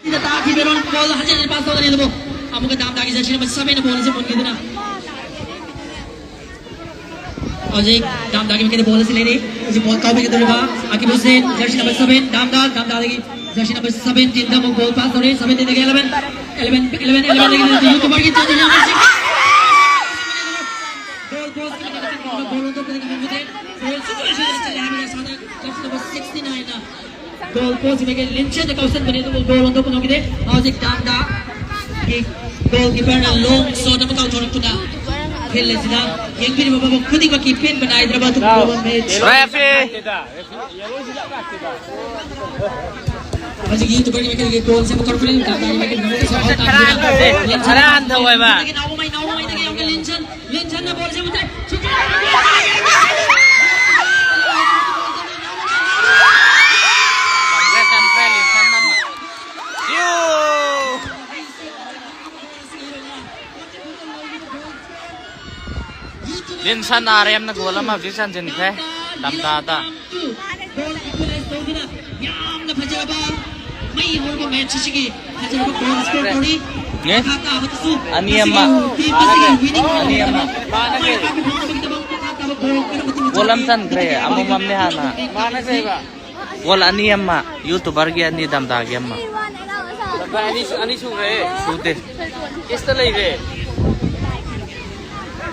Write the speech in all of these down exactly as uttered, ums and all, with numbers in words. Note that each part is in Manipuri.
ꯁꯤꯗ ꯇꯥꯈꯤꯕ ꯔꯥꯎꯟ ꯕꯣꯜ ꯍꯟꯖꯤꯟ ꯍꯟꯖꯤꯟ ꯄꯥꯁ ꯇꯧꯒꯅꯤ, ꯑꯗꯨꯕꯨ ꯑꯃꯨꯛꯀ ꯗꯥꯝꯗꯥꯒꯤ ꯖꯔꯁꯤ ꯅꯝꯕꯔ ꯁꯚꯦꯟꯅ ꯕꯣꯜ ꯑꯁꯤ ꯃꯨꯟꯈꯤꯗꯨꯅ ꯍꯧꯖꯤꯛ ꯗꯥꯝꯗꯥꯒꯤ ꯃꯥꯏꯀꯩꯗ ꯕꯣꯜ ꯑꯁꯤ ꯂꯩꯔꯤ꯫ ꯍꯧꯖꯤꯛ ꯕꯣꯜ ꯀꯥꯎꯕꯤꯒꯗꯧꯔꯤꯕ ꯑꯀꯤꯕ Hussain, jersey number seven, Damda, ꯗꯥꯝꯗꯥꯗꯒꯤ ꯖꯔꯁꯤ ꯅꯝꯕꯔ ꯁꯚꯦꯟꯇꯤꯟꯗ ꯑꯃꯨꯛ ꯕꯣꯜ ꯄꯥꯁ ꯇꯧꯔꯦ꯫ ꯁꯚꯦꯟꯇꯤꯟꯗꯒꯤ ꯑꯦꯂꯦꯚꯦꯟ, ꯑꯦꯂꯦꯚꯦꯟ, ꯑꯦꯂꯦꯚꯦꯟꯗꯒꯤ ꯌꯨꯇꯨꯕꯔꯒꯤ ꯖꯔꯁꯤ ꯅꯝꯕꯔ ꯁꯤꯛꯁ꯫ ꯒꯣꯜ ꯄꯣꯁꯀꯤ ꯃꯅꯥꯛꯇ ꯆꯠꯈꯤꯕ ꯕꯣꯜ ꯑꯣꯟꯊꯣꯛꯄꯗꯒꯤ ꯍꯧꯕꯗ ꯒꯣꯜ ꯁꯨꯡꯆꯣꯏ ꯆꯣꯏꯗꯅ ꯆꯠꯂꯦ ꯍꯥꯏꯕꯒꯤ ꯑꯁꯥꯗ ꯖꯔꯁꯤ ꯅꯝꯕꯔ ꯁꯤꯛꯁꯇꯤ ꯅꯥꯏꯟꯅ ꯒꯣꯜ ꯄꯣꯁꯀꯤ ꯃꯥꯏꯀꯩ ꯂꯤꯟꯁꯟꯗ ꯀꯥꯎꯁꯟꯕꯅꯤ, ꯑꯗꯨꯕꯨ ꯒꯣꯜ ꯑꯣꯟꯊꯣꯛꯄ ꯉꯝꯈꯤꯗꯦ꯫ ꯍꯧꯖꯤꯛ ꯗꯥꯝꯗꯥꯒꯤ ꯒꯣꯜ ꯀꯤꯄꯔꯅ ꯂꯣꯡ ꯁꯣꯠ ꯑꯃ ꯀꯥꯎꯊꯣꯔꯛꯄꯗ ꯐꯤꯜ ꯑꯁꯤꯗ ꯌꯦꯡꯕꯤꯔꯤꯕ ꯃꯐꯝ ꯈꯨꯗꯤꯡꯃꯛꯀꯤ ꯄꯦꯟꯕ ꯅꯥꯏꯗ꯭ꯔꯕ ꯑꯗꯨꯒꯨꯝꯂꯕ ꯃꯦꯆ꯫ ꯔꯦꯐꯤ! ꯍꯧꯖꯤꯛ ꯌꯨꯇꯨꯕꯔꯒꯤ ꯃꯥꯏꯀꯩꯗꯒꯤ ꯒꯣꯜꯁꯦ ꯑꯃ ꯀꯥꯎꯔꯛꯄꯅꯤ꯫ ꯗꯥꯝꯗꯥꯒꯤ ꯃꯥꯏꯀꯩꯗꯒꯤ ꯈꯔ ꯍꯟꯊꯧ ꯍꯥꯏꯕ꯫ ꯅꯥꯎꯃꯩ, ꯅꯥꯎꯃꯩꯗꯒꯤ ꯑꯃꯨꯛꯀ ꯂꯤꯟꯁꯟ, ꯂꯤꯟꯁꯟꯅ ꯕꯣꯜꯁꯦ ꯑꯃꯨꯛ ꯆꯟꯈ꯭ꯔꯦ꯫ ꯆꯟꯈ꯭ꯔꯦ, ꯂꯤꯟꯁꯟꯅ ꯑꯃ꯫ ꯌꯨ! ꯂꯤꯟꯁꯟ ꯑꯥꯔ ꯑꯦꯝꯅ ꯒꯣꯜ ꯑꯃ ꯍꯧꯖꯤꯛ ꯆꯟꯁꯤꯟꯈ꯭ꯔꯦ ꯗꯥꯝꯗꯥꯗ꯫ ꯒꯣꯜ ꯏꯀ꯭ꯋꯦꯂꯥꯏꯖ ꯇꯧꯗꯨꯅ ꯌꯥꯝꯅ ꯐꯖꯔꯕ ꯃꯩ ꯍꯧꯔꯕ ꯃꯦꯆ ꯑꯁꯤꯒꯤ ꯐꯖꯔꯕ ꯒꯣꯜ ꯁ꯭ꯀꯣꯔ ꯇꯧꯔꯤ꯫ ꯅꯦ? ꯃꯈꯥ ꯇꯥꯕꯗꯁꯨ ꯑꯅꯤ ꯑꯃ꯫ ꯃꯁꯤꯒꯤ ꯇꯤꯝ ꯑꯁꯤꯒꯤ ꯋꯤꯅꯤꯡ ꯑꯅꯤ ꯑꯃ꯫ ꯃꯥꯏ ꯄꯥꯛꯄ ꯐꯪꯅꯕꯒꯤꯗꯃꯛ ꯃꯈꯥ ꯇꯥꯕ ꯒꯣꯜ ꯀꯔꯝꯕ ꯃꯇꯤꯛ ꯒꯣꯜ ꯑꯃ ꯆꯪꯒꯦ? ꯆꯟꯈ꯭ꯔꯦ, ꯑꯃꯃꯝꯅꯦ ꯍꯥꯟꯅ꯫ ꯒꯣꯜ ꯑꯅꯤ ꯑꯃ, ꯌꯨꯇꯨꯕꯔꯒꯤ ꯑꯅꯤ, ꯗꯥꯝꯗꯥꯒꯤ ꯑꯃ꯫ ꯗꯥꯝꯗꯥ ꯑꯅꯤ ꯁꯨ-, ꯑꯅꯤ ꯁꯨꯈ꯭ꯔꯦ꯫ ꯁꯨꯗꯦ꯫ ꯏꯁꯇ ꯂꯩꯔꯦ꯫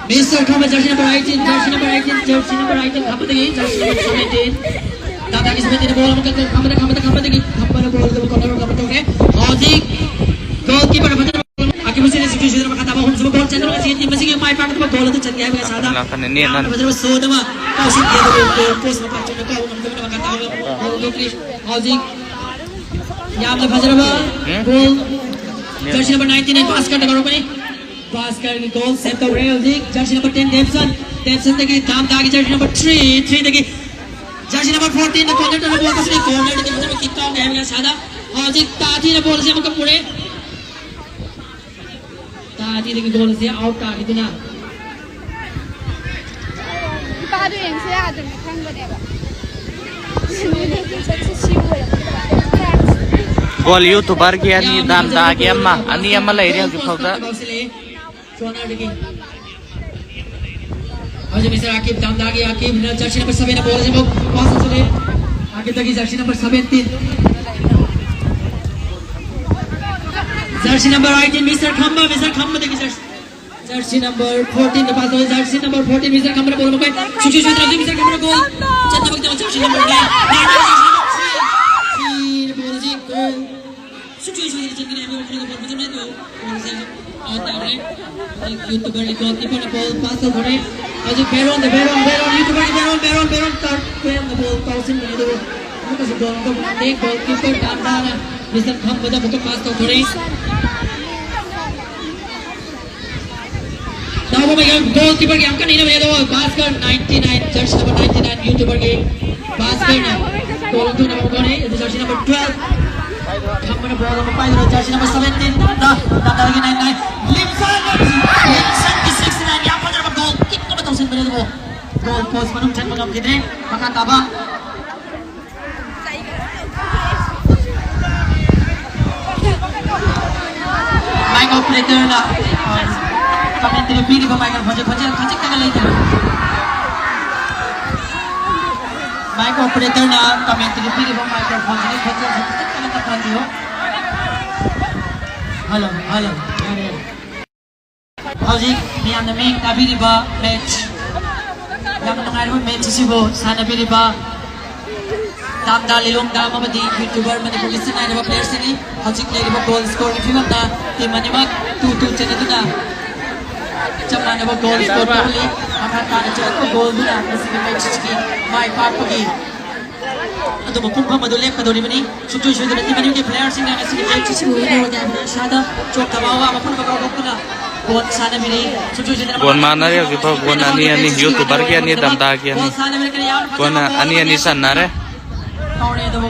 Mister Khamen, jersey number eighteen, jersey number eighteen, jersey number eighteen ꯈꯥꯝꯕꯗꯒꯤ ꯖꯔꯁꯤ ꯅꯝꯕꯔ ꯁꯚꯦꯟꯇꯤꯟ꯫ ꯗꯥꯝꯗꯥꯒꯤ ꯁꯚꯦꯟꯇꯤꯟ ꯕꯣꯜ ꯑꯃꯈꯛ ꯈꯥꯝꯕꯗ, ꯈꯥꯝꯕꯗ, ꯈꯥꯝꯕꯗꯒꯤ ꯈꯥꯝꯕꯗ ꯕꯣꯜ ꯑꯗꯨ ꯀꯣꯔꯅꯔ ꯑꯃ ꯇꯧꯔꯦ꯫ ꯍꯧꯖꯤꯛ ꯒꯣꯜꯀꯤꯄꯔ ꯐꯖꯅ ꯑꯀꯤꯕ ꯍꯨꯁꯦꯟ ꯁꯤꯛꯁꯇꯤ ꯊ꯭ꯔꯤꯗ ꯃꯈꯥ ꯇꯥꯕ ꯑꯍꯨꯝꯁꯨꯕ ꯒꯣꯜ ꯆꯟꯗꯨꯅ ꯉꯁꯤꯒꯤ ꯇꯤꯝ ꯑꯁꯤꯒꯤ ꯃꯥꯏ ꯄꯥꯛꯀꯗꯕ ꯒꯣꯜ ꯑꯗꯨ ꯆꯟꯒꯦ ꯍꯥꯏꯕꯒꯤ ꯑꯁꯥꯗ ꯂꯥꯛꯀꯅꯤ, ꯅꯦꯠ ꯌꯥꯝꯅ ꯅꯟ꯫ ꯐꯖꯔꯕ ꯁꯣꯠ ꯑꯃ ꯀꯥꯎꯁꯤꯟꯈꯤ, ꯑꯗꯨꯕꯨ ꯒꯣꯜ ꯄꯣꯁ ꯃꯄꯥꯟ ꯆꯨꯝꯅ ꯀꯥꯎꯕ ꯉꯝꯗꯕꯅ ꯃꯈꯥ ꯇꯥꯕ ꯒꯣꯜ ꯍꯧꯗꯣꯛꯈ꯭ꯔꯤ꯫ ꯍꯧꯖꯤꯛ ꯌꯥꯝꯅ ꯐꯖꯔꯕ um? Goal. Net. Jersey number nineteen ꯚꯥꯁꯀꯔꯗ ꯀꯧꯔꯛꯄꯅꯤ꯫ ꯚꯥꯁꯀꯔꯒꯤ ꯒꯣꯜ ꯁꯦꯚ ꯇꯧꯔꯦ꯫ ꯍꯧꯖꯤꯛ ꯖꯔꯁꯤ ꯅꯝꯕꯔ ꯇꯦꯟ ꯗꯦꯞꯁꯟ, ꯗꯦꯞꯁꯟꯗꯒꯤ ꯗꯥꯝꯗꯥꯒꯤ ꯖꯔꯁꯤ ꯅꯝꯕꯔ ꯊ꯭ꯔꯤ, ꯊ꯭ꯔꯤꯗꯒꯤ ꯖꯔꯁꯤ ꯅꯝꯕꯔ ꯐꯣꯔꯇꯤꯟꯗ ꯀꯣꯔꯅꯔ ꯇꯧꯔꯒ ꯕꯣꯜ ꯇꯧꯁꯤꯜꯂꯤ꯫ ꯀꯣꯔꯅꯔꯗꯒꯤ ꯐꯖꯕ ꯀꯤꯛ ꯀꯥꯎꯒꯦ ꯍꯥꯏꯕꯒꯤ ꯑꯁꯥꯗ ꯍꯧꯖꯤꯛ ꯇꯥꯇꯤꯅ ꯕꯣꯜ ꯑꯁꯤ ꯑꯃꯨꯛꯀ ꯄꯨꯔꯦ꯫ ꯇꯥꯇꯤꯗꯒꯤ ꯒꯣꯜ ꯑꯁꯤ ꯑꯥꯎꯠ ꯇꯥꯈꯤꯗꯨꯅ ꯅꯨꯄꯥꯗꯣ ꯌꯦꯡꯁꯦ ꯌꯥꯗꯕꯅꯤ ꯈꯪꯕꯅꯦꯕ꯫ ꯁꯛꯁꯦ ꯁꯤ ꯑꯣꯏꯔꯝꯒꯗꯕ꯫ ꯒꯣꯜ ꯌꯨꯇꯨꯕꯔꯒꯤ ꯑꯅꯤ, ꯗꯥꯝꯗꯥꯒꯤ ꯑꯃ, ꯑꯅꯤ ꯑꯃ ꯂꯩꯔꯦ ꯍꯧꯖꯤꯛ ꯐꯥꯎꯗ꯫ ꯍꯧꯖꯤꯛ ꯃꯤꯁꯇꯔ ꯑꯀꯤꯕ, ꯗꯥꯝꯗꯥꯒꯤ ꯑꯀꯤꯕꯅ ꯖꯔꯁꯤ ꯅꯝꯕꯔ seven ꯕꯣꯜ ꯑꯁꯤꯕꯨ ꯄꯥꯁ ꯇꯧꯁꯤꯜꯂꯦ꯫ ꯑꯀꯤꯕꯗꯒꯤ jersey number seventeen, jersey number eighteen mister Khamba, mister ꯈꯝꯕꯗꯒꯤ ꯖꯔꯁꯤ, ꯖꯔꯁꯤ ꯅꯝꯕꯔ fourteen ꯗ ꯄꯥꯁ ꯇꯧꯋꯦ꯫ ꯖꯔꯁꯤ ꯅꯝꯕꯔ fourteen ꯃꯤꯁꯇꯔ ꯈꯝꯕꯅ ꯕꯣꯜ ꯑꯃ ꯄꯥꯏ꯫ ꯁꯨꯡꯁꯣꯏ ꯁꯣꯏꯗꯅ ꯍꯧꯖꯤꯛ ꯃꯤꯁꯇꯔ ꯈꯝꯕꯅ ꯒꯣꯜ ꯆꯟꯅꯕꯒꯤꯗꯃꯛ ꯖꯔꯁꯤ ꯅꯝꯕꯔ nine, nine ꯅ ꯖꯔꯁꯤ ꯅꯝꯕꯔ three, three ꯅ ꯕꯣꯜ ꯑꯁꯤ ꯒꯣꯜ ꯁꯨꯡꯁꯣꯏ ꯁꯣꯏꯗꯅ ꯆꯟꯒꯅꯤ ꯍꯥꯏꯕꯒꯤ ꯋꯥꯈꯜꯗ ꯕꯣꯜ ꯐꯖꯅ ꯇꯧ꯫ ꯕꯣꯜ ꯑꯁꯤ ꯑꯥꯎꯠ ꯇꯥꯈ꯭ꯔꯦ꯫ ꯍꯧꯖꯤꯛ ꯌꯨꯇꯨꯕꯔꯒꯤ ꯒꯣꯜꯀꯤꯄꯔꯅ ꯕꯣꯜ ꯄꯥꯁ ꯇꯧꯈ꯭ꯔꯦ꯫ ꯍꯧꯖꯤꯛ ꯕꯦꯔꯣꯟꯗ, ꯕꯦꯔꯣꯟ, ꯕꯦꯔꯣꯟ, ꯌꯨꯇꯨꯕꯔꯒꯤ ꯕꯦꯔꯣꯟ, ꯕꯦꯔꯣꯟ, ꯕꯦꯔꯣꯟ, ꯇꯥꯔꯠ ꯀꯣꯌꯝꯅ ꯕꯣꯜ ꯀꯥꯎꯁꯤꯟꯕꯅꯤ ꯑꯗꯨꯕꯨ ꯑꯃꯨꯛꯀꯁꯨ ꯒꯣꯜ ꯑꯃꯨꯛꯀ ꯐꯪꯍꯟꯗꯦ꯫ ꯒꯣꯜꯀꯤꯄꯔ ꯗꯥꯝꯗꯥꯅ ꯃꯤꯁꯇꯔ ꯈꯝꯕꯗ ꯑꯃꯨꯛꯀ ꯄꯥꯁ ꯇꯧꯊꯣꯔꯛꯏ꯫ ꯅꯥꯎꯕ ꯃꯌꯥꯝ, ꯒꯣꯜꯀꯤꯄꯔꯒꯤ ꯌꯥꯝ ꯀꯟꯅ ꯏꯟꯅꯕꯅꯤ ꯑꯗꯣ Bhaskar ninety nine, jersey number ninety nine ꯌꯨꯇꯨꯕꯔꯒꯤ ꯕꯥꯁꯀꯔꯅ ꯒꯣꯜ ꯑꯣꯟꯊꯣꯛꯅꯕ ꯍꯣꯠꯅꯔꯤ꯫ ꯑꯗꯨ ꯖꯔꯁꯤ ꯅꯝꯕꯔ twelve ꯈꯝꯕꯅ ꯕꯣꯜ ꯑꯃ ꯄꯥꯏꯗꯨꯅ ꯖꯔꯁꯤ ꯅꯝꯕꯔ seventeen ꯗ ꯗꯥꯝꯗꯥꯒꯤ nine nine ꯂꯤꯝꯁꯟ, ꯂꯤꯝꯁꯟꯒꯤ sixty nine ꯌꯥꯝ ꯐꯖꯔꯕ ꯒꯣꯜ ꯀꯤꯛ ꯑꯃ ꯇꯧꯁꯤꯟꯕꯅꯤ ꯑꯗꯨꯕꯨ ꯒꯣꯜ ꯄꯣꯁ ꯃꯅꯨꯡ ꯆꯟꯕ ꯉꯝꯈꯤꯗ꯭ꯔꯦ꯫ ꯃꯈꯥ ꯇꯥꯕ ꯃꯥꯏꯛ ꯑꯣꯄꯔꯦꯇꯔꯅ ꯀꯃꯦꯟꯇꯔꯤ ꯄꯤꯔꯤꯕ ꯃꯥꯏꯀ꯭ꯔꯣꯐꯣꯟꯁꯦ ꯈꯣꯟꯖꯦꯜ ꯈꯖꯤꯛꯇꯒ ꯂꯩꯊꯔꯦ꯫ ꯃꯥꯏꯛ ꯑꯣꯄꯔꯦꯇꯔꯅ ꯀꯃꯦꯟꯇꯔꯤ ꯄꯤꯔꯤꯕ ꯃꯥꯏꯀ꯭ꯔꯣꯐꯣꯟꯁꯤꯒꯤ ꯈꯣꯟꯖꯦꯜꯁꯦ ꯈꯖꯤꯛꯇꯒ ꯇꯞꯊꯍꯟꯕꯤꯌꯨ꯫ ꯍꯜꯂꯣ, ꯍꯜꯂꯣ, ꯌꯥꯔꯦ, ꯌꯥꯔꯦ꯫ ꯍꯧꯖꯤꯛ ꯃꯤꯌꯥꯝꯅ ꯃꯤꯠꯌꯦꯡ ꯇꯥꯕꯤꯔꯤꯕ ꯃꯦꯠꯆ, ꯌꯥꯝꯅ ꯅꯨꯡꯉꯥꯏꯔꯕ ꯃꯦꯠꯆ ꯑꯁꯤꯕꯨ ꯁꯥꯟꯅꯕꯤꯔꯤꯕ ꯗꯥꯝꯗꯥ ꯂꯤꯂꯣꯡ ꯗꯥꯝ ꯑꯃꯗꯤ ꯌꯨꯇꯨꯕꯔ ꯃꯅꯤꯄꯨꯔꯒꯤ ꯁꯛꯅꯥꯏꯔꯕ ꯄ꯭ꯂꯦꯌꯔꯁꯤꯡꯅꯤ꯫ ꯍꯧꯖꯤꯛ ꯂꯩꯔꯤꯕ ꯒꯣꯜ ꯁ꯭ꯀꯣꯔꯒꯤ ꯐꯤꯕꯝꯗ ꯇꯤꯝ ꯑꯅꯤꯃꯛ two two ꯆꯟꯅꯗꯨꯅ ꯆꯞ ꯃꯥꯟꯅꯕ ꯒꯣꯜ ꯁ꯭ꯀꯣꯔ ꯇꯧꯍꯜꯂꯤ꯫ ꯃꯈꯥ ꯇꯥꯅ ꯆꯠꯂꯛꯄ ꯒꯣꯜꯗꯨꯅ ꯃꯁꯤꯒꯤ ꯃꯦꯠꯆ ꯑꯁꯤꯒꯤ ꯃꯥꯏ ꯄꯥꯛꯄꯒꯤ ꯑꯗꯨ ꯃꯄꯨꯡ ꯐꯥꯕꯗꯨ ꯂꯦꯞꯀꯗꯧꯔꯤꯕꯅꯤ꯫ ꯁꯨꯡꯁꯣꯏ ꯁꯣꯏꯗꯅ ꯇꯤꯝ ꯑꯅꯤꯒꯤ ꯄ꯭ꯂꯦꯌꯔꯁꯤꯡꯅ ꯉꯁꯤꯒꯤ ꯃꯦꯠꯆ ꯑꯁꯤꯕꯨ ꯍꯨꯟꯗꯧꯔꯒꯦ ꯍꯥꯏꯕꯗ ꯏꯁꯥꯗ ꯆꯣꯛꯊꯕ ꯑꯋꯥꯕ ꯄꯨꯝꯅꯃꯛ ꯀꯥꯎꯊꯣꯛꯇꯨꯅ ꯕꯣꯜ ꯁꯥꯟꯅꯕꯤꯔꯤ꯫ ꯁꯨꯡꯁꯣꯏ ꯁꯣꯏꯗꯅ ꯒꯣꯜ ꯃꯥꯟꯅꯔꯦ ꯍꯧꯖꯤꯛꯐꯥꯎ, ꯒꯣꯜ ꯑꯅꯤ ꯑꯅꯤ, ꯌꯨꯇꯨꯕꯔꯒꯤ ꯑꯅꯤ, ꯗꯥꯝꯗꯥꯒꯤ ꯑꯅꯤ꯫ ꯕꯣꯜ ꯁꯥꯟꯅꯕꯤꯔꯛꯀꯅꯤ, ꯌꯥꯝꯅ ꯐꯖꯕ ꯒꯣꯜ ꯑꯃ ꯒꯣꯜ ꯑꯅꯤ ꯑꯅꯤ ꯆꯟꯅꯔꯦ꯫ ꯀꯥꯎꯔꯦ ꯑꯗꯨꯕꯨ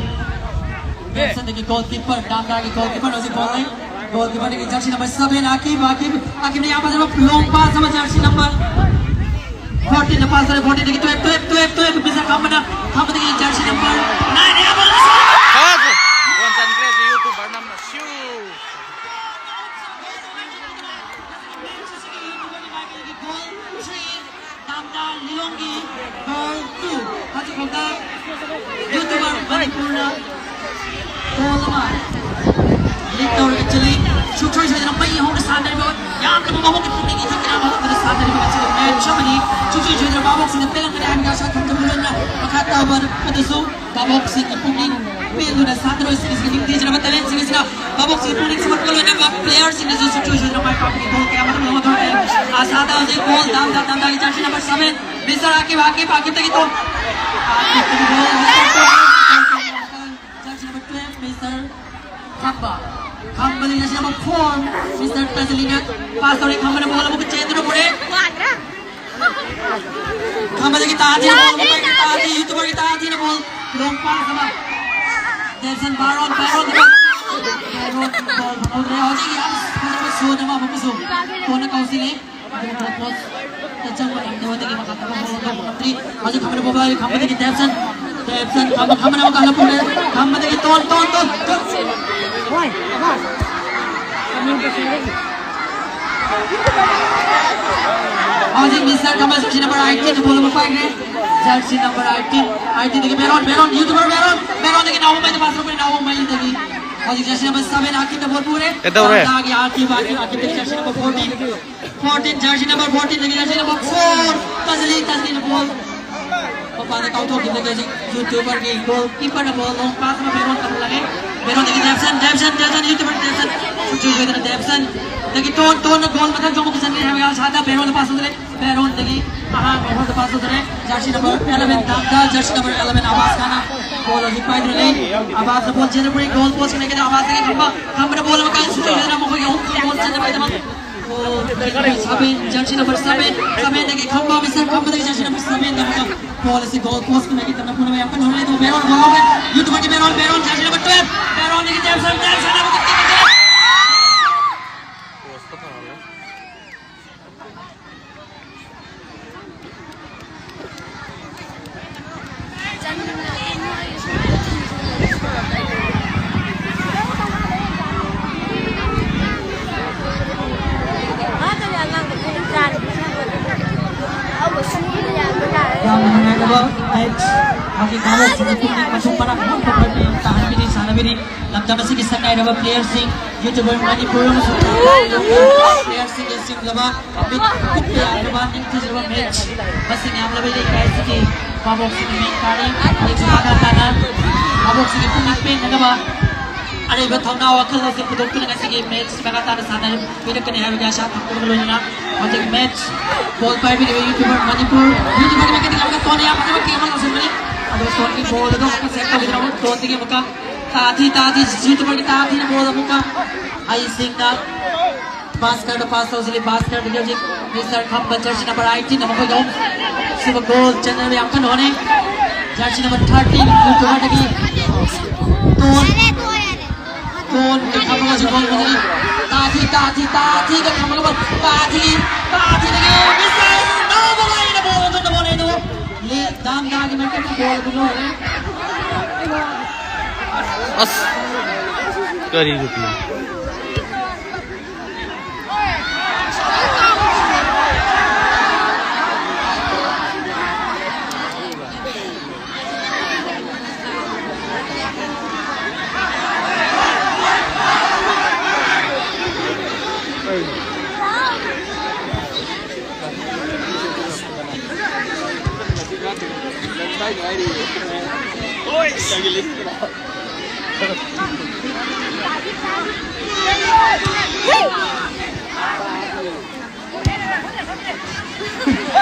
ꯕꯦꯠꯁꯟꯗꯒꯤ ꯒꯣꯜꯀꯤꯄꯔ, ꯗꯥꯝꯗꯥꯒꯤ ꯒꯣꯜꯀꯤꯄꯔ ꯍꯧꯖꯤꯛ ꯕꯣꯜ ꯂꯩ꯫ ꯒꯣꯜꯀꯤꯄꯔꯗꯒꯤ ꯖꯔꯁꯤ ꯅꯝꯕꯔ seven ꯑꯀꯤꯕ, ꯑꯀꯤꯕ, ꯑꯀꯤꯕꯅ ꯌꯥꯝ ꯐꯖꯕ ꯂꯣꯡ ꯄꯥꯁ ꯑꯃ ꯖꯔꯁꯤ ꯅꯝꯕꯔ fourteen ꯗ ꯄꯥꯁ ꯇꯧꯔꯦ, fourteen ꯗꯒꯤ twelve, twelve, twelve, twelve mister ꯈꯝꯕꯅ, ꯈꯝꯕꯗꯒꯤ ꯖꯔꯁꯤ ꯅꯝꯕꯔ nine ꯌꯥꯝ ꯐꯖꯕ ꯒꯣꯜ ꯆꯟꯈ꯭ꯔꯦ ꯍꯧꯖꯤꯛ YouTuber. Damda Liyonggi goal two. ꯍꯧꯖꯤꯛꯐꯥꯎꯗ YouTuber ꯃꯅꯤꯄꯨꯔꯅ goal ꯑꯃ lead ꯇꯧꯔꯒ ꯆꯠꯂꯤ꯫ ꯁꯨꯡꯁꯣꯏ ꯁꯣꯏꯗꯅ ꯃꯩ ꯍꯧꯅ ꯁꯥꯟꯅꯔꯤꯕ ꯌꯥꯝꯅ ꯃꯃꯧꯒꯤ ꯄꯨꯛꯅꯤꯡ ꯏꯊꯤꯜ ꯀꯌꯥ ꯑꯃ ꯍꯧꯗꯨꯅ ꯁꯥꯟꯅꯔꯤꯕ ꯉꯁꯤꯒꯤ match ꯑꯃꯅꯤ꯫ ꯁꯨꯡꯁꯣꯏ ꯁꯣꯏꯗꯅ ꯚꯥꯕꯣꯛꯁꯤꯡꯅ ꯄꯦꯜꯂꯝꯒꯅꯤ ꯍꯥꯏꯕꯒꯤ ꯑꯥꯁꯥ ꯊꯝꯖꯕ ꯂꯣꯏꯅꯅ ꯃꯈꯥ ꯇꯥꯕ ꯑꯗꯨꯁꯨ ꯚꯥꯕꯣꯛꯁꯤꯡꯒꯤ ꯄꯨꯛꯅꯤꯡ ꯄꯦꯟꯗꯨꯅ ꯁꯥꯟꯅꯔꯣꯏꯁꯤꯡ ꯑꯁꯤꯒꯤ ꯅꯤꯡꯊꯤꯖꯔꯕ talent ꯁꯤꯡ ꯑꯁꯤꯅ ꯚꯥꯕꯣꯛꯁꯤꯡꯒꯤ ꯄꯨꯛꯅꯤꯡ ꯁꯨꯝꯍꯠꯄ ꯂꯣꯏꯅꯅ player ꯁꯤꯡꯅꯁꯨ ꯁꯨꯡꯁꯣꯏ ꯁꯣꯏꯗꯅ ꯃꯥꯏ ꯄꯥꯛꯄꯒꯤ goal ꯀꯌꯥ ꯑꯃ ꯂꯧꯕ ꯉꯝꯍꯟꯒꯅꯤ꯫ ꯑꯥꯁꯥꯗ ꯍꯧꯖꯤꯛ goal ꯗꯥꯝꯗ ꯗꯥꯝꯗꯥꯒꯤ jersey number seven Mister Akib, Akib, Akib ꯗꯒꯤ ꯇꯣꯟ꯫ Akib ꯗꯒꯤ goal, Mister Tone꯫ Jersey number twelve, Mister ꯈꯝꯕ꯫ ꯈꯝꯕꯗꯒꯤ jersey number four, Mister ꯇꯥꯖꯂꯤꯅ pass ꯇꯧꯔꯦ꯫ ꯈꯝꯕꯅ ball ꯑꯃꯨꯛꯀ ꯆꯦꯟꯗꯨꯅ ꯄꯨꯔꯦ꯫ ꯈꯝꯕꯗꯒꯤ ꯇꯥꯗꯤ ball ꯑꯃꯨꯛꯀ ꯇꯥꯗꯤ, YouTuber ꯒꯤ ꯇꯥꯗꯤꯅ ball long pass ꯑꯃ꯫ Debson, Baron, Baron, Baron ball ꯐꯪꯍꯧꯗ꯭ꯔꯦ꯫ ꯍꯧꯖꯤꯛ ꯌꯥꯝ ꯐꯖꯕ shot ꯑꯃ ꯑꯃꯨꯛꯀꯁꯨ ꯇꯣꯟꯅ ꯀꯥꯎꯁꯤꯜꯂꯤ꯫ ꯑꯗꯨꯒ goal post ꯇ ꯆꯪꯕ ꯉꯝꯗꯦ꯫ ꯍꯧꯖꯤꯛꯀꯤ ꯃꯈꯥ ꯇꯥꯕ ball ꯂꯧꯕ ꯉꯝꯗ꯭ꯔꯤ꯫ ꯍꯧꯖꯤꯛ ꯈꯝꯕꯅ ball ꯄꯥꯏꯔꯤ꯫ ꯈꯝꯕꯗꯒꯤ Debson, Debson, ꯈꯝꯕ, ꯈꯝꯕꯅ ꯑꯃꯨꯛꯀ ꯍꯜꯂꯛꯄ ꯎꯔꯦ꯫ ꯈꯝꯕꯗꯒꯤ ꯇꯣꯟ, ꯇꯣꯟ, ꯇꯣꯟ, ꯇꯣꯟ꯫ ꯍꯧꯖꯤꯛ Mister Khamba jersey number eighteen ꯗ ball ꯑꯃ ꯄꯥꯏꯈ꯭ꯔꯦ꯫ Jersey number eighteen, eighteen ꯗꯒꯤ Baron, Baron, YouTuber Baron, Baron ꯗꯒꯤ ꯅꯥꯎꯕꯝ ꯃꯩꯗ pass ꯇꯧꯔꯛꯄꯅꯤ, ꯅꯥꯎꯕꯝ ꯃꯩꯗꯒꯤ꯫ ꯍꯧꯖꯤꯛ jersey number seven Akib ꯅ ball ꯄꯨꯔꯦ꯫ ꯀꯩꯗꯧꯔꯦ? ꯗꯥꯝꯗꯥꯒꯤ Akib, Akib, Akib ꯗꯒꯤ jersey number fourteen꯫ Fourteen, jersey number fourteen ꯗꯒꯤ jersey number four, ꯇꯥꯖꯂꯤ, ꯇꯥꯖꯂꯤꯅ ball ꯃꯄꯥꯟꯗ ꯀꯥꯎꯊꯣꯛꯈꯤꯕꯗꯒꯤ ꯍꯧꯖꯤꯛ YouTuber ꯒꯤ goalkeeper ꯅ ball long pass ꯑꯃ Baron ꯇꯧꯍꯜꯂꯒꯦ꯫ Baron ꯗꯒꯤ Debson, Debson, Debson, YouTuber Debson, ꯁꯨꯡꯁꯣꯏ ꯁꯣꯏꯗꯅ Debson ꯗꯒꯤ ꯇꯣꯟ, ꯇꯣꯟꯅ goal ꯃꯊꯪꯁꯨ ꯑꯃꯨꯛ ꯆꯟꯒꯅꯤ ꯍꯥꯏꯕꯒꯤ ꯑꯥꯁꯥꯗ Baron ꯗ pass ꯇꯧꯖꯔꯦ꯫ Baron ꯗꯒꯤ ꯑꯍꯥꯟꯕ over ꯗ pass ꯇꯧꯖꯔꯦ꯫ Jersey number eleven ꯗꯥꯝꯗ, jersey number eleven Abbas ꯈꯥꯟꯅ ball ꯍꯧꯖꯤꯛ ꯄꯥꯏꯗꯨꯅ ꯂꯩ꯫ ꯑꯕꯥꯁꯅ ball ꯆꯦꯟꯗꯨꯅ ꯄꯨꯔꯤ, goal post ꯀꯤ ꯃꯥꯏꯀꯩꯗ ꯑꯕꯥꯁꯇꯒꯤ ꯈꯝꯕ, ꯈꯝꯕꯅ ball ꯑꯃ ꯀꯥꯏ ꯁꯨꯡꯁꯣꯏ ꯁꯣꯏꯗꯅ ꯃꯈꯣꯏꯒꯤ ꯑꯍꯨꯝꯁꯨ goal ꯆꯟꯅꯕꯒꯤꯗꯃꯛ꯫ Seven, jersey number seven, seven ꯗꯒꯤ ꯈꯝꯕ, Mister ꯈꯝꯕꯗꯒꯤ jersey number seven ꯗ ꯑꯃꯨꯛꯀ ball ꯑꯁꯤ goal post ꯀꯤ ꯃꯥꯏꯀꯩ ꯇꯝꯅ ꯄꯨꯅꯕ ꯌꯥꯝ ꯀꯟꯅ ꯍꯣꯠꯅꯔꯤ꯫ ꯑꯗꯨꯕꯨ Baron ꯒꯣꯜ ꯍꯧꯔꯦ꯫ YouTuber ꯒꯤ Baron, Baron, jersey number twelve, Baron ꯗꯒꯤ Debson, Debson ꯑꯃꯨꯛꯀ kick ꯐꯖꯔꯦ꯫ ꯚꯥꯕꯣꯛꯁꯤꯡꯒꯤ ꯄꯨꯛꯅꯤꯡ ꯃꯊꯨꯝ ꯃꯔꯥꯡ ꯍꯣꯝꯕ ꯄ꯭ꯔꯃꯦꯌꯝ ꯇꯥꯍꯟꯕꯤꯔꯤ ꯁꯥꯟꯅꯕꯤꯔꯤ꯫ ꯂꯝꯗꯝ ꯑꯁꯤꯒꯤ ꯁꯛ ꯅꯥꯏꯔꯕ player ꯁꯤꯡ, YouTuber ꯃꯅꯤꯄꯨꯔ ꯑꯃꯁꯨꯡ ꯄ꯭ꯂꯦꯌꯔꯁꯤꯡꯒꯤ ꯁꯤꯡꯂꯕ ꯃꯤꯠ ꯀꯨꯞꯄ ꯌꯥꯗ꯭ꯔꯕ ꯅꯤꯡꯊꯤꯖꯔꯕ match ꯃꯁꯤꯡ ꯌꯥꯝꯂꯕ ꯂꯩꯀꯥꯏ ꯑꯁꯤꯒꯤ ꯚꯥꯕꯣꯛꯁꯤꯡꯒꯤ ꯃꯤꯡ ꯇꯥꯔꯤ꯫ ꯑꯩꯁꯨ ꯃꯈꯥ ꯇꯥꯅ ꯚꯥꯕꯣꯛꯁꯤꯡꯒꯤ ꯄꯨꯛꯅꯤꯡ ꯄꯦꯟꯅꯅꯕ ꯑꯔꯩꯕ ꯊꯧꯅꯥ ꯋꯥꯈꯜ ꯑꯁꯤ ꯄꯨꯊꯣꯛꯇꯨꯅ ꯉꯁꯤꯒꯤ match ꯃꯈꯥ ꯇꯥꯅ ꯁꯥꯟꯅꯕꯤꯔꯛꯀꯅꯤ ꯍꯥꯏꯕꯒꯤ ꯑꯥꯁꯥ ꯊꯝꯖꯕ ꯂꯣꯏꯅꯅ ꯍꯧꯖꯤꯛ match ball ꯄꯥꯏꯕꯤꯔꯤꯕ YouTuber Manipur, YouTuber ꯃꯥꯏꯀꯩꯗꯒꯤ ꯑꯃꯨꯛꯀ ꯇꯣꯟꯅ ꯌꯥꯝ ꯐꯖꯕ kick ꯑꯃ ꯂꯧꯁꯤꯟꯕꯅꯤ꯫ ꯑꯗꯨꯒ ꯇꯣꯟꯒꯤ ball ꯑꯗꯨ ꯑꯃꯨꯛꯀ save ꯇꯧꯕꯤꯗꯨꯅ ꯑꯃꯨꯛ ꯇꯣꯟꯗꯒꯤ ꯑꯃꯨꯛꯀ ꯇꯥꯊꯤ, ꯇꯥꯊꯤ, YouTuber ꯒꯤ ꯇꯥꯊꯤꯅ ball ꯑꯃꯨꯛꯀ ꯍꯩꯁꯤꯡꯅ Bhaskar ꯗ pass ꯇꯧꯁꯤꯜꯂꯤ꯫ Bhaskar ꯗꯒꯤ ꯍꯧꯖꯤꯛ Mister Khamba jersey number eighteen ꯅ ꯃꯈꯣꯏꯒꯤ ꯑꯍꯨꯝ ꯁꯨꯕ goal ꯆꯟꯅꯕ ꯌꯥꯝ ꯀꯟꯅ ꯍꯣꯠꯅꯩ꯫ Jersey number thirteen YouTuber ꯗꯒꯤ ꯇꯣꯟ, ꯇꯣꯟ ꯈꯝꯕꯒ ꯍꯧꯖꯤꯛ ball ꯍꯣꯠꯅꯔꯤ꯫ ꯇꯥꯊꯤ, ꯇꯥꯊꯤ, ꯇꯥꯊꯤꯒ ꯈꯝꯕꯒ ball, ꯇꯥꯊꯤ, ꯇꯥꯊꯤꯗꯒꯤ Mister ꯅꯧꯕ ꯂꯥꯏꯅ ball ꯑꯗꯨ ꯅꯧꯕ ꯂꯩꯗꯨ ꯂꯤ-, ꯗꯥꯝ ꯗꯥꯒꯤ ꯃꯥꯏꯀꯩꯗ ball ꯑꯗꯨ ꯂꯧꯔꯦ꯫ ꯑꯁ, ꯀꯔꯤꯒꯤꯅꯣ?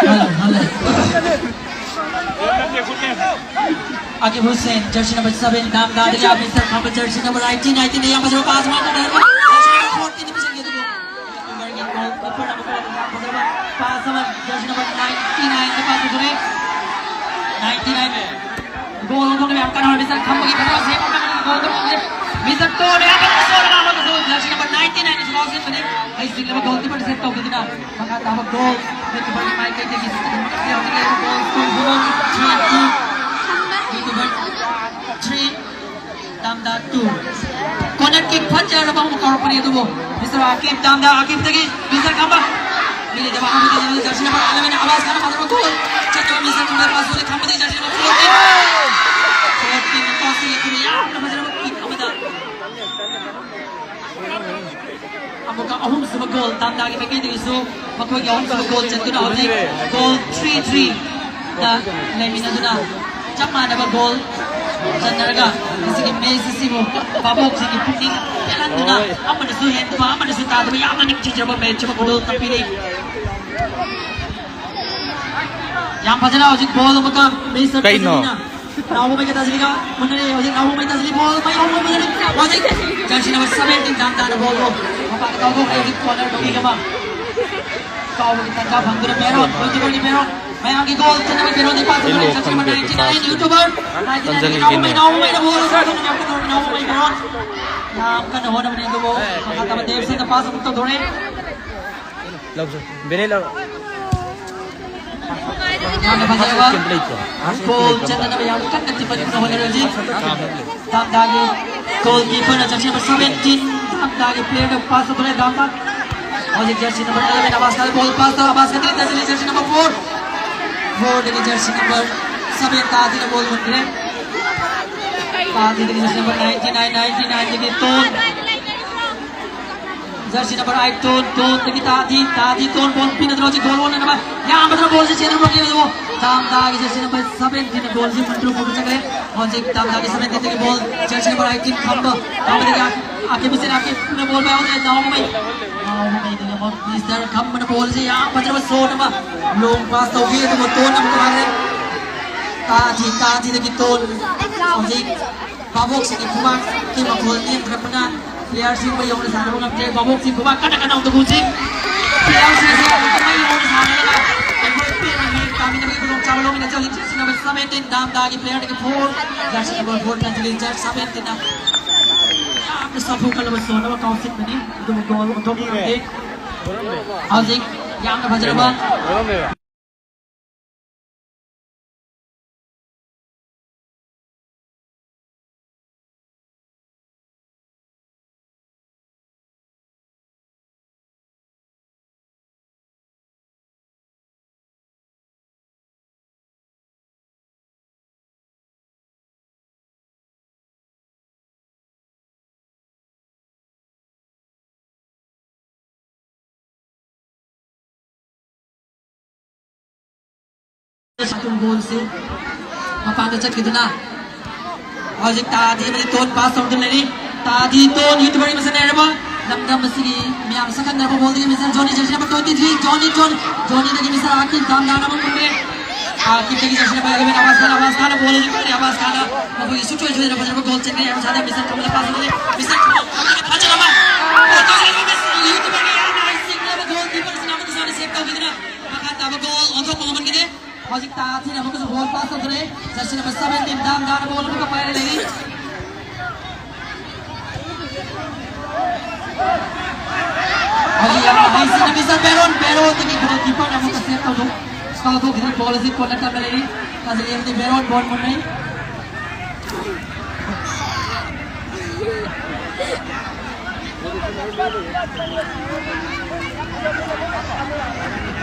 Hello, hello. Akib Hussain, jersey number seven, ꯗꯥꯝ ꯗꯥꯗꯒꯤ Mister Khamba, jersey number eighteen, eighteen ꯗ ꯌꯥꯝ ꯐꯖꯕ pass ꯑꯃ ꯇꯧꯔꯦ꯫ Jersey number fourteen ꯗ ꯄꯤꯁꯤꯟꯈꯤ ꯑꯗꯨꯕꯨ goalkeeper ꯅ ꯑꯃꯨꯛꯀ ꯌꯥꯝ ꯐꯖꯕ pass ꯑꯃ jersey number ninety nine ꯗ pass ꯇꯧꯊꯣꯔꯛꯑꯦ꯫ Ninety nine꯫ Goal ꯂꯧꯊꯣꯛꯅꯕ ꯌꯥꯝ ꯀꯟꯅ ꯍꯣꯠꯅꯔꯤ꯫ Mister ꯈꯝꯕꯒꯤ ꯐꯖꯕ save ꯑꯃ ꯇꯧꯔꯦ꯫ Goal ꯇꯧꯔꯦ꯫ Mister ꯇꯣꯟꯅ ꯌꯥꯝ ꯐꯖꯅ ꯁꯣꯏꯔꯒ ꯑꯃꯨꯛꯀꯁꯨ jersey number ninety nine ꯅꯁꯨ ꯀꯥꯎꯁꯤꯟꯕꯅꯤ꯫ ꯍꯩꯁꯤꯡꯂꯕ goalkeeper ꯅ save ꯇꯧꯈꯤꯗꯨꯅ ꯃꯈꯥ ꯇꯥꯕ goal ꯒꯤ ꯃꯥꯏꯀꯩꯗꯒꯤ ꯍꯧꯖꯤꯛ ꯂꯩꯔꯤꯕ goal score ꯒꯤ ꯐꯤꯕꯝ three two, ꯒꯤ ꯐꯤꯕꯝ three, ꯗꯥꯝꯗꯥ two꯫ Corner kick ꯐꯠꯖꯔꯕ ꯑꯃ ꯀꯥꯎꯔꯛꯄꯅꯤ ꯑꯗꯨꯕꯨ Mister ꯑꯀꯤꯕ, ꯗꯥꯝꯗꯥ ꯑꯀꯤꯕꯗꯒꯤ Mister ꯈꯝꯕ꯫ ꯂꯩꯇꯕ ꯑꯃꯗ ꯖꯔꯁꯤ ꯅꯝꯕꯔ eleven ꯑꯕꯥꯁ ꯈꯥꯟꯅ ꯐꯖꯕ ꯒꯣꯜ ꯆꯟꯗꯕ ꯃꯤꯁ ꯇꯧꯔꯦ꯫ ꯄꯥꯁ ꯇꯧꯔꯦ ꯈꯝꯕꯗꯒꯤ jersey number fourteen꯫ Fourteen pass ꯇꯧꯔꯦ ꯈꯝꯕ ꯌꯥꯝꯅ ꯐꯖꯔꯕ ꯀꯤꯛ ꯑꯃꯗ꯫ ꯑꯃꯨꯛꯀ ꯑꯍꯨꯝꯁꯨꯕ ꯒꯣꯜ ꯗꯥꯝꯗꯥꯒꯤ ꯃꯥꯏꯀꯩꯗꯒꯤꯁꯨ ꯃꯈꯣꯏꯒꯤ ꯑꯍꯨꯝꯁꯨꯕ ꯒꯣꯜ ꯆꯟꯗꯨꯅ ꯍꯧꯖꯤꯛ ꯒꯣꯜ three three ꯗ ꯂꯩꯃꯤꯟꯅꯗꯨꯅ ꯆꯞ ꯃꯥꯟꯅꯕ ꯒꯣꯜ ꯆꯟꯅꯔꯒ ꯉꯁꯤꯒꯤ ꯃꯦꯆ ꯑꯁꯤꯕꯨ ꯚꯥꯕꯣꯛꯁꯤꯡꯒꯤ ꯄꯨꯛꯅꯤꯡ ꯄꯦꯜꯍꯟꯗꯨꯅ ꯑꯃꯅꯁꯨ ꯍꯦꯟꯕ ꯑꯃꯅꯁꯨ ꯇꯥꯗꯕ ꯌꯥꯝꯅ ꯅꯤꯡꯊꯤꯖꯔꯕ ꯃꯦꯆ ꯑꯃ ꯈꯨꯗꯣꯜ ꯇꯝꯕꯤꯔꯤ꯫ ꯌꯥꯝ ꯐꯖꯅ ꯍꯧꯖꯤꯛ ꯕꯣꯜ ꯑꯃꯒ ꯃꯦꯆ ꯀꯩꯅꯣ? ꯆꯠꯄꯁꯤꯅ ꯅꯥꯎꯕ ꯃꯩꯒ ꯇꯥꯁꯤꯜꯂꯤꯒ ꯃꯨꯟꯅꯔꯦ꯫ ꯍꯧꯖꯤꯛ ꯅꯥꯎꯕ ꯃꯩ ꯇꯥꯁꯤꯜꯂꯤ꯫ ꯕꯣꯜ ꯃꯩ ꯍꯧꯕ ꯃꯨꯟꯅꯔꯦ꯫ ꯍꯧꯖꯤꯛ ꯖꯔꯁꯤ ꯅꯝꯕꯔ seventeen ꯗꯥꯝꯗꯥꯅ ꯕꯣꯜꯗꯣ ꯃꯄꯥꯟꯗ ꯀꯥꯎꯊꯣꯛꯈ꯭ꯔꯦ꯫ ꯍꯧꯖꯤꯛ ꯀꯣꯔꯅꯔ ꯂꯧꯕꯤꯒ ꯑꯃ ꯀꯥꯎꯕꯒꯤ ꯇꯥꯟꯖꯥ ꯐꯪꯗꯨꯅ ꯃꯦꯔꯣꯟ, ꯒꯣꯜꯀꯤꯄꯔꯒꯤ ꯃꯦꯔꯣꯟ, ꯃꯌꯥꯝꯒꯤ ꯒꯣꯜ ꯆꯟꯅꯕ ꯃꯦꯔꯣꯟꯗꯤ ꯄꯥꯁ ꯇꯧꯔꯦ꯫ Jersey number ninety nine YouTuber, ninety nine ꯅꯥꯎꯕ ꯃꯩ, ꯅꯥꯎꯕ ꯃꯩꯅ ꯕꯣꯜ ꯁꯣꯏꯗꯅ ꯃꯌꯥꯝ ꯀꯟꯅ ꯍꯣꯠꯅꯕ ꯃꯦꯔꯣꯟ꯫ ꯌꯥꯝ ꯀꯟꯅ ꯍꯣꯠꯅꯕꯅꯤ ꯑꯗꯨꯕꯨ ꯃꯈꯥ ꯇꯥꯕ ꯗꯦꯕꯁꯟꯗ ꯄꯥꯁ ꯑꯃꯨꯛ ꯇꯧꯊꯣꯔꯛꯑꯦ꯫ ꯂꯧꯁꯦ꯫ ꯕꯦꯅꯦꯠ ꯂꯧꯔꯣ꯫ ꯌꯥꯝꯅ ꯐꯖꯔꯕ ꯒꯣꯜ ꯆꯟꯅꯅꯕ ꯌꯥꯝ ꯀꯟꯅ ꯇꯤꯝ ꯑꯅꯤꯃꯛꯅ ꯍꯣꯠꯅꯔꯤ ꯍꯧꯖꯤꯛ꯫ ꯗꯥꯝꯗꯥꯒꯤ ꯒꯣꯜꯀꯤꯄꯔꯅ ꯖꯔꯁꯤ ꯅꯝꯕꯔ seventeen ꯗꯥꯝꯗꯥꯒꯤ ꯄ꯭ꯂꯦꯌꯔꯗ ꯄꯥꯁ ꯇꯧꯊꯣꯔꯛꯑꯦ꯫ ꯗꯥꯝꯗꯥ ꯍꯧꯖꯤꯛ ꯖꯔꯁꯤ ꯅꯝꯕꯔ eleven ꯑꯕꯥꯁ ꯈꯥꯟꯅ ꯕꯣꯜ ꯄꯥꯁ ꯇꯧ꯫ ꯑꯕꯥꯁ ꯈꯥꯟꯅ ꯖꯔꯁꯤ ꯅꯝꯕꯔ four꯫ Fourꯗꯒꯤ ꯖꯔꯁꯤ ꯅꯝꯕꯔ seven ꯇꯥꯗꯤꯅ ꯕꯣꯜ ꯃꯨꯟꯈ꯭ꯔꯦ꯫ ꯇꯥꯗꯤꯗꯒꯤ jersey number ninety nine, ninety nineꯗꯒꯤ Ton. Jersey number eight Ton, ꯇꯣꯟꯗꯒꯤ ꯇꯥꯗꯤ, ꯇꯥꯗꯤ ꯇꯣꯟ ꯕꯣꯜ ꯄꯤꯅꯗ꯭ꯔꯣ ꯍꯧꯖꯤꯛ ꯒꯣꯜ ꯑꯣꯟꯅꯅꯕ꯫ ꯌꯥꯝꯕꯗꯨꯅ ꯕꯣꯜꯁꯤ ꯆꯦꯟꯅꯕ ꯉꯝꯈꯤꯕꯗꯣ ꯗꯥꯝꯗꯥꯒꯤ ꯖꯔꯁꯤ ꯅꯝꯕꯔ seventeenꯅ ꯕꯣꯜꯁꯤ ꯃꯟꯇ꯭ꯔꯨ ꯐꯨꯕ ꯆꯪꯈ꯭ꯔꯦ꯫ ꯍꯧꯖꯤꯛ ꯗꯥꯝꯗꯥꯒꯤ seventeenꯗꯒꯤ ꯕꯣꯜ ꯖꯔꯁꯤ ꯅꯝꯕꯔ eighteen ꯈꯝꯕ, ꯈꯝꯕꯗꯒꯤ ꯑꯥ, ꯑꯥꯀꯦ ꯃꯤꯁꯦꯜ ꯑꯥꯀꯦꯅ ꯕꯣꯜ ꯄꯥꯏꯍꯧꯔꯦ꯫ ꯅꯥꯎꯕꯃꯩ, ꯅꯥꯎꯕꯃꯩꯗꯒꯤ ꯑꯃꯨꯛ ꯃꯤꯁꯇꯔ ꯈꯝꯕꯅ ꯕꯣꯜꯁꯤ ꯌꯥꯝ ꯐꯖꯕ ꯁꯣꯠ ꯑꯃ ꯂꯣꯡ ꯄꯥꯁ ꯇꯧꯈꯤ, ꯑꯗꯨꯕꯨ ꯇꯣꯟ ꯑꯃꯨꯛ ꯍꯥꯏꯔꯦ꯫ ꯇꯥꯗꯤ, ꯇꯥꯗꯤꯗꯒꯤ ꯇꯣꯟ ꯍꯧꯖꯤꯛ ꯚꯥꯕꯣꯛꯁꯤꯡꯒꯤ ꯈꯨꯕꯥꯛꯀꯤ ꯃꯈꯣꯜ ꯅꯦꯝꯈ꯭ꯔꯕꯅ ꯄ꯭ꯂꯦꯌꯔꯁꯤꯡꯕꯨ ꯌꯧꯅ ꯁꯥꯟꯅꯕ ꯉꯝꯗ꯭ꯔꯦ꯫ ꯚꯥꯕꯣꯛꯁꯤꯡ ꯈꯨꯕꯥꯛ ꯀꯟꯅ ꯀꯟꯅ ꯍꯧꯗꯣꯛꯎꯁꯤ꯫ ꯄ꯭ꯂꯦꯌꯔꯁꯤꯡ ꯑꯁꯤ ꯑꯃꯨꯛꯇꯪ ꯌꯧꯅ ꯁꯥꯟꯅꯔꯒ ꯑꯩꯈꯣꯏ ꯄꯦꯟꯅ ꯃꯤꯠ ꯇꯥꯃꯤꯟꯅꯕꯒꯤ ꯈꯨꯗꯣꯡꯆꯥꯕ ꯂꯧꯃꯤꯟꯅꯁꯤ꯫ ꯍꯧꯖꯤꯛ ꯖꯔꯁꯤ ꯅꯝꯕꯔ seventeen ꯗꯥꯝꯗꯥꯒꯤ ꯄ꯭ꯂꯦꯌꯔꯗꯒꯤ four, jersey number four Kanjali, jersey seventeenꯅ ꯌꯥꯝꯅ ꯁꯥꯐꯨ ꯀꯜꯂꯕ ꯁꯣꯟꯅꯕ ꯀꯥꯎꯁꯤꯟꯕꯅꯤ, ꯑꯗꯨꯕꯨ ꯒꯣꯜ ꯑꯣꯟꯊꯣꯛꯄ ꯉꯝꯗꯦ꯫ ꯍꯧꯖꯤꯛ ꯌꯥꯝꯅ ꯐꯖꯔꯕ ꯁꯥꯇꯨꯝ ꯒꯣꯜꯁꯤ ꯃꯄꯥꯟꯗ ꯆꯠꯈꯤꯗꯨꯅ ꯍꯧꯖꯤꯛ ꯇꯥꯗꯤ ꯑꯃꯗꯤ ꯇꯣꯟ ꯄꯥꯁ ꯇꯧꯗꯨꯅ ꯂꯩꯔꯤ꯫ ꯇꯥꯗꯤ ꯇꯣꯟ YouTuberꯒꯤ ꯃꯁꯛ ꯅꯥꯏꯔꯕ ꯂꯝꯗꯝ ꯑꯁꯤꯒꯤ ꯃꯤꯌꯥꯝ ꯁꯛꯈꯪꯅꯔꯕ ꯕꯣꯜꯗꯒꯤ Michel Johnny jersey number twenty three Johnny John ꯖꯣꯅꯤꯗꯒꯤ ꯃꯤꯁꯦꯜ ꯑꯥꯀꯤꯕ ꯗꯥꯝ ꯗꯥꯝ ꯑꯃ ꯐꯪꯈ꯭ꯔꯦ꯫ ꯑꯥꯀꯤꯕꯗꯒꯤ jersey number eleven Abbas Khan Abbas ꯈꯥꯟꯅ ꯕꯣꯜ ꯑꯗꯨ ꯄꯥꯏꯔꯦ꯫ ꯑꯕꯥꯁ ꯈꯥꯟꯅ ꯃꯈꯣꯏꯒꯤ ꯁꯨꯡꯁꯣꯏ ꯁꯣꯏꯗꯅ ꯐꯖꯔꯕ ꯒꯣꯜ ꯆꯦꯟꯈ꯭ꯔꯦ꯫ ꯑꯕꯥꯁ ꯈꯥꯟꯅ ꯃꯤꯁꯦꯜ ꯊꯣꯡꯕꯗ ꯄꯥꯁ ꯇꯧꯔꯦ꯫ ꯃꯤꯁꯦꯜ ꯊꯣꯡꯕꯗ ꯐꯖꯅ ꯑꯃ ꯒꯣꯜ ꯇꯧꯔꯦ꯫ ꯃꯤꯁꯦꯜ YouTuberꯒꯤ ꯌꯥꯝꯅ ꯍꯩꯁꯤꯡꯅꯕ ꯒꯣꯜ ꯀꯤꯄꯔꯁꯤꯅ ꯑꯃꯨꯛꯀꯁꯨ ꯍꯥꯟꯅ ꯁꯦꯚ ꯇꯧꯈꯤꯗꯨꯅ ꯃꯈꯥ ꯇꯥꯕ ꯒꯣꯜ ꯑꯣꯟꯊꯣꯛꯄ ꯉꯝꯍꯟꯈꯤꯗꯦ꯫ ꯍꯧꯖꯤꯛ ꯇꯥ ꯊꯤꯅ ꯑꯃꯨꯛꯀꯁꯨ ꯕꯣꯜ ꯄꯥꯁ ꯇꯧꯈ꯭ꯔꯦ꯫ ꯖꯔꯁꯤ ꯅꯝꯕꯔ seventeen ꯗꯥꯝ ꯗꯥꯝꯅ ꯕꯣꯜ ꯑꯃꯨꯛꯀ ꯄꯥꯏꯔ ꯂꯩꯔꯤ꯫ ꯍꯧꯖꯤꯛ ꯌꯥꯝꯅ ꯍꯩꯁꯤꯡꯅ ꯃꯤꯁꯇꯔ ꯕꯦꯔꯣꯟ, ꯕꯦꯔꯣꯟꯗꯒꯤ ꯒꯣꯜ ꯀꯤꯄꯔꯅ ꯑꯃꯨꯛꯀ ꯁꯦꯚ ꯇꯧꯗꯨ ꯀꯥꯎꯊꯣꯛꯈꯤꯗꯨꯅ ꯕꯣꯜ ꯑꯁꯤ ꯀꯣꯟꯅ ꯇꯝꯅ ꯂꯩꯔꯤ꯫ ꯐꯥꯖꯤꯜꯂꯤ ꯑꯃꯗꯤ ꯕꯦꯔꯣꯟ ꯕꯣꯜ ꯃꯨꯟꯅꯩ꯫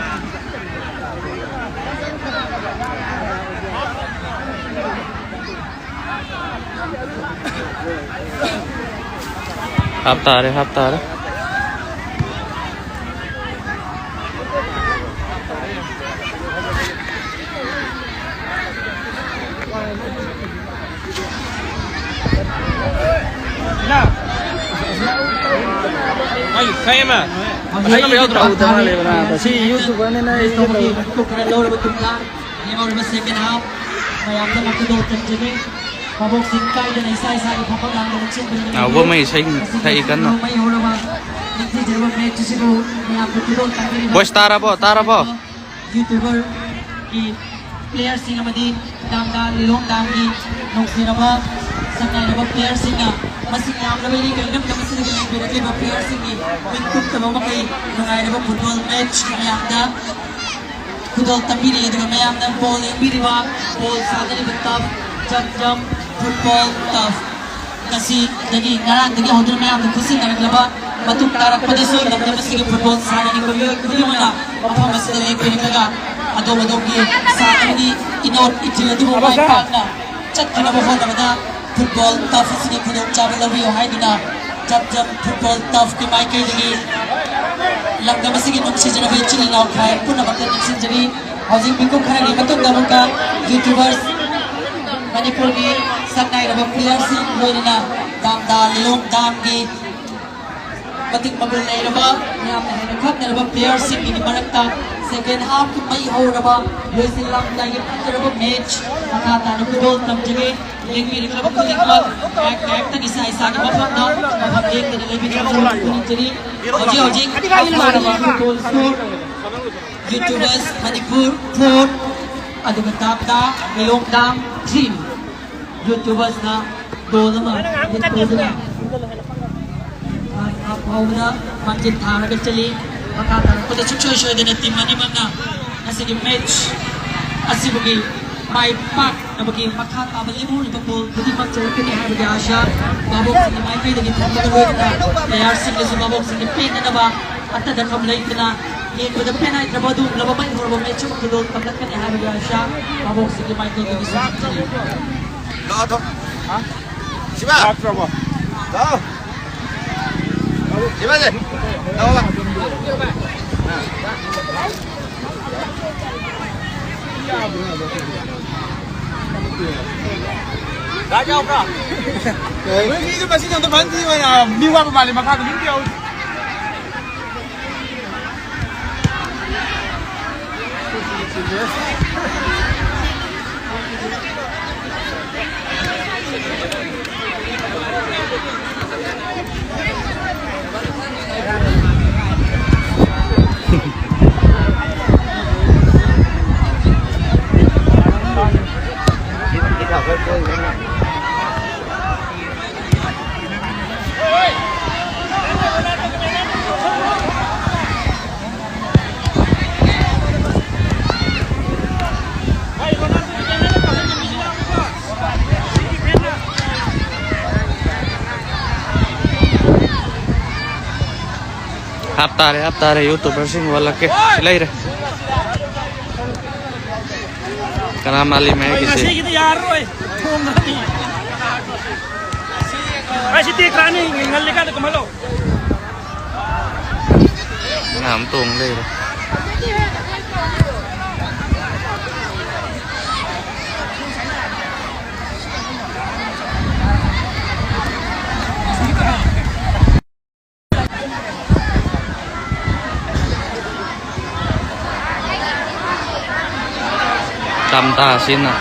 ꯍꯥꯞ ꯇꯥꯔꯦ, ꯍꯥꯞ ꯇꯥꯔꯦ꯫ ꯑꯩ ꯀꯩꯃ? ꯑꯩ ꯌꯥꯎꯗ꯭ꯔꯣ? ꯇꯧꯗꯕ ꯃꯥꯜꯂꯦꯕ ꯅꯥꯕ꯫ ꯁꯤ YouTuberꯅꯤꯅ ꯑꯩ ꯈꯔ ꯂꯧꯔꯕ ꯇꯨꯡꯗ ꯂꯦꯝꯍꯧꯔꯤꯕ second half ꯃꯌꯥꯝꯗꯃꯛꯇ ꯗꯣ ꯇꯝꯖꯒꯦ꯫ ꯃꯕꯣꯛꯁꯤꯡ ꯀꯥꯏꯗꯅ ꯏꯁꯥ ꯏꯁꯥꯒꯤ ꯐꯝꯐꯝ ꯂꯥꯡꯗ ꯅꯤꯡꯁꯤꯡꯕꯤꯔꯒꯦ꯫ ꯅꯥꯎꯕ ꯃꯩ ꯏꯁꯩ ꯁꯛꯏ ꯀꯟꯅ꯫ ꯃꯩ ꯍꯧꯔꯕ ꯅꯤꯡꯊꯤꯖꯔꯕ match ꯑꯁꯤꯕꯨ ꯃꯌꯥꯝꯕꯨ ꯈꯨꯗꯣꯜ ꯇꯝꯕꯤꯔꯤꯕ ꯕꯣꯏꯁ ꯇꯥꯔꯕꯣ? ꯇꯥꯔꯕꯣ? YouTuberꯒꯤ playerꯁꯤꯡ ꯑꯃꯗꯤ ꯗꯥꯝꯗꯥ ꯂꯤꯂꯣꯡ ꯗꯥꯝꯒꯤ ꯅꯨꯡꯁꯤꯔꯕ ꯁꯛꯅꯥꯏꯔꯕ playerꯁꯤꯡꯅ ꯃꯁꯤꯡ ꯌꯥꯝꯂꯕ ꯏꯔꯩ ꯏꯔꯝꯗꯝ ꯑꯁꯤꯗꯒꯤ ꯂꯩꯕꯤꯔꯛꯂꯤꯕ playerꯁꯤꯡꯒꯤ ꯃꯤꯡ ꯀꯨꯞꯇꯕ ꯃꯈꯩ ꯅꯨꯡꯉꯥꯏꯔꯕ football match ꯃꯌꯥꯝꯗ ꯈꯨꯗꯣꯜ ꯇꯝꯕꯤꯔꯤ꯫ ꯑꯗꯨꯒ ꯃꯌꯥꯝꯅ ball ꯌꯦꯡꯕꯤꯔꯤꯕ, ball ꯁꯥꯟꯅꯔꯤꯕ turf, ꯖꯝ ꯖꯝ football turf꯫ ꯉꯁꯤꯗꯒꯤ, ꯉꯔꯥꯡꯗꯒꯤ ꯍꯧꯗꯨꯅ ꯃꯌꯥꯝꯅ ꯈꯨꯠꯁꯤꯟꯅꯔꯛꯂꯕ ꯃꯇꯨꯡ ꯇꯥꯔꯛꯄꯗꯁꯨ ꯂꯝꯗꯝ ꯑꯁꯤꯒꯤ football ꯁꯥꯟꯅꯅꯤꯡꯕ ꯃꯤꯑꯣꯏ ꯈꯨꯗꯤꯡꯃꯛꯅ ꯃꯐꯝ ꯑꯁꯤꯗ ꯂꯦꯡꯕꯤꯔꯛꯂꯒ ꯑꯗꯣꯝ ꯑꯗꯣꯝꯒꯤ ꯁꯥꯟꯅꯕꯒꯤ ꯏꯅꯣꯠ ꯏꯊꯤꯜ ꯑꯗꯨꯕꯨ ꯃꯥꯏ ꯄꯥꯛꯅ ꯆꯠꯅꯅꯕ ꯍꯣꯠꯅꯕꯗ football turf ꯑꯁꯤꯒꯤ ꯈꯨꯗꯣꯡꯆꯥꯕ ꯂꯧꯕꯤꯌꯨ ꯍꯥꯏꯗꯨꯅ ꯖꯝ ꯖꯝ football turfꯀꯤ ꯃꯥꯏꯀꯩꯗꯒꯤ ꯂꯝꯗꯝ ꯑꯁꯤꯒꯤ ꯅꯨꯡꯁꯤꯖꯔꯕ ꯏꯆꯤꯜ ꯏꯅꯥꯎ ꯈꯥꯏ ꯄꯨꯝꯅꯃꯛꯇ ꯅꯤꯡꯁꯤꯡꯖꯔꯤ꯫ ꯍꯧꯖꯤꯛ ꯃꯤꯀꯨꯞ ꯈꯔꯒꯤ ꯃꯇꯨꯡꯗ ꯑꯃꯨꯛꯀ YouTubers ꯃꯅꯤꯄꯨꯔꯒꯤ ꯁꯛ ꯅꯥꯏꯔꯕ playerꯁꯤꯡ ꯂꯣꯏꯅꯅ ꯗꯥꯝꯗꯥ ꯂꯤꯂꯣꯡ ꯗꯥꯝꯒꯤ ꯃꯇꯤꯛ ꯃꯒꯨꯟ ꯂꯩꯔꯕ, ꯃꯌꯥꯝꯅ ꯍꯦꯟꯅ ꯈꯪꯅꯔꯕ playerꯁꯤꯡꯒꯤ ꯃꯔꯛꯇ second half ꯃꯩ ꯍꯧꯔꯕ ꯂꯣꯏꯁꯤꯜꯂꯝꯗꯥꯏꯒꯤ ꯐꯖꯔꯕ match ꯃꯈꯥ ꯇꯥꯅ ꯈꯨꯗꯣꯜ ꯇꯝꯖꯒꯦ꯫ ꯌꯦꯡꯕꯤꯔꯤꯕ ꯈꯨꯗꯤꯡꯃꯛ ꯉꯥꯏꯍꯥꯛ ꯉꯥꯏꯍꯥꯛꯇꯪ ꯏꯁꯥ ꯏꯁꯥꯒꯤ ꯃꯐꯝꯗ ꯃꯐꯝ ꯂꯦꯡꯗꯅ ꯂꯩꯕꯤꯅꯕ ꯈꯨꯔꯨꯝꯖꯔꯤ꯫ ꯍꯧꯖꯤꯛ ꯍꯧꯖꯤꯛ ꯐꯥꯏꯅꯦꯜ ꯃꯥꯟꯅꯕ꯫ Goal score YouTubers Manipur four ꯑꯗꯨꯒ ꯗꯥꯝꯗꯥ ꯂꯤꯂꯣꯡ ꯗꯥꯝ three꯫ YouTubersꯅ goal ꯑꯃ lead ꯇꯧꯗꯨꯅ first half ꯐꯥꯎꯕꯗ ꯃꯥꯡꯖꯤꯜ ꯊꯥꯔꯒ ꯆꯠꯂꯤ꯫ ꯃꯈꯥ ꯇꯥꯔꯛꯄꯗ ꯁꯨꯡꯁꯣꯏ ꯁꯣꯏꯗꯅ team ꯑꯅꯤꯃꯛꯅ ꯉꯁꯤꯒꯤ match ꯑꯁꯤꯕꯨꯒꯤ ꯃꯥꯏ ꯄꯥꯛꯅꯕꯒꯤ ꯃꯈꯥ ꯇꯥꯕ ꯂꯦꯝꯍꯧꯔꯤꯕ goal ꯈꯨꯗꯤꯡꯃꯛ ꯆꯜꯂꯛꯀꯅꯤ ꯍꯥꯏꯕꯒꯤ ꯑꯥꯁꯥ ꯚꯥꯕꯣꯛꯁꯤꯡꯒꯤ ꯃꯥꯏꯀꯩꯗꯒꯤ ꯊꯝꯕꯒ ꯂꯣꯏꯅꯅ playerꯁꯤꯡꯗꯁꯨ ꯚꯥꯕꯣꯛꯁꯤꯡꯒꯤ ꯄꯦꯟꯅꯅꯕ ꯑꯇꯗ ꯈꯝ ꯂꯩꯇꯅ ꯌꯦꯡꯕꯗ ꯄꯦꯟꯅꯥꯏꯗ꯭ꯔꯕ ꯑꯗꯨꯒꯨꯝꯂꯕ ꯃꯩ ꯍꯧꯔꯕ match ꯑꯃ ꯈꯨꯗꯣꯜ ꯇꯝꯂꯛꯀꯅꯤ ꯍꯥꯏꯕꯒꯤ ꯑꯥꯁꯥ ꯚꯥꯕꯣꯛꯁꯤꯡꯒꯤ ꯃꯥꯏꯀꯩꯗꯒꯤꯁꯨ ꯊꯝꯖꯔꯤ꯫ ꯂꯥꯛꯑꯣ, ꯊꯣ꯫ ꯍꯥ? ꯁꯤꯕꯥ! ꯂꯥꯛꯇ꯭ꯔꯕꯣ? ꯂꯥꯛꯑꯣ꯫ ꯁꯤꯕꯥꯁꯦ! ꯂꯥꯛꯑꯣꯕ꯫ ꯑꯥ꯫ ꯃꯣꯏ ꯃꯤꯗꯨ ꯃꯁꯤꯡ ꯑꯝꯇ ꯐꯖꯅ ꯊꯤꯌꯨ ꯍꯥꯏꯅ꯫ ꯃꯤ ꯋꯥꯠꯄ ꯃꯥꯜꯂꯦ, ꯃꯈꯥꯗ ꯃꯤ ꯑꯝꯇ ꯌꯥꯎꯗꯦ꯫ ꯍꯥꯞꯇꯥꯔꯦ, ꯍꯥꯞꯇꯥꯔꯦ, YouTuberꯁꯤꯡ ꯋꯥꯠꯂꯛꯀꯦ꯫ ꯁꯤ ꯂꯩꯔꯦ꯫ ꯀꯅꯥ ꯃꯥꯜꯂꯤ ꯃꯌꯦꯛꯀꯤꯁꯦ? ꯉꯁꯤꯒꯤꯗꯤ ꯌꯥꯔꯔꯣꯏ꯫ ꯊꯣꯡꯈ꯭ꯔꯅꯤ꯫ ꯑꯩ ꯁꯤ ꯇꯦꯛꯈ꯭ꯔꯅꯤ꯫ ꯉꯜꯂꯤꯀꯥꯟꯗ ꯀꯨꯝꯍꯜꯂꯣ꯫ ꯃꯅꯥ ꯑꯃ ꯇꯣꯡ ꯂꯩꯔꯦ꯫ ꯇꯝꯊꯥꯁꯤꯅ꯫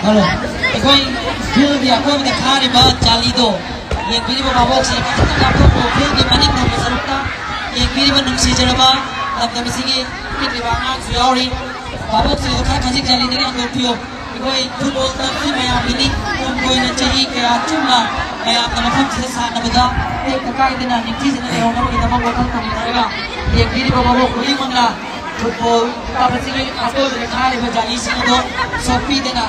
ꯍꯜꯂꯣ꯫ ꯑꯩꯈꯣꯏ ꯐꯤꯜꯒꯤ ꯑꯀꯣꯏꯕꯗ ꯊꯥꯔꯤꯕ ꯖꯥꯂꯤꯗꯣ ꯌꯦꯡꯕꯤꯔꯤꯕ ꯚꯥꯕꯣꯛꯁꯤꯡ ꯈꯤꯇꯪ ꯂꯥꯞꯊꯣꯛꯄꯤꯌꯨ꯫ ꯐꯤꯜꯒꯤ ꯃꯅꯤꯡ ꯊꯪꯕ ꯁꯔꯨꯛꯇ ꯌꯦꯡꯕꯤꯔꯤꯕ ꯅꯨꯡꯁꯤꯖꯔꯕ ꯂꯝꯗꯝ ꯑꯁꯤꯒꯤ ꯄꯤꯛꯂꯤꯕ ꯑꯉꯥꯡꯁꯨ ꯌꯥꯎꯔꯤ꯫ ꯚꯥꯕꯣꯛꯁꯤꯡ ꯈꯔ ꯈꯖꯤꯛ ꯖꯥꯂꯤꯗꯒꯤ ꯍꯟꯗꯣꯛꯄꯤꯌꯨ꯫ ꯑꯩꯈꯣꯏ ꯐꯨꯠꯕꯣꯜ ꯇꯔꯐꯁꯤ ꯃꯌꯥꯝꯒꯤꯅꯤ꯫ ꯇꯨꯡ ꯀꯣꯏꯅ ꯆꯍꯤ ꯀꯌꯥ ꯆꯨꯞꯅ ꯃꯌꯥꯝꯅ ꯃꯐꯝꯁꯤꯗ ꯁꯥꯟꯅꯕꯗ ꯇꯦꯛꯇ ꯀꯥꯏꯗꯅ ꯅꯤꯡꯊꯤꯖꯅ ꯂꯩꯍꯧꯅꯕꯒꯤꯗꯃꯛ ꯋꯥꯈꯜ ꯊꯝꯅꯔꯒ ꯌꯦꯡꯕꯤꯔꯤꯕ ꯚꯥꯕꯣꯛ ꯈꯨꯗꯤꯡꯃꯛꯅ ꯐꯨꯠꯕꯣꯜ ꯇꯔꯐ ꯑꯁꯤꯒꯤ ꯑꯀꯣꯏꯕꯗ ꯊꯥꯔꯤꯕ ꯖꯥꯂꯤꯁꯤꯡ ꯑꯗꯨ ꯁꯣꯛꯄꯤꯗꯅ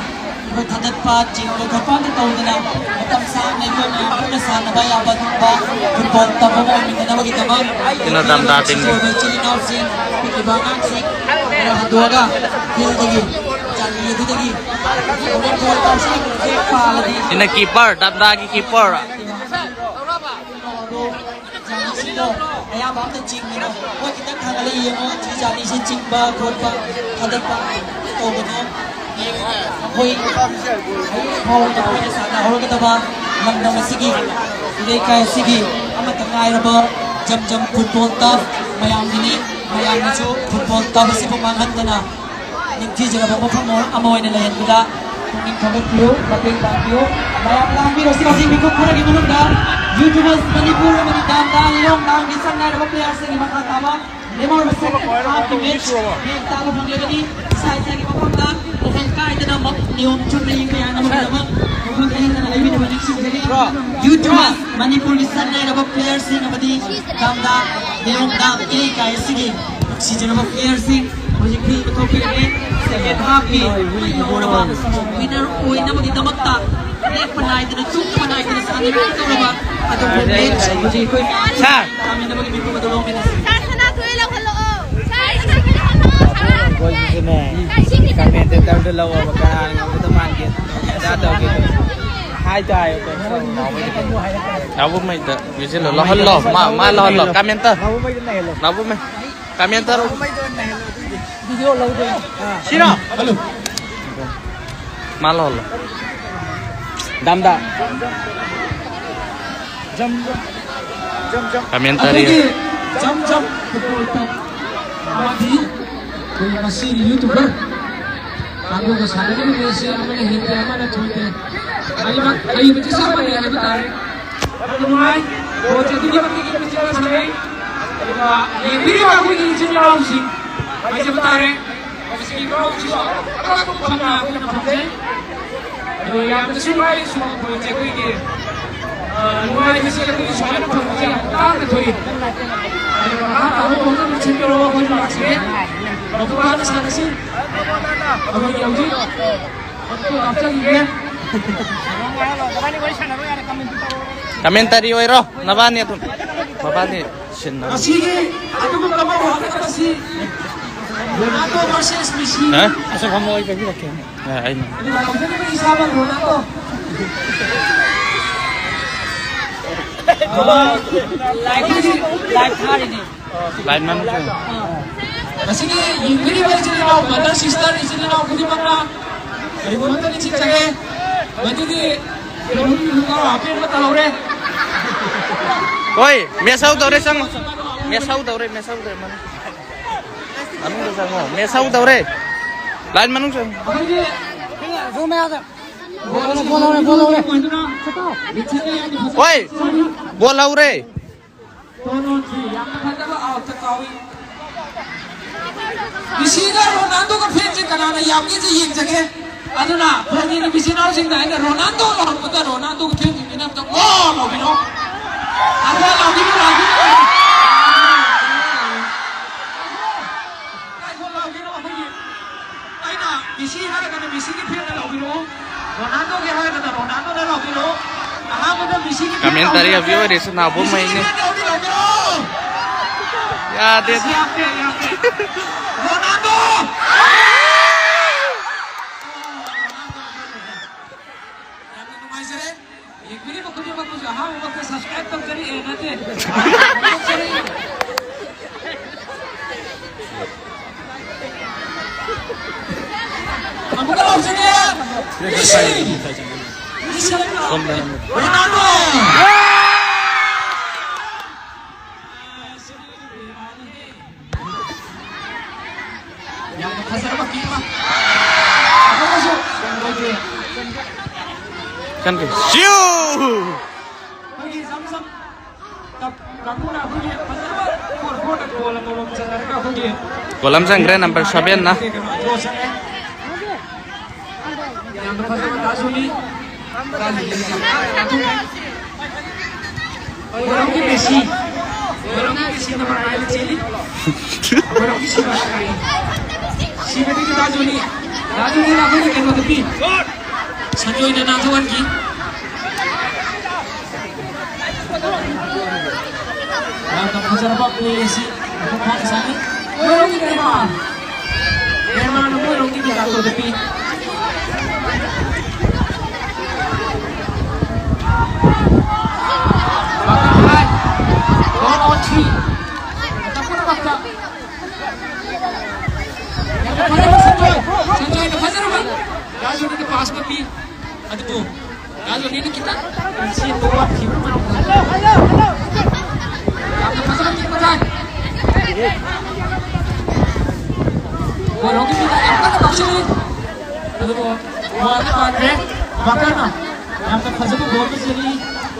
ꯏꯈꯣꯏ ꯊꯥꯗꯠꯄ, ꯆꯤꯡꯕ ꯈꯣꯠꯄ ꯑꯝꯇ ꯇꯧꯗꯅ ꯃꯇꯝ ꯁꯥꯡꯅ ꯑꯩꯈꯣꯏ ꯃꯌꯥꯝ ꯄꯨꯟꯅ ꯁꯥꯟꯅꯕ ꯌꯥꯕ ꯑꯗꯨꯒꯨꯝꯕ ꯐꯨꯠꯕꯣꯜ ꯇꯝꯕ ꯑꯃ ꯑꯣꯏꯃꯤꯟꯅꯅꯕꯒꯤꯗꯃꯛ ꯀꯩꯅꯣ ꯗꯥꯝꯗꯥ ꯇꯤꯝꯒꯤ ꯑꯣꯏꯕ ꯏꯆꯤꯜ ꯏꯅꯥꯎꯁꯤꯡ, ꯄꯤꯛꯂꯤꯕ ꯑꯉꯥꯡꯁꯤꯡ ꯈꯔ ꯍꯟꯗꯣꯛꯑꯒ ꯐꯤꯜꯗꯒꯤ ꯖꯥꯂꯤ ꯑꯗꯨꯗꯒꯤ ꯐꯨꯠꯕꯣꯜ ꯇꯔꯐꯁꯤꯒꯤ ꯍꯦꯛ ꯄꯥꯜꯂꯗꯤ ꯁꯤꯅ ꯀꯤꯄꯔ, ꯗꯥꯝꯗꯥꯒꯤ ꯀꯤꯄꯔ꯫ ꯖꯥꯂꯤꯁꯤꯡꯗꯣ ꯑꯌꯥꯝꯕ ꯑꯝꯇ ꯆꯤꯡꯉꯤꯅꯣ꯫ ꯃꯣꯏ ꯈꯤꯇꯪ ꯊꯥꯡꯒꯠꯂ ꯌꯦꯡꯉꯣ꯫ ꯁꯤ ꯖꯥꯂꯤꯁꯤ ꯆꯤꯡꯕ ꯈꯣꯠꯄ, ꯊꯥꯗꯠꯄ ꯇꯧꯕꯗꯣ ꯑꯩꯈꯣꯏ ꯍꯌꯦꯡ ꯐꯥꯎꯕꯗ ꯑꯩꯈꯣꯏꯅ ꯁꯥꯟꯅꯍꯧꯔꯒꯗꯕ ꯂꯝꯗꯝ ꯑꯁꯤꯒꯤ, ꯂꯩꯀꯥꯏ ꯑꯁꯤꯒꯤ ꯑꯃꯠꯇ ꯉꯥꯏꯔꯕ ꯖꯝ ꯖꯝ ꯐꯨꯠꯕꯣꯜ ꯇꯔꯐ ꯃꯌꯥꯝꯒꯤꯅꯤ꯫ ꯃꯌꯥꯝꯅꯁꯨ ꯐꯨꯠꯕꯣꯜ ꯇꯔꯐ ꯑꯁꯤꯕꯨ ꯃꯥꯡꯍꯟꯗꯅ ꯅꯤꯡꯊꯤꯖꯔꯕ ꯃꯐꯝ ꯑꯃ ꯑꯣꯏꯅ ꯂꯩꯍꯟꯕꯗ ꯄꯨꯛꯅꯤꯡ ꯊꯧꯒꯠꯄꯤꯌꯨ, ꯃꯇꯦꯡ ꯄꯥꯡꯕꯤꯌꯨ꯫ ꯃꯌꯥꯝ ꯂꯥꯡꯕꯤꯔꯣ꯫ ꯁꯤ ꯍꯧꯖꯤꯛ ꯃꯤꯀꯨꯞ ꯈꯔꯒꯤ ꯃꯅꯨꯡꯗ YouTubers ꯃꯅꯤꯄꯨꯔ ꯑꯃꯗꯤ ꯗꯥꯝꯗꯥ ꯂꯤꯂꯣꯡ ꯇꯥꯎꯟꯒꯤ ꯁꯛ ꯅꯥꯏꯔꯕ playerꯁꯤꯡꯒꯤ ꯃꯈꯥ ꯇꯥꯕ ꯂꯦꯃꯣꯔ ꯃꯁꯦꯟ halfꯀꯤ match ꯍꯌꯦꯡ ꯇꯥꯕ ꯐꯪꯂꯒꯅꯤ꯫ ꯏꯁꯥ ꯏꯁꯥꯒꯤ ꯃꯐꯝꯗ ꯋꯥꯈꯜ ꯀꯥꯏꯗꯅ ꯃ-, ꯅꯤꯌꯣꯝ ꯆꯨꯝꯅ ꯌꯦꯡꯕ ꯌꯥꯅꯕꯒꯤꯗꯃꯛ ꯃꯐꯝ ꯈꯔ ꯍꯦꯟꯅ ꯂꯩꯕꯤꯅꯕ ꯅꯤꯡꯁꯤꯡꯖꯔꯤ꯫ YouTubers ꯃꯅꯤꯄꯨꯔꯒꯤ ꯁꯛ ꯅꯥꯏꯔꯕ playerꯁꯤꯡ ꯑꯃꯗꯤ ꯗꯥꯝꯗꯥ ꯂꯤꯂꯣꯡ ꯇꯥꯎꯟ ꯏꯔꯩꯀꯥꯏ ꯑꯁꯤꯒꯤ ꯅꯨꯡꯁꯤꯖꯔꯕ playerꯁꯤꯡ ꯍꯧꯖꯤꯛ field ꯊꯣꯛꯄꯤꯔꯛꯑꯦ꯫ Second halfꯀꯤ ꯃꯩ ꯍꯧꯔꯕ winner ꯑꯣꯏꯅꯕꯒꯤꯗꯃꯛꯇ ꯂꯦꯞꯄ ꯅꯥꯏꯗꯅ, ꯇꯨꯝꯕ ꯅꯥꯏꯗꯅ ꯁꯥꯟꯅꯔꯛꯀꯗꯧꯔꯕ ꯑꯗꯨꯒꯨꯝꯕ match ꯍꯧꯖꯤꯛ ꯑꯩꯈꯣꯏ ꯁꯥꯔ ꯇꯥꯃꯤꯟꯅꯕꯒꯤ ꯃꯤꯀꯨꯞ ꯑꯗꯨ ꯂꯧꯃꯤꯟꯅꯁꯤ꯫ ꯁꯥꯔ ꯁꯅꯥꯊꯣꯏ ꯂꯧꯍꯜꯂꯛꯑꯣ꯫ ꯁꯥꯔ ꯁꯅꯥꯊꯣꯏ ꯂꯧꯍꯜꯂꯛꯑꯣ꯫ ꯁꯥꯔ ꯍꯥꯞꯀꯦ꯫ ꯁꯥꯔ ꯏꯁꯤꯡ ꯈꯤꯇꯪ ꯀꯃꯦꯟꯇꯦꯇꯔꯗꯨ ꯂꯧꯑꯣꯕ, ꯀꯅꯥꯅ ꯉꯝꯒꯗꯧ ꯃꯥꯟꯒꯦ? ꯀꯌꯥ ꯇꯧꯒꯦ? ꯍꯥꯏꯗꯣ ꯍꯥꯏꯌꯣ ꯀꯩꯅꯣ꯫ ꯅꯥꯎꯕꯣꯏꯃꯩꯗ ꯄꯤꯁꯤꯜꯂꯣ, ꯂꯧꯍꯜꯂꯣ꯫ ꯃꯥ, ꯃꯥ ꯂꯧꯍꯜꯂꯣ꯫ ꯀꯃꯦꯟꯇꯔ꯫ ꯅꯥꯎꯕꯣꯏꯃꯩ꯫ ꯀꯃꯦꯟꯇꯔ꯫ ꯁꯤꯔꯣ? ꯃꯥ ꯂꯧꯍꯜꯂꯣ꯫ ꯗꯥꯝꯗꯥ꯫ ꯖꯝ, ꯖꯝ, ꯖꯝ, ꯖꯝ꯫ ꯀꯃꯦꯟꯇꯔꯤ꯫ ꯑꯩꯈꯣꯏꯒꯤ ꯖꯝ ꯖꯝ ꯐꯨꯠꯕꯣꯜ ꯇꯔꯐ ꯑꯃꯗꯤ ꯃꯁꯤꯒꯤ YouTuber ꯀꯥꯡꯕꯨꯒ ꯁꯥꯟꯅꯔꯤꯕ ꯃꯦꯠꯁꯁꯦ ꯑꯃꯅ ꯍꯦꯟꯗꯦ, ꯑꯃꯅ ꯊꯣꯏꯗꯦ꯫ ꯑꯅꯤꯃꯛ ꯍꯩꯕꯗꯤ ꯆꯞ ꯃꯥꯟꯅꯩ ꯍꯥꯏꯕ ꯇꯥꯔꯦ꯫ ꯌꯥꯝꯅ ꯅꯨꯡꯉꯥꯏ꯫ ꯕꯣꯜꯁꯦ ꯑꯗꯨꯛꯀꯤ ꯃꯇꯤꯛ ꯏꯪꯅ ꯆꯤꯛꯅ ꯁꯥꯟꯅꯩ꯫ ꯑꯗꯨꯒ ꯌꯦꯡꯕꯤꯔꯤꯕ ꯑꯩꯈꯣꯏꯒꯤ ꯏꯆꯤꯜ ꯏꯅꯥꯎꯁꯤꯡ ꯍꯥꯏꯖꯕ ꯇꯥꯔꯦ꯫ ꯃꯁꯤꯒꯤ ꯍꯔꯥꯎꯕꯁꯤꯁꯨ ꯑꯀꯛꯅꯕ ꯐꯪꯅ ꯑꯩꯈꯣꯏꯅ ꯐꯪꯖꯩ꯫ ꯑꯗꯣ ꯌꯥꯝꯅꯁꯨ ꯅꯨꯡꯉꯥꯏ ꯁꯨꯝꯕ ꯄꯣꯠꯁꯦ ꯑꯩꯈꯣꯏꯒꯤ, ꯑ, ꯅꯨꯡꯉꯥꯏꯕꯁꯦ ꯑꯩꯈꯣꯏꯒꯤ ꯁꯨꯃꯥꯏꯅ ꯐꯪꯕꯁꯦ ꯌꯥꯝ ꯇꯥꯡꯅ ꯊꯣꯛꯏ꯫ ꯑꯗꯣ ꯃꯈꯥ ꯇꯥꯕ ꯄꯣꯠꯁꯨ ꯂꯣꯏꯁꯤꯟꯕꯤꯔꯛꯑꯣ, ꯑꯩꯈꯣꯏꯁꯨ ꯂꯥꯛꯆꯒꯦ꯫ ꯃꯄꯨꯡ ꯐꯥꯅ ꯁꯥꯟꯅꯁꯤ꯫ ꯑꯩꯈꯣꯏꯒꯤ ꯍꯧꯖꯤꯛ ꯐꯣꯇꯣ ꯀꯥꯞꯆꯈꯤꯒꯦ꯫ ꯀꯃꯦꯟꯇꯔꯤ ꯑꯣꯏꯔꯣ, ꯅꯕꯥꯅꯤ ꯑꯗꯨꯝ꯫ ꯃꯕꯥꯅꯤ ꯁꯤꯟꯅꯕ꯫ ꯉꯁꯤꯒꯤ ꯑꯗꯨꯒꯨꯝꯂꯕ ꯋꯥꯔꯀꯞ ꯑꯁꯤ ꯔꯣꯅꯥꯜꯗꯣ ꯚꯔꯁꯦꯁ ꯃꯦꯁꯤ꯫ ꯍꯥ? ꯑꯁ, ꯐꯝꯃꯣ, ꯑꯩ ꯄꯥꯏꯕꯤꯔꯛꯀꯦ꯫ ꯑ, ꯑꯩꯅ꯫ ꯑꯗꯨꯒ ꯍꯧꯖꯤꯛ ꯏꯁꯥꯃꯛ ꯔꯣꯅꯥꯜꯗꯣ꯫ ꯂꯥꯏꯚ ꯊꯥꯔꯤꯅꯤ꯫ ꯂꯥꯏꯟ ꯃꯅꯨꯡ ꯆꯪꯉꯨ꯫ ꯉꯁꯤꯒꯤ ꯌꯦꯡꯕꯤꯔꯤꯕ ꯏꯆꯤꯜ ꯏꯅꯥꯎ, ꯃꯗꯔ ꯁꯤꯁꯇꯔ ꯏꯆꯤꯜ ꯏꯅꯥꯎ ꯈꯨꯗꯤꯡꯃꯛꯅ ꯀꯔꯤꯒꯨꯝꯕ ꯑꯃꯇ ꯅꯤꯡꯁꯤꯡꯖꯒꯦ꯫ ꯃꯗꯨꯗꯤ ꯀꯩꯅꯣꯝꯒꯤ ꯈꯣꯡꯒ꯭ꯔꯥꯎ ꯍꯥꯞꯄꯦꯟ ꯑꯃ ꯇꯧꯍꯧꯔꯦ꯫ ꯍꯣꯏ, ꯃꯦꯁ ꯍꯧꯗꯧꯔꯦ, ꯆꯪꯉꯣ꯫ ꯃꯦꯁ ꯍꯧꯗꯧꯔꯦ, ꯃꯦꯁ ꯍꯧꯗꯧꯔꯦ, ꯃꯅꯨꯡ꯫ ꯃꯅꯨꯡꯗ ꯆꯪꯉꯣ, ꯃꯦꯁ ꯍꯧꯗꯧꯔꯦ꯫ ꯂꯥꯏꯟ ꯃꯅꯨꯡ ꯆꯪꯉꯣ꯫ ꯑꯩꯈꯣꯏꯒꯤ ꯕꯣꯜ ꯍꯧꯔꯦ, ꯕꯣꯜ ꯍꯧꯔꯦ, ꯕꯣꯜ ꯍꯧꯔꯦ꯫ ꯍꯣꯏ, ꯕꯣꯜ ꯍꯧꯔꯦ꯫ ꯇꯣꯅꯣꯟꯁꯤ ꯌꯥꯝꯅ ꯐꯖꯕ ꯑꯥꯎꯠꯇ ꯀꯥꯎꯏ꯫ ꯃꯤꯁꯤꯒ ꯔꯣꯅꯥꯜꯗꯣꯒ ꯐꯦꯟꯁꯦ ꯀꯅꯥꯅ ꯌꯥꯝꯒꯦꯁꯦ ꯌꯦꯡꯖꯒꯦ꯫ ꯑꯗꯨꯅ ꯐꯣꯟꯒꯤ ꯅꯨꯄꯤ ꯏꯆꯤꯟ ꯏꯅꯥꯎꯁꯤꯡꯅ ꯑꯩꯅ ꯔꯣꯅꯥꯜꯗꯣ ꯂꯥꯎꯔꯛꯄꯗ ꯔꯣꯅꯥꯜꯗꯣꯒꯤ ꯐꯦꯟꯁꯤꯡꯁꯤꯅ ꯑꯝꯇ ꯋꯥ ꯂꯥꯎꯕꯤꯔꯣ꯫ ꯑꯗꯨ ꯂꯥꯎꯕꯤꯔꯣ, ꯂꯥꯎꯕꯤꯔꯣ꯫ ꯉꯥꯏꯈꯣ, ꯂꯥꯎꯕꯤꯔꯣ, ꯑꯩꯈꯣꯏꯒꯤ ꯑꯩꯅ ꯃꯤꯁꯤ ꯍꯥꯏꯔꯒꯅ ꯃꯤꯁꯤꯒꯤ ꯐꯦꯟꯅ ꯂꯥꯎꯕꯤꯔꯛꯑꯣ꯫ ꯔꯣꯅꯥꯜꯗꯣꯒꯤ ꯍꯥꯏꯔꯒꯅ ꯔꯣꯅꯥꯜꯗꯣꯅ ꯂꯥꯎꯕꯤꯔꯛꯑꯣ꯫ ꯑꯍꯥꯟꯕꯗ ꯃꯤꯁꯤꯒꯤ ꯐꯦꯟ ꯀꯃꯦꯟꯇꯔꯤ ꯂꯥꯎꯕꯤꯔꯛꯑꯣ꯫ ꯍꯥꯞꯄꯤꯌꯨ, ꯔꯦꯁꯟ ꯍꯥꯞꯄ ꯃꯤꯁꯤꯒꯤ ꯃꯩꯅꯦ꯫ ꯐꯦꯟ ꯂꯥꯎꯗꯤ ꯂꯥꯎꯕꯤꯔꯛꯑꯣ꯫ ꯌꯥꯗꯦ꯫ ꯑꯁ, ꯌꯥꯗꯦ, ꯌꯥꯗꯦ꯫ ꯔꯣꯅꯥꯜꯗꯣ! ꯌꯥꯝꯅ ꯅꯨꯡꯉꯥꯏꯖꯔꯦ꯫ ꯌꯦꯡꯕꯤꯔꯤꯕ ꯈꯨꯗꯤꯡꯃꯛꯄꯨꯁꯨ ꯑꯍꯥꯟꯕꯃꯛꯇ subscribe ꯇꯧꯖꯔꯤ, ꯑꯦ, ꯅꯠꯇꯦ꯫ ꯑꯃꯨꯛꯀ ꯂꯥꯎꯖꯒꯦ꯫ ꯔꯣꯅꯥꯜꯗꯣ! ꯀꯟꯈ꯭ꯔꯦ꯫ ꯁꯤꯌꯨ! ꯑꯩꯈꯣꯏꯒꯤ ꯖꯝ ꯖꯝ ꯀꯞ ꯀꯥꯡꯕꯨꯅ ꯑꯩꯈꯣꯏꯒꯤ ꯐꯖꯕ ꯐꯣꯔ ꯐꯣꯔꯗ ꯒꯣꯜ ꯑꯃꯃꯝ ꯆꯟꯅꯔꯒ ꯑꯩꯈꯣꯏꯒꯤ ꯒꯣꯜ ꯑꯃ ꯆꯟꯈ꯭ꯔꯦ, ꯅꯝꯕꯔ ꯁꯚꯦꯟꯅ꯫ ꯀꯩꯅꯣ, ꯗ꯭ꯔꯣ ꯆꯠꯂꯦ꯫ ꯌꯥꯝꯅ ꯐꯖꯕ ꯗꯥ ꯖꯣꯅꯤ꯫ ꯗꯥ ꯖꯣꯅꯤ ꯌꯥꯝ ꯀꯟꯅ ꯀꯥꯞꯊꯣꯛꯈ꯭ꯔꯦ꯫ ꯑꯩꯈꯣꯏꯔꯣꯝꯒꯤ ꯃꯦꯁꯤ꯫ ꯑꯩꯈꯣꯏꯔꯣꯝꯒꯤ ꯃꯦꯁꯤ ꯅꯝꯕꯔ ꯅꯥꯏꯟꯗ ꯆꯦꯜꯂꯤ꯫ ꯑꯩꯈꯣꯏꯔꯣꯝꯒꯤ ꯁꯤꯕ ꯂꯥꯛꯀꯅꯤ꯫ ꯁꯤꯕꯗꯒꯤ ꯗꯥ ꯖꯣꯅꯤ꯫ ꯗꯥ ꯖꯣꯅꯤꯅ ꯑꯩꯈꯣꯏꯒꯤ ꯀꯩꯅꯣꯗ ꯄꯤ꯫ ꯁꯟꯖꯣꯏꯅ ꯅꯥꯟꯊꯣꯛꯍꯟꯈꯤ꯫ ꯌꯥꯝꯅ ꯐꯖꯔꯕ ꯄ꯭ꯂꯦ ꯑꯁꯤ ꯑꯃꯨꯛ ꯐꯥꯎ ꯁꯥꯟꯅꯩ꯫ ꯑꯩꯈꯣꯏꯔꯣꯝꯒꯤ ꯅꯦꯃꯥꯔ꯫ ꯅꯦꯃꯥꯔꯅ ꯃꯣꯏꯔꯣꯝꯒꯤ ꯃꯤꯗꯥꯡꯗꯣꯗ ꯄꯤ꯫ ꯃꯇꯝ ꯄꯨꯝꯅꯃꯛꯇ ꯌꯥꯝꯅ ꯐꯖꯕ ꯁꯟꯖꯣꯏ꯫ ꯁꯟꯖꯣꯏꯅ ꯐꯖꯔꯕ ꯔꯥꯖꯨꯒꯤꯗ ꯄꯥꯁ ꯑꯃ ꯄꯤ꯫ ꯑꯗꯨꯕꯨ ꯔꯥꯖꯨꯒꯤꯗ ꯈꯤꯇꯪ ꯆꯦꯟꯕ ꯋꯥꯠꯈꯤꯕ ꯃꯔꯝꯅ ꯌꯥꯝꯅ ꯐꯖꯕ ꯀꯤꯛ ꯃꯊꯥꯏ꯫ ꯒꯣꯜ ꯍꯧꯈꯤꯕꯗ ꯌꯥꯝ ꯀꯟꯅ ꯀꯥꯎꯁꯤꯜꯂꯤ꯫ ꯑꯗꯨꯕꯨ ꯋꯥꯟꯗ ꯄꯥꯟꯈ꯭ꯔꯦ꯫ ꯕꯥꯀꯔꯅ ꯌꯥꯝꯅ ꯐꯖꯕ ꯒꯣꯜ ꯑꯃ ꯆꯦꯜꯂꯤ꯫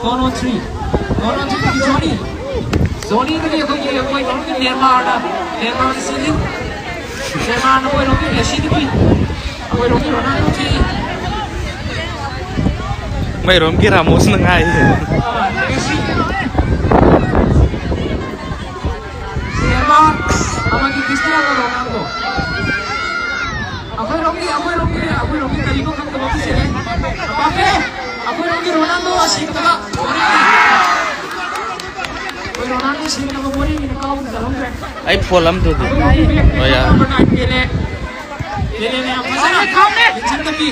ꯒꯣꯜ ꯑꯣꯟ ꯊ꯭ꯔꯤ꯫ ꯒꯣꯜ ꯑꯣꯟ ꯊ꯭ꯔꯤꯗꯒꯤ ꯖꯣꯅꯤ꯫ ꯖꯣꯅꯤꯗꯒꯤ ꯑꯩꯈꯣꯏꯒꯤ, ꯑꯩꯈꯣꯏ ꯀꯩꯅꯣꯒꯤ ꯅꯦꯃꯥꯔꯅ, ꯅꯦꯃꯥꯔꯅ ꯆꯦꯜꯂꯤ꯫ ꯅꯦꯃꯥꯔꯅ ꯑꯩꯈꯣꯏꯔꯣꯝꯒꯤ ꯃꯦꯁꯤꯗꯒꯤ, ꯑꯩꯈꯣꯏꯔꯣꯝꯒꯤ ꯔꯣꯅꯥꯜꯗꯣꯒꯤ꯫ ꯃꯩꯔꯣꯝꯒꯤ ꯔꯥꯃꯣꯁꯅ ꯉꯥꯏ꯫ ꯑꯥ, ꯃꯦꯁꯤ꯫ ꯅꯦꯃꯥꯔ ꯑꯃꯗꯤ ꯀ꯭ꯔꯤꯁꯇꯤꯌꯥꯅꯣ ꯔꯣꯅꯥꯜꯗꯣ꯫ ꯑꯩꯈꯣꯏꯔꯣꯝꯒꯤ, ꯑꯩꯈꯣꯏꯔꯣꯝꯒꯤ, ꯑꯩꯈꯣꯏꯔꯣꯝꯒꯤ ꯀꯔꯤꯅꯣ ꯈꯪꯗꯕ ꯑꯃ ꯆꯦꯜꯂꯦ꯫ ꯃꯕꯥꯄꯦ, ꯑꯩꯈꯣꯏꯔꯣꯝꯒꯤ ꯔꯣꯅꯥꯜꯗꯣ ꯁꯤꯡꯗꯕ꯫ ꯑꯩꯈꯣꯏ ꯔꯣꯅꯥꯜꯗꯣ ꯁꯤꯡꯗꯕ ꯃꯣꯔꯦꯒꯤꯅ ꯀꯥꯎꯕꯗ ꯆꯠꯍꯧꯗ꯭ꯔꯦ꯫ ꯑꯩ ꯐꯣꯜ ꯑꯃ ꯇꯧꯗꯣꯏꯅꯦ꯫ ꯑꯗꯨꯒꯤ ꯕꯦꯛ ꯍꯣꯏ, ꯌꯥꯔꯦ꯫ Number nine ꯄꯦꯂꯦ꯫ ꯄꯦꯂꯦꯅ ꯌꯥꯝ ꯐꯖꯅ ꯃꯤꯆꯪꯗ ꯄꯤ꯫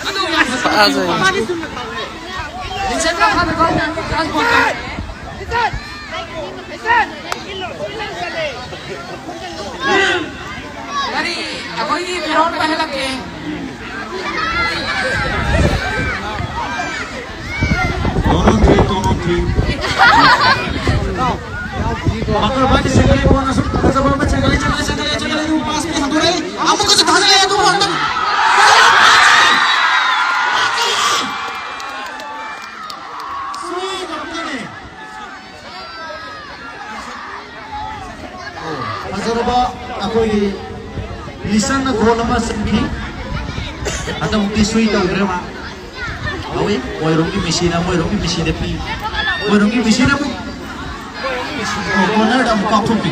ꯑꯗꯨ ꯌꯥꯝ ꯐꯖꯅ ꯄꯤ꯫ ꯐꯖꯩ꯫ ꯃꯤꯆꯪꯗ ꯐꯖꯅ ꯀꯥꯎꯕ ꯌꯥꯝ ꯀ꯭ꯂꯥꯁ ꯕꯣꯜꯗ꯫ ꯀꯔꯤ ꯑꯩꯈꯣꯏꯒꯤ ꯒ꯭ꯔꯥꯎꯟ ꯄꯥꯏꯍꯜꯂꯛꯀꯦ꯫ ꯇꯣꯅꯣꯟ ꯊ꯭ꯔꯤ, ꯇꯣꯅꯣꯟ ꯊ꯭ꯔꯤ꯫ ꯃꯥꯀꯔ ꯕꯥꯏꯛꯀꯤ ꯁꯦꯡꯒꯠꯂꯦ, ꯕꯣꯜ ꯑꯁꯨꯛ ꯐꯖꯕ ꯑꯃ ꯁꯦꯡꯒꯠꯂꯦ, ꯁꯦꯡꯒꯠꯂꯦ, ꯁꯦꯡꯒꯠꯂꯦ, ꯁꯦꯡꯒꯠꯂꯦ, ꯑꯗꯨꯕꯨ ꯄꯥꯁ ꯄꯤ ꯍꯟꯗꯣꯔꯛꯏ꯫ ꯑꯃꯨꯛꯀꯁꯨ ꯊꯥꯖꯤꯜꯂꯛꯑꯦ, ꯑꯗꯨꯕꯨ ꯍꯟꯗꯛ ꯇꯧꯔꯕ ꯑꯩꯈꯣꯏꯒꯤ ꯂꯤꯁꯟꯅ ꯒꯣꯜ ꯑꯃ ꯆꯟꯈꯤ꯫ ꯍꯟꯗꯛꯃꯨꯛꯇꯤ ꯁꯨꯏ ꯇꯧꯗ꯭ꯔꯦ ꯃꯥ꯫ ꯂꯧꯏ꯫ ꯃꯣꯏꯔꯣꯝꯒꯤ ꯃꯤꯁꯤꯅ, ꯃꯣꯏꯔꯣꯝꯒꯤ ꯃꯤꯁꯤꯗ ꯄꯤ꯫ ꯃꯣꯏꯔꯣꯝꯒꯤ ꯃꯤꯁꯤꯅ ꯑꯃꯨꯛ, ꯑꯣ, ꯀꯣꯔꯅꯔꯗ ꯑꯃꯨꯛ ꯀꯥꯎꯊꯣꯛꯄꯤ꯫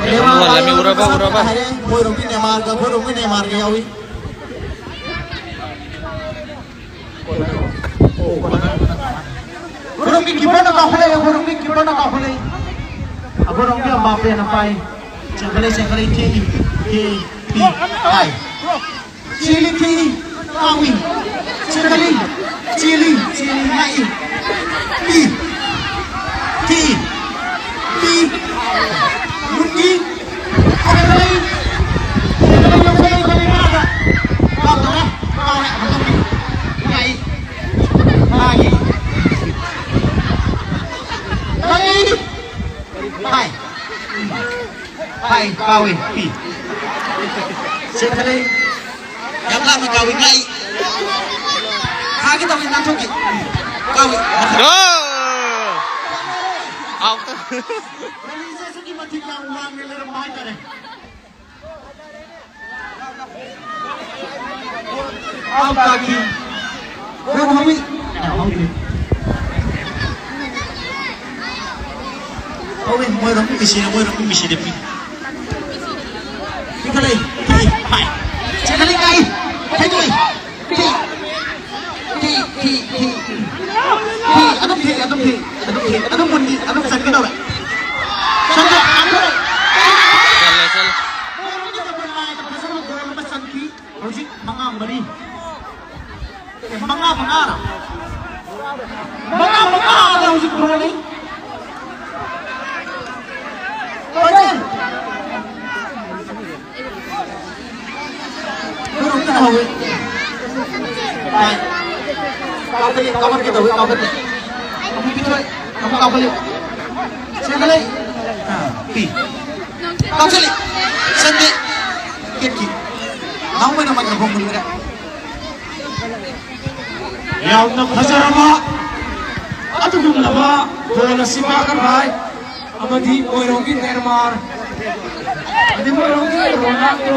ꯅꯦꯃꯥꯔ ꯂꯃꯤ ꯎꯔꯕ, ꯎꯔꯕ꯫ ꯍꯥꯏꯔꯦ, ꯃꯣꯏꯔꯣꯝꯒꯤ ꯅꯦꯃꯥꯔꯒ ꯑꯩꯈꯣꯏꯔꯣꯝꯒꯤ ꯅꯦꯃꯥꯔꯒ ꯌꯥꯎꯏ꯫ ꯈꯨꯔꯨꯝꯒꯤ ꯀꯤꯄꯔꯅ ꯀꯥꯎꯈꯠꯂꯛꯑꯦ, ꯈꯨꯔꯨꯝꯒꯤ ꯀꯤꯄꯔꯅ ꯀꯥꯎꯈꯠꯂꯛꯏ꯫ ꯑꯩꯈꯣꯏꯔꯣꯝꯒꯤ ꯑꯝꯕꯥꯄꯦꯅ ꯄꯥꯏ꯫ ꯆꯦꯟꯈꯠꯂꯛꯏ, ꯆꯦꯟꯈꯠꯂꯛꯏ, ꯊꯦꯛꯏ, ꯊꯦꯛꯏ, ꯄꯤ, ꯄꯥꯏ꯫ ꯆꯦꯜꯂꯤ, ꯊꯦꯛꯏ, ꯀꯥꯎꯏ꯫ ꯆꯦꯟꯈꯠꯂꯤ, ꯆꯦꯜꯂꯤ, ꯆꯦꯜꯂꯤ, ꯉꯥꯛꯏ꯫ ꯄꯤ, ꯊꯦꯛꯏ, ꯄꯤ꯫ ꯃꯨꯟꯈꯤ꯫ ꯆꯦꯟꯈꯠꯂꯛꯏ, ꯆꯦꯟꯈꯠꯂꯛꯏ, ꯌꯧꯁꯜꯂꯛꯏ, ꯌꯧꯁꯜꯂꯛꯏ, ꯉꯥꯛꯇ꯫ ꯀꯥꯎꯔꯦ, ꯀꯥꯎꯔꯦ, ꯍꯟꯗꯣꯛꯄꯤ꯫ ꯉꯥꯛꯏ꯫ ꯉꯥꯛꯏ꯫ ꯉꯥꯛꯏ꯫ ꯍꯥꯏ꯫ ꯍꯥꯏ, ꯀꯥꯎꯏ꯫ ꯄꯤ꯫ ꯆꯦꯟꯈꯠꯂꯛꯏ꯫ ꯌꯥꯝ ꯂꯥꯞꯅ ꯀꯥꯎꯏ꯫ ꯉꯥꯛꯏ꯫ ꯐꯥꯒꯦ ꯇꯧꯏ, ꯅꯥꯟꯊꯣꯛꯈꯤ꯫ ꯀꯥꯎꯏ꯫ ꯒꯣꯜ! ꯑꯥꯎꯠ꯫ ꯔꯦꯂꯤꯁꯦ ꯑꯁꯨꯛꯀꯤ ꯃꯇꯤꯛ ꯌꯥꯝ ꯋꯥꯡꯅ ꯂꯩꯔꯝꯕ ꯍꯥꯏꯇꯥꯔꯦ꯫ ꯑꯥꯎꯠ ꯇꯥꯈꯤ꯫ ꯔꯟ ꯍꯧꯏ꯫ ꯑꯥ, ꯍꯧꯗ꯭ꯔꯤ꯫ ꯍꯧꯏ, ꯃꯣꯏꯔꯣꯝꯒꯤ ꯃꯤꯁꯤꯅ, ꯃꯣꯏꯔꯣꯝꯒꯤ ꯃꯤꯁꯤꯗ ꯄꯤ꯫ ꯄꯤꯈꯠꯂꯛꯏ, ꯄꯤ, ꯍꯥꯏ꯫ ꯆꯦꯟꯈꯠꯂꯛꯏ, ꯉꯥꯛꯏ, ꯊꯩꯗꯣꯛꯏ꯫ ꯄꯤ꯫ ꯊꯤ, ꯊꯤ, ꯊꯤ꯫ ꯊꯤ, ꯑꯗꯨꯝ ꯊꯤ, ꯑꯗꯨꯝ ꯊꯤ, ꯑꯗꯨꯝ ꯊꯤ, ꯑꯗꯨꯝ ꯃꯨꯟꯅꯤ, ꯑꯗꯨꯝ ꯆꯟꯒꯗꯧꯔꯦ꯫ ꯆꯟꯗꯦ, ꯆꯟꯗꯦ꯫ ꯆꯜꯂꯦ, ꯆꯜꯂꯦ꯫ ꯐꯖꯅ ꯒꯣꯜ ꯑꯃ ꯆꯟꯈꯤ꯫ ꯍꯧꯖꯤꯛ ꯃꯉꯥ ꯃꯔꯤ꯫ ꯑꯦ, ꯃꯉꯥ ꯃꯉꯥꯔ? ꯃꯉꯥ ꯃꯉꯥꯗ ꯍꯧꯖꯤꯛ ꯒꯣꯜ ꯑꯅꯤ꯫ ꯐꯖꯅ꯫ ꯈꯨꯔꯨꯝꯗꯨꯅ ꯍꯧꯏ꯫ ꯍꯥꯏ꯫ ꯀꯥꯎꯈꯠꯂꯤ, ꯀꯥꯎꯈꯠꯀꯦ ꯇꯧꯏ, ꯀꯥꯎꯈꯠꯂꯤ꯫ ꯑꯃꯨꯛ ꯄꯤꯊꯣꯛꯑꯦ, ꯑꯃꯨꯛ ꯀꯥꯎꯈꯠꯂꯤ꯫ ꯆꯦꯟꯈꯠꯂꯛꯏ꯫ ꯑꯥ, ꯄꯤ꯫ ꯀꯥꯎꯁꯜꯂꯤ꯫ ꯆꯟꯗꯦ꯫ ꯀꯦꯠꯈꯤ꯫ ꯅꯥꯎꯃꯩꯅ ꯃꯥꯏꯀ꯭ꯔꯣꯐꯣꯟ ꯃꯨꯟꯈ꯭ꯔꯦ꯫ ꯌꯥꯝꯅ ꯐꯖꯔꯕ ꯑꯗꯨꯒꯨꯝꯂꯕ ꯒꯣꯜ ꯑꯁꯤ ꯃꯥꯡꯍꯟꯕ ꯍꯥꯏ꯫ ꯑꯃꯗꯤ ꯃꯣꯏꯔꯣꯡꯒꯤ ꯅꯦꯔꯃꯥꯔ, ꯑꯗꯩ ꯃꯣꯏꯔꯣꯡꯒꯤ ꯔꯣꯅꯥꯜꯗꯣ,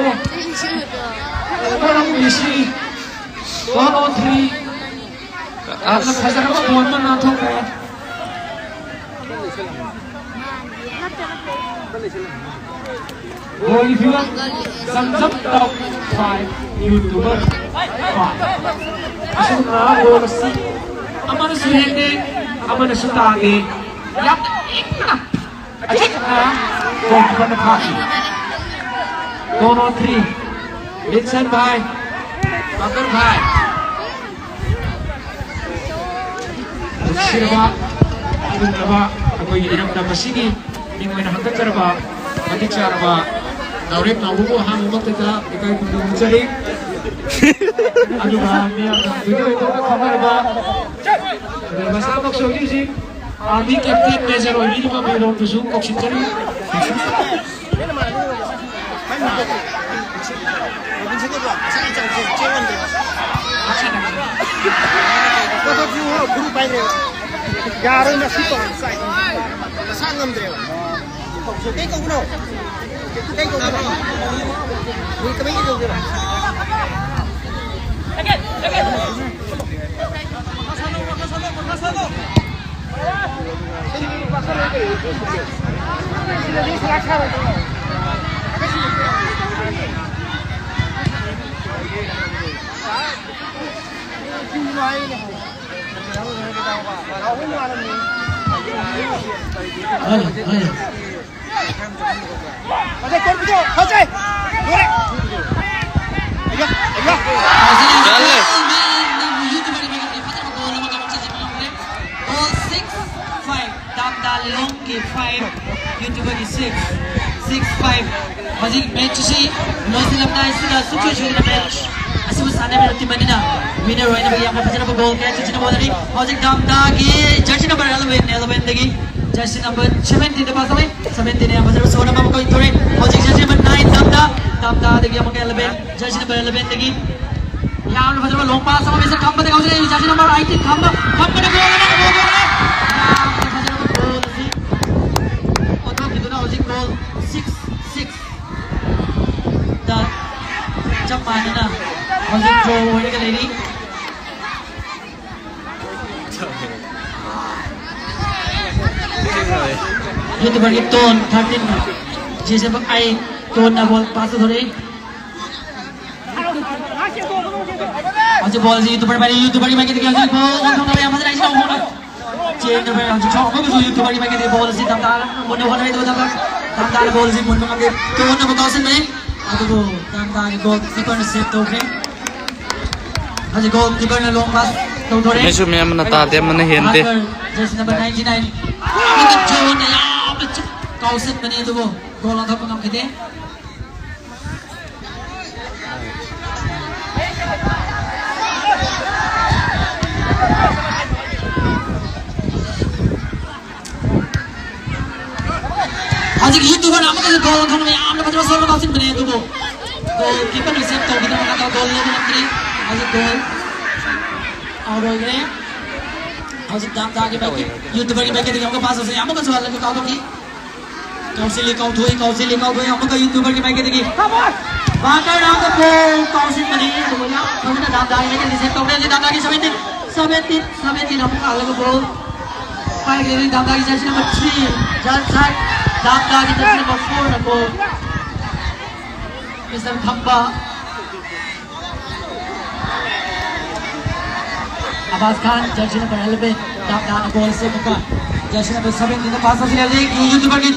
ꯃꯣꯏꯔꯣꯡꯒꯤ ꯃꯦꯁꯤ, ꯋꯥꯟ ꯑꯣ ꯊ꯭ꯔꯤ꯫ ꯌꯥꯝꯅ ꯐꯖꯔꯕ ꯕꯣꯜ ꯑꯃ ꯅꯥꯟꯊꯣꯛꯈ꯭ꯔꯦ꯫ ꯒꯣꯜꯒꯤ ꯐꯤꯕꯝ, ꯆꯝꯆꯝ ꯇꯥꯎ ꯐꯥꯏꯚ, ꯌꯨꯇꯨꯕꯔ ꯐꯥꯏꯚ꯫ ꯑꯁꯨꯝꯅ ꯒꯣꯜ ꯑꯁꯤ ꯑꯃꯅꯁꯨ ꯍꯦꯟꯗꯦ, ꯑꯃꯅꯁꯨ ꯇꯥꯗꯦ꯫ ꯌꯥꯝꯅ ꯏꯪꯅ ꯑꯆꯤꯛꯅ ꯒꯣꯜꯀꯤꯄꯔꯅ ꯐꯥꯈꯤ꯫ ꯅꯣ ꯅꯣ ꯊ꯭ꯔꯤ꯫ ꯕꯤꯟꯁꯟ ꯚꯥꯏ, ꯕꯀꯔ ꯚꯥꯏ꯫ ꯅꯨꯡꯁꯤꯔꯕ ꯑꯗꯨꯒꯨꯝꯂꯕ ꯑꯩꯈꯣꯏꯒꯤ ꯏꯔꯝꯗꯝ ꯑꯁꯤꯒꯤ ꯃꯤꯡ ꯑꯣꯏꯅ ꯍꯪꯒꯠꯆꯔꯕ ꯃꯇꯤꯛ ꯆꯥꯔꯕ ꯅꯥꯎꯔꯦꯝ ꯅꯥꯎꯕꯕꯨ ꯑꯍꯥꯟꯕꯃꯛꯇꯗ ꯏꯀꯥꯏ ꯈꯨꯝꯅꯕ ꯎꯠꯆꯔꯤ꯫ ꯑꯗꯨꯒ ꯃꯤꯌꯥꯝꯅ ꯊꯣꯏꯗꯣꯛ ꯍꯦꯟꯗꯣꯛꯅ ꯈꯪꯅꯔꯕ, ꯑꯗꯨꯒ ꯃꯁꯥꯃꯛꯁꯨ ꯍꯧꯖꯤꯛ ꯍꯧꯖꯤꯛ ꯑꯥꯔꯃꯤ ꯀꯦꯞꯇꯦꯟ ꯃꯦꯖꯔ ꯑꯣꯏꯕꯤꯔꯤꯕ ꯃꯦꯂꯣꯝꯗꯨꯁꯨ ꯀꯧꯁꯤꯟꯖꯔꯤ꯫ ꯌꯥꯔꯣꯏ, ꯃꯁꯤ ꯇꯧꯔ ꯆꯥꯏ꯫ ꯃꯁꯥ ꯉꯝꯗ꯭ꯔꯦꯕ꯫ ꯀꯩ ꯀꯧꯕꯅꯣ? ꯀꯩ ꯀꯧꯕꯅꯣ? ꯃꯤ ꯀꯃꯥꯏꯅ ꯀꯧꯒꯦꯕ? ꯍꯣꯏ, ꯍꯣꯏ꯫ ꯐꯖꯩ, ꯀꯣꯟ ꯄꯨꯊꯣꯛ, ꯐꯖꯩ! ꯂꯣꯏꯔꯦ! ꯑꯌꯥ, ꯑꯌꯥ! ꯆꯜꯂꯦ! Goal six five, ꯗꯥꯝꯗꯥ ꯂꯤꯂꯣꯡꯒꯤ five, ꯌꯨꯇꯨꯕꯔꯒꯤ six, six five꯫ ꯍꯧꯖꯤꯛ ꯃꯦꯠꯆ ꯑꯁꯤ ꯂꯣꯏꯁꯤꯜꯂꯝꯗꯥꯏꯁꯤꯗ ꯁꯨꯡꯁꯣꯏ ꯁꯣꯏꯗꯅ ꯃꯦꯠꯆ ꯑꯁꯤꯕꯨ ꯁꯥꯟꯅꯕ ꯇꯤꯝ ꯑꯅꯤꯅ ꯋꯤꯅꯔ ꯑꯣꯏꯅꯕꯒꯤ ꯌꯥꯝꯅ ꯐꯖꯔꯕ ꯒꯣꯜ ꯀꯌꯥ ꯆꯟꯁꯤꯟꯅꯕ ꯍꯣꯠꯅꯔꯤ꯫ ꯍꯧꯖꯤꯛ ꯗꯥꯝꯗꯥꯒꯤ ꯖꯔꯁꯤ ꯅꯝꯕꯔ eleven, elevenꯗꯒꯤ ꯖꯔꯁꯤ ꯅꯝꯕꯔ seventeenꯗ ꯄꯥꯁ ꯇꯧꯏ꯫ Seventeenꯅ ꯌꯥꯝ ꯐꯖꯔꯕ ꯁꯣꯠ ꯑꯃ ꯃꯈꯣꯏ ꯇꯧꯔꯦ꯫ ꯍꯧꯖꯤꯛ ꯖꯔꯁꯤ ꯅꯝꯕꯔ nine ꯗꯥꯝꯗꯥ, ꯗꯥꯝꯗꯥꯗꯒꯤ ꯑꯃꯨꯛꯀ eleven, ꯖꯔꯁꯤ ꯅꯝꯕꯔ elevenꯗꯒꯤ ꯌꯥꯝꯅ ꯐꯖꯔꯕ ꯂꯣꯡ ꯄꯥꯁ ꯑꯃ ꯃꯦꯁꯤꯅ ꯈꯝꯕꯗ ꯀꯥꯎꯖꯔꯦ꯫ ꯖꯔꯁꯤ ꯅꯝꯕꯔ eighteen ꯈꯝꯕ, ꯈꯝꯕꯗ ꯒꯣꯜ ꯑꯃ, ꯒꯣꯜ ꯑꯃ꯫ ꯌꯥꯝꯅ ꯐꯖꯔꯕ ꯒꯣꯜ ꯑꯁꯤ YouTuberꯒꯤ Tone thirteen, J C F I Tone-ꯅ ball pass ꯇꯧꯊꯣꯔꯛꯏ꯫ ꯍꯧꯖꯤꯛ ballꯁꯤ YouTuber ꯄꯥꯏꯔꯤ, YouTuberꯒꯤ ꯃꯥꯏꯀꯩꯗꯒꯤ ꯍꯧꯖꯤꯛ ball ꯑꯣꯟꯊꯣꯛꯅꯕ ꯌꯥꯝ ꯐꯖꯅ ꯑꯩꯁꯤ ꯇꯧꯍꯧꯔꯦ꯫ ꯆꯦꯟꯗꯕ ꯍꯧꯖꯤꯛ ꯁꯣꯛ ꯑꯃꯒꯁꯨ YouTuberꯒꯤ ꯃꯥꯏꯀꯩꯗꯒꯤ ballꯁꯤ ꯇꯝꯇꯥꯅ ꯃꯨꯟꯅ ꯍꯣꯠꯅꯔꯤ, ꯑꯗꯨꯒ ꯇꯝꯇꯥꯅ ballꯁꯤ ꯃꯨꯟꯕ ꯉꯝꯗꯦ꯫ Tone-ꯅ ꯑꯃꯨꯛ ꯀꯥꯎꯁꯤꯟꯕꯅꯤ, ꯑꯗꯨꯕꯨ ꯇꯝꯇꯥꯒꯤ goalkeeperꯅ save ꯇꯧꯈ꯭ꯔꯦ꯫ ꯍꯧꯖꯤꯛ goalkeeperꯅ long pass ꯇꯧꯊꯣꯔꯛꯑꯦ꯫ ꯆꯨꯝꯃꯦ, ꯆꯨꯝꯃꯦ, ꯑꯃꯅ ꯇꯥꯗꯦ, ꯑꯃꯅ ꯍꯦꯟꯗꯦ꯫ Marker, jersey number ninety nine꯫ ꯑꯃꯨꯛꯀ Tone-ꯅ ꯌꯥꯝꯅ ꯆꯨ-, ꯀꯥꯎꯁꯤꯟꯕꯅꯤ, ꯑꯗꯨꯕꯨ goal ꯑꯣꯟꯊꯣꯛꯄ ꯉꯝꯈꯤꯗꯦ꯫ ꯍꯧꯖꯤꯛ YouTuberꯅ ꯑꯃꯨꯛꯀꯁꯨ goal ꯑꯣꯟꯊꯣꯛꯅꯕ ꯌꯥꯝꯅ ꯐꯖꯕ ꯁꯣꯏꯕ ꯀꯥꯎꯁꯤꯟꯕꯅꯦ, ꯑꯗꯨꯕꯨ goalkeeperꯅ save ꯇꯧꯈꯤꯗꯅ ꯃꯈꯥ ꯇꯥꯕ goal ꯂꯧꯕ ꯉꯝꯗ꯭ꯔꯤ꯫ ꯍꯧꯖꯤꯛ goal out ꯑꯣꯏꯈ꯭ꯔꯦ꯫ ꯍꯧꯖꯤꯛ ꯗꯥꯝꯗꯥꯒꯤ ꯃꯥꯏꯀꯩ, YouTuberꯒꯤ ꯃꯥꯏꯀꯩꯗꯒꯤ ꯑꯃꯨꯛꯀ pass ꯇꯧꯁꯤꯜꯂꯤ, ꯑꯃꯨꯛꯀꯁꯨ ꯍꯜꯂꯒ ꯀꯥꯎꯊꯣꯛꯈꯤ꯫ ꯀꯥꯎꯁꯤꯜꯂꯤ, ꯀꯥꯎꯊꯣꯛꯏ, ꯀꯥꯎꯁꯤꯜꯂꯤ, ꯀꯥꯎꯊꯣꯛꯏ, ꯑꯃꯨꯛꯀ YouTuberꯒꯤ ꯃꯥꯏꯀꯩꯗꯒꯤ꯫ Marker round the goal, ꯀꯥꯎꯁꯤꯟꯕꯅꯤ, ꯑꯗꯨꯒ ꯌꯥꯝ ꯐꯖꯅ ꯗꯥꯝꯗꯥꯒꯤ ꯃꯥꯏꯀꯩꯗꯒꯤ save ꯇꯧꯈ꯭ꯔꯦ꯫ ꯍꯧꯖꯤꯛ ꯗꯥꯝꯗꯥꯒꯤ seventeen, seventeen, seventeen ꯑꯃꯨꯛ ꯍꯜꯂꯒ goal ꯄꯥꯏꯈ꯭ꯔꯦ꯫ ꯍꯧꯖꯤꯛ ꯗꯥꯝꯗꯥꯒꯤ jersey number three, ꯖꯥꯟꯁꯥꯏ, ꯗꯥꯝꯗꯥꯒꯤ jersey number fourꯅ goal꯫ Mister ꯈꯝꯕ꯫ ꯑꯕꯥꯁ ꯈꯥꯟ, jersey number eleven, ꯗꯥꯝꯗꯥꯅ ballꯁꯦ ꯑꯃꯨꯛꯀ jersey number seventeenꯗ pass ꯇꯧꯁꯤꯜꯂꯦ꯫ ꯍꯧꯖꯤꯛ YouTuberꯒꯤ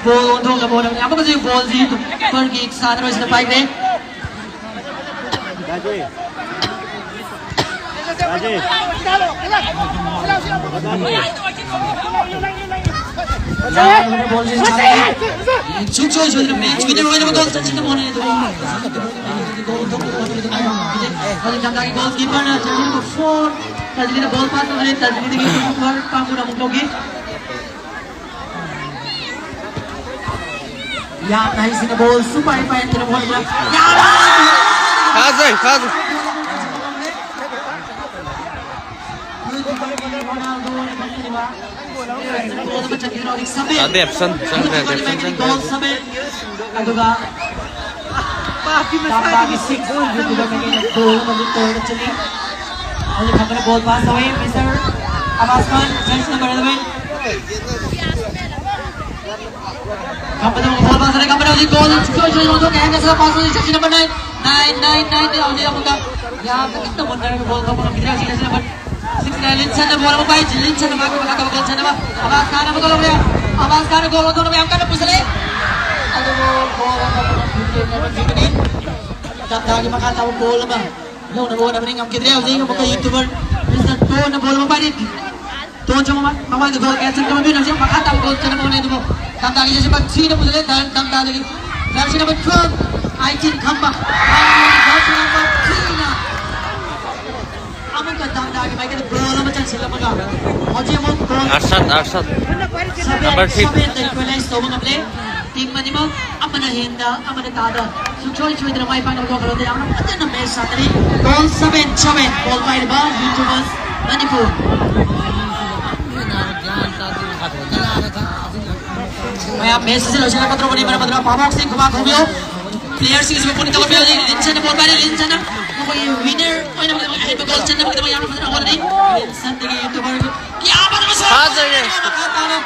ball ꯑꯣꯟꯊꯣꯛꯅꯕ ꯍꯣꯠꯅꯕꯅꯤ꯫ ꯑꯃꯨꯛꯀꯁꯨ ballꯁꯤ YouTuberꯒꯤ ꯁꯥꯟꯅꯔꯣꯏꯁꯤꯅ ꯄꯥꯏꯈ꯭ꯔꯦ꯫ ꯁꯨꯡꯁꯣꯏ ꯁꯣꯏꯗꯅ match winner ꯑꯣꯏꯅꯕ goal ꯆꯟꯁꯤꯟꯅꯕ ꯍꯣꯠꯅꯩ, ꯑꯗꯨꯕꯨ goal ꯊꯣꯛꯄ ꯍꯣꯠꯅꯕꯗ ꯃꯥꯏ ꯄꯥꯛꯈꯤꯗꯦ꯫ ꯍꯧꯖꯤꯛ ꯗꯥꯝꯗꯥꯒꯤ goalkeeperꯅ jersey number four, ꯇꯥꯖꯂꯤꯗ ball pass ꯇꯧꯔꯦ, ꯇꯥꯖꯂꯤꯗꯒꯤ goalkeeper ꯄꯥꯝꯕꯨꯅ ꯑꯃꯨꯛ ꯂꯧꯈꯤ꯫ ꯌꯥꯝꯅ ꯍꯩꯁꯤꯡꯅ ballꯁꯨ ꯄꯥꯏ ꯄꯥꯏ ꯍꯟꯗꯅ ꯍꯣꯠꯅꯕ꯫ ꯌꯥꯝꯅ ꯐꯖꯩ, ꯐꯖꯩ꯫ Ronaldo ꯅ ꯈꯟꯈꯤꯕ꯫ Goal ꯑꯃ ꯆꯟꯈꯤꯗꯨꯅ ꯍꯧꯖꯤꯛ seven꯫ ꯆꯟꯗꯦ, absent, ꯆꯟꯗꯦ, absent, ꯆꯟꯗꯦ꯫ Goal seven꯫ ꯑꯗꯨꯒ ꯇꯥꯞ ꯇꯥꯞꯀꯤ ꯁꯤꯛꯁ, ꯌꯨꯇꯨꯕꯔ ꯃꯥꯏꯀꯩꯅ ꯒꯣꯜ ꯑꯃ ꯂꯤꯠ ꯇꯧꯔꯒ ꯆꯠꯂꯤ꯫ ꯍꯧꯖꯤꯛ ꯈꯪꯕꯗ ꯕꯣꯜ ꯄꯥꯁ ꯇꯧꯋꯤ, ꯃꯤꯁꯇꯔ ꯑꯕꯥꯁ ꯈꯥꯟ, ꯖꯔꯁꯤ ꯅꯝꯕꯔ ꯏꯂꯦꯚꯦꯟ꯫ ꯈꯪꯕꯗ ꯑꯃꯨꯛ ꯕꯣꯜ ꯄꯥꯁ ꯇꯧꯔꯦ, ꯈꯪꯕꯗ ꯍꯧꯖꯤꯛ ꯒꯣꯜ ꯁꯨꯡꯁꯣꯏ ꯁꯣꯏꯗꯅ ꯑꯣꯟꯊꯣꯛꯀꯦ ꯍꯥꯏꯅ ꯁꯤꯗ ꯄꯥꯁ ꯇꯧꯔꯤ, jersey number nine, nine, nine, nine, ꯍꯧꯖꯤꯛ ꯑꯃꯨꯛꯀ ꯌꯥꯝꯅ ꯈꯤꯇꯪ ꯃꯨꯟꯅꯔꯒ ꯒꯣꯜ ꯀꯥꯎꯕ ꯉꯝꯈꯤꯗ꯭ꯔꯦ ꯍꯧꯖꯤꯛ ꯖꯔꯁꯤ ꯅꯝꯕꯔ ꯁꯤꯛꯁ ꯅꯥꯏꯟ ꯂꯤꯟꯁꯟꯅ ꯕꯣꯜ ꯑꯃ ꯄꯥꯏ, ꯂꯤꯟꯁꯟꯅ ꯃꯥꯒꯤ ꯃꯈꯥ ꯇꯥꯕ ꯒꯣꯜ ꯆꯟꯅꯕ ꯑꯕꯥꯁ ꯈꯥꯟ ꯑꯃ ꯒꯣꯜ ꯂꯧꯔꯦ, ꯑꯕꯥꯁ ꯈꯥꯟꯅ ꯒꯣꯜ ꯑꯣꯟꯊꯣꯛꯅꯕ ꯌꯥꯝ ꯀꯟꯅ ꯄꯨꯁꯜꯂꯛꯏ, ꯑꯗꯨꯕꯨ ꯒꯣꯜ ꯑꯣꯟꯊꯣꯛꯅꯕ ꯐꯤꯐꯇꯤꯟ ꯇꯞꯇꯥꯒꯤ ꯃꯈꯥ ꯇꯥꯕ ꯒꯣꯜ ꯑꯃ ꯂꯧꯅꯕ ꯍꯣꯠꯅꯕꯅꯤ, ꯉꯝꯈꯤꯗ꯭ꯔꯦ꯫ ꯍꯧꯖꯤꯛ ꯑꯃꯨꯛꯀ ꯌꯨꯇꯨꯕꯔ ꯃꯤꯁꯇꯔ ꯇꯣꯟꯅ ꯕꯣꯜ ꯑꯃ ꯄꯥꯏꯔꯤ꯫ ꯇꯣꯟꯁꯨ ꯃꯃꯥꯡ-, ꯃꯃꯥꯡꯗ ꯒꯣꯜ ꯀꯌꯥ ꯆꯟꯈ꯭ꯔꯕ ꯃꯤꯑꯣꯏꯅ ꯍꯧꯖꯤꯛ ꯃꯈꯥ ꯇꯥꯕ ꯒꯣꯜ ꯆꯟꯅꯕ ꯍꯣꯠꯅꯩ, ꯑꯗꯨꯕꯨ ꯇꯝꯗꯥꯒꯤ ꯖꯔꯁꯤ ꯅꯝꯕꯔ ꯊ꯭ꯔꯤꯅ ꯄꯨꯁꯤꯜꯂꯦ꯫ ꯇꯝ-, ꯇꯝꯗꯥꯒꯤ jersey number twelve, eighteen Khamba. Jersey number ꯊ꯭ꯔꯤꯅ ꯑꯃꯨꯛꯀ ꯇꯝꯗꯥꯒꯤ ꯃꯥꯏꯀꯩꯗ ꯒꯣꯜ ꯑꯃ ꯆꯟꯁꯤꯜꯂꯝꯃꯒ ꯍꯧꯖꯤꯛ ꯑꯃꯨꯛ goal Arshad, Arshad. Seven, number three. ꯁꯚꯦꯟꯗ ꯏꯀ꯭ꯋꯦꯂꯥꯏꯁ ꯇꯧꯕ ꯉꯝꯂꯦ꯫ ꯇꯤꯝ ꯑꯅꯤꯃꯛ ꯑꯃꯅ ꯍꯦꯟꯗ ꯑꯃꯅ ꯇꯥꯗ ꯁꯨꯡꯁꯣꯏ ꯁꯣꯏꯗꯅ ꯃꯥꯏ ꯄꯥꯛꯅꯕ ꯊꯣꯛꯍꯜꯂꯗꯤ ꯌꯥꯝꯅ ꯐꯖꯅ ꯃꯦꯆ ꯁꯥꯟꯅꯔꯤ꯫ ꯒꯣꯜ ꯁꯚꯦꯟ ꯁꯚꯦꯟ ꯒꯣꯜ ꯄꯥꯏꯔꯤꯕ ꯌꯨꯇꯨꯕꯔꯁ ꯃꯅꯤꯄꯨꯔ꯫ ꯃꯌꯥꯝ ꯃꯦꯆ ꯑꯁꯤ ꯂꯣꯏꯁꯤꯜꯂꯛꯀꯗꯧꯔꯕꯅꯤ, ꯃꯔꯝ ꯑꯗꯨꯅ ꯚꯥꯕꯣꯛꯁꯤꯡ ꯈꯨꯕꯥꯛ ꯈꯨꯕꯤꯌꯨ꯫ ꯄ꯭ꯂꯦꯌꯔꯁꯤꯡꯁꯤꯕꯨ ꯄꯨꯛꯅꯤꯡ ꯊꯧꯒꯠꯄꯤꯌꯨ꯫ ꯍꯧꯖꯤꯛ ꯂꯤꯟꯁꯟꯅ ꯕꯣꯜ ꯄꯥꯏꯔꯦ, ꯂꯤꯟꯁꯟꯅ ꯃꯈꯣꯏꯒꯤ ꯋꯤꯟꯅꯔ ꯑꯣꯏꯅꯕꯒꯤꯗꯃꯛ ꯑꯍꯦꯟꯕ ꯒꯣꯜ ꯆꯟꯅꯕꯒꯤꯗꯃꯛ ꯌꯥꯝꯅ ꯐꯖꯅ ꯍꯣꯠꯅꯔꯤ꯫ ꯂꯤꯟꯁꯟꯗꯒꯤ ꯌꯨꯇꯨꯕꯔ ꯀꯌꯥ ꯑꯃ ꯑꯃꯁꯨ ꯐꯖꯔꯦ꯫ ꯃꯈꯥ ꯇꯥꯅ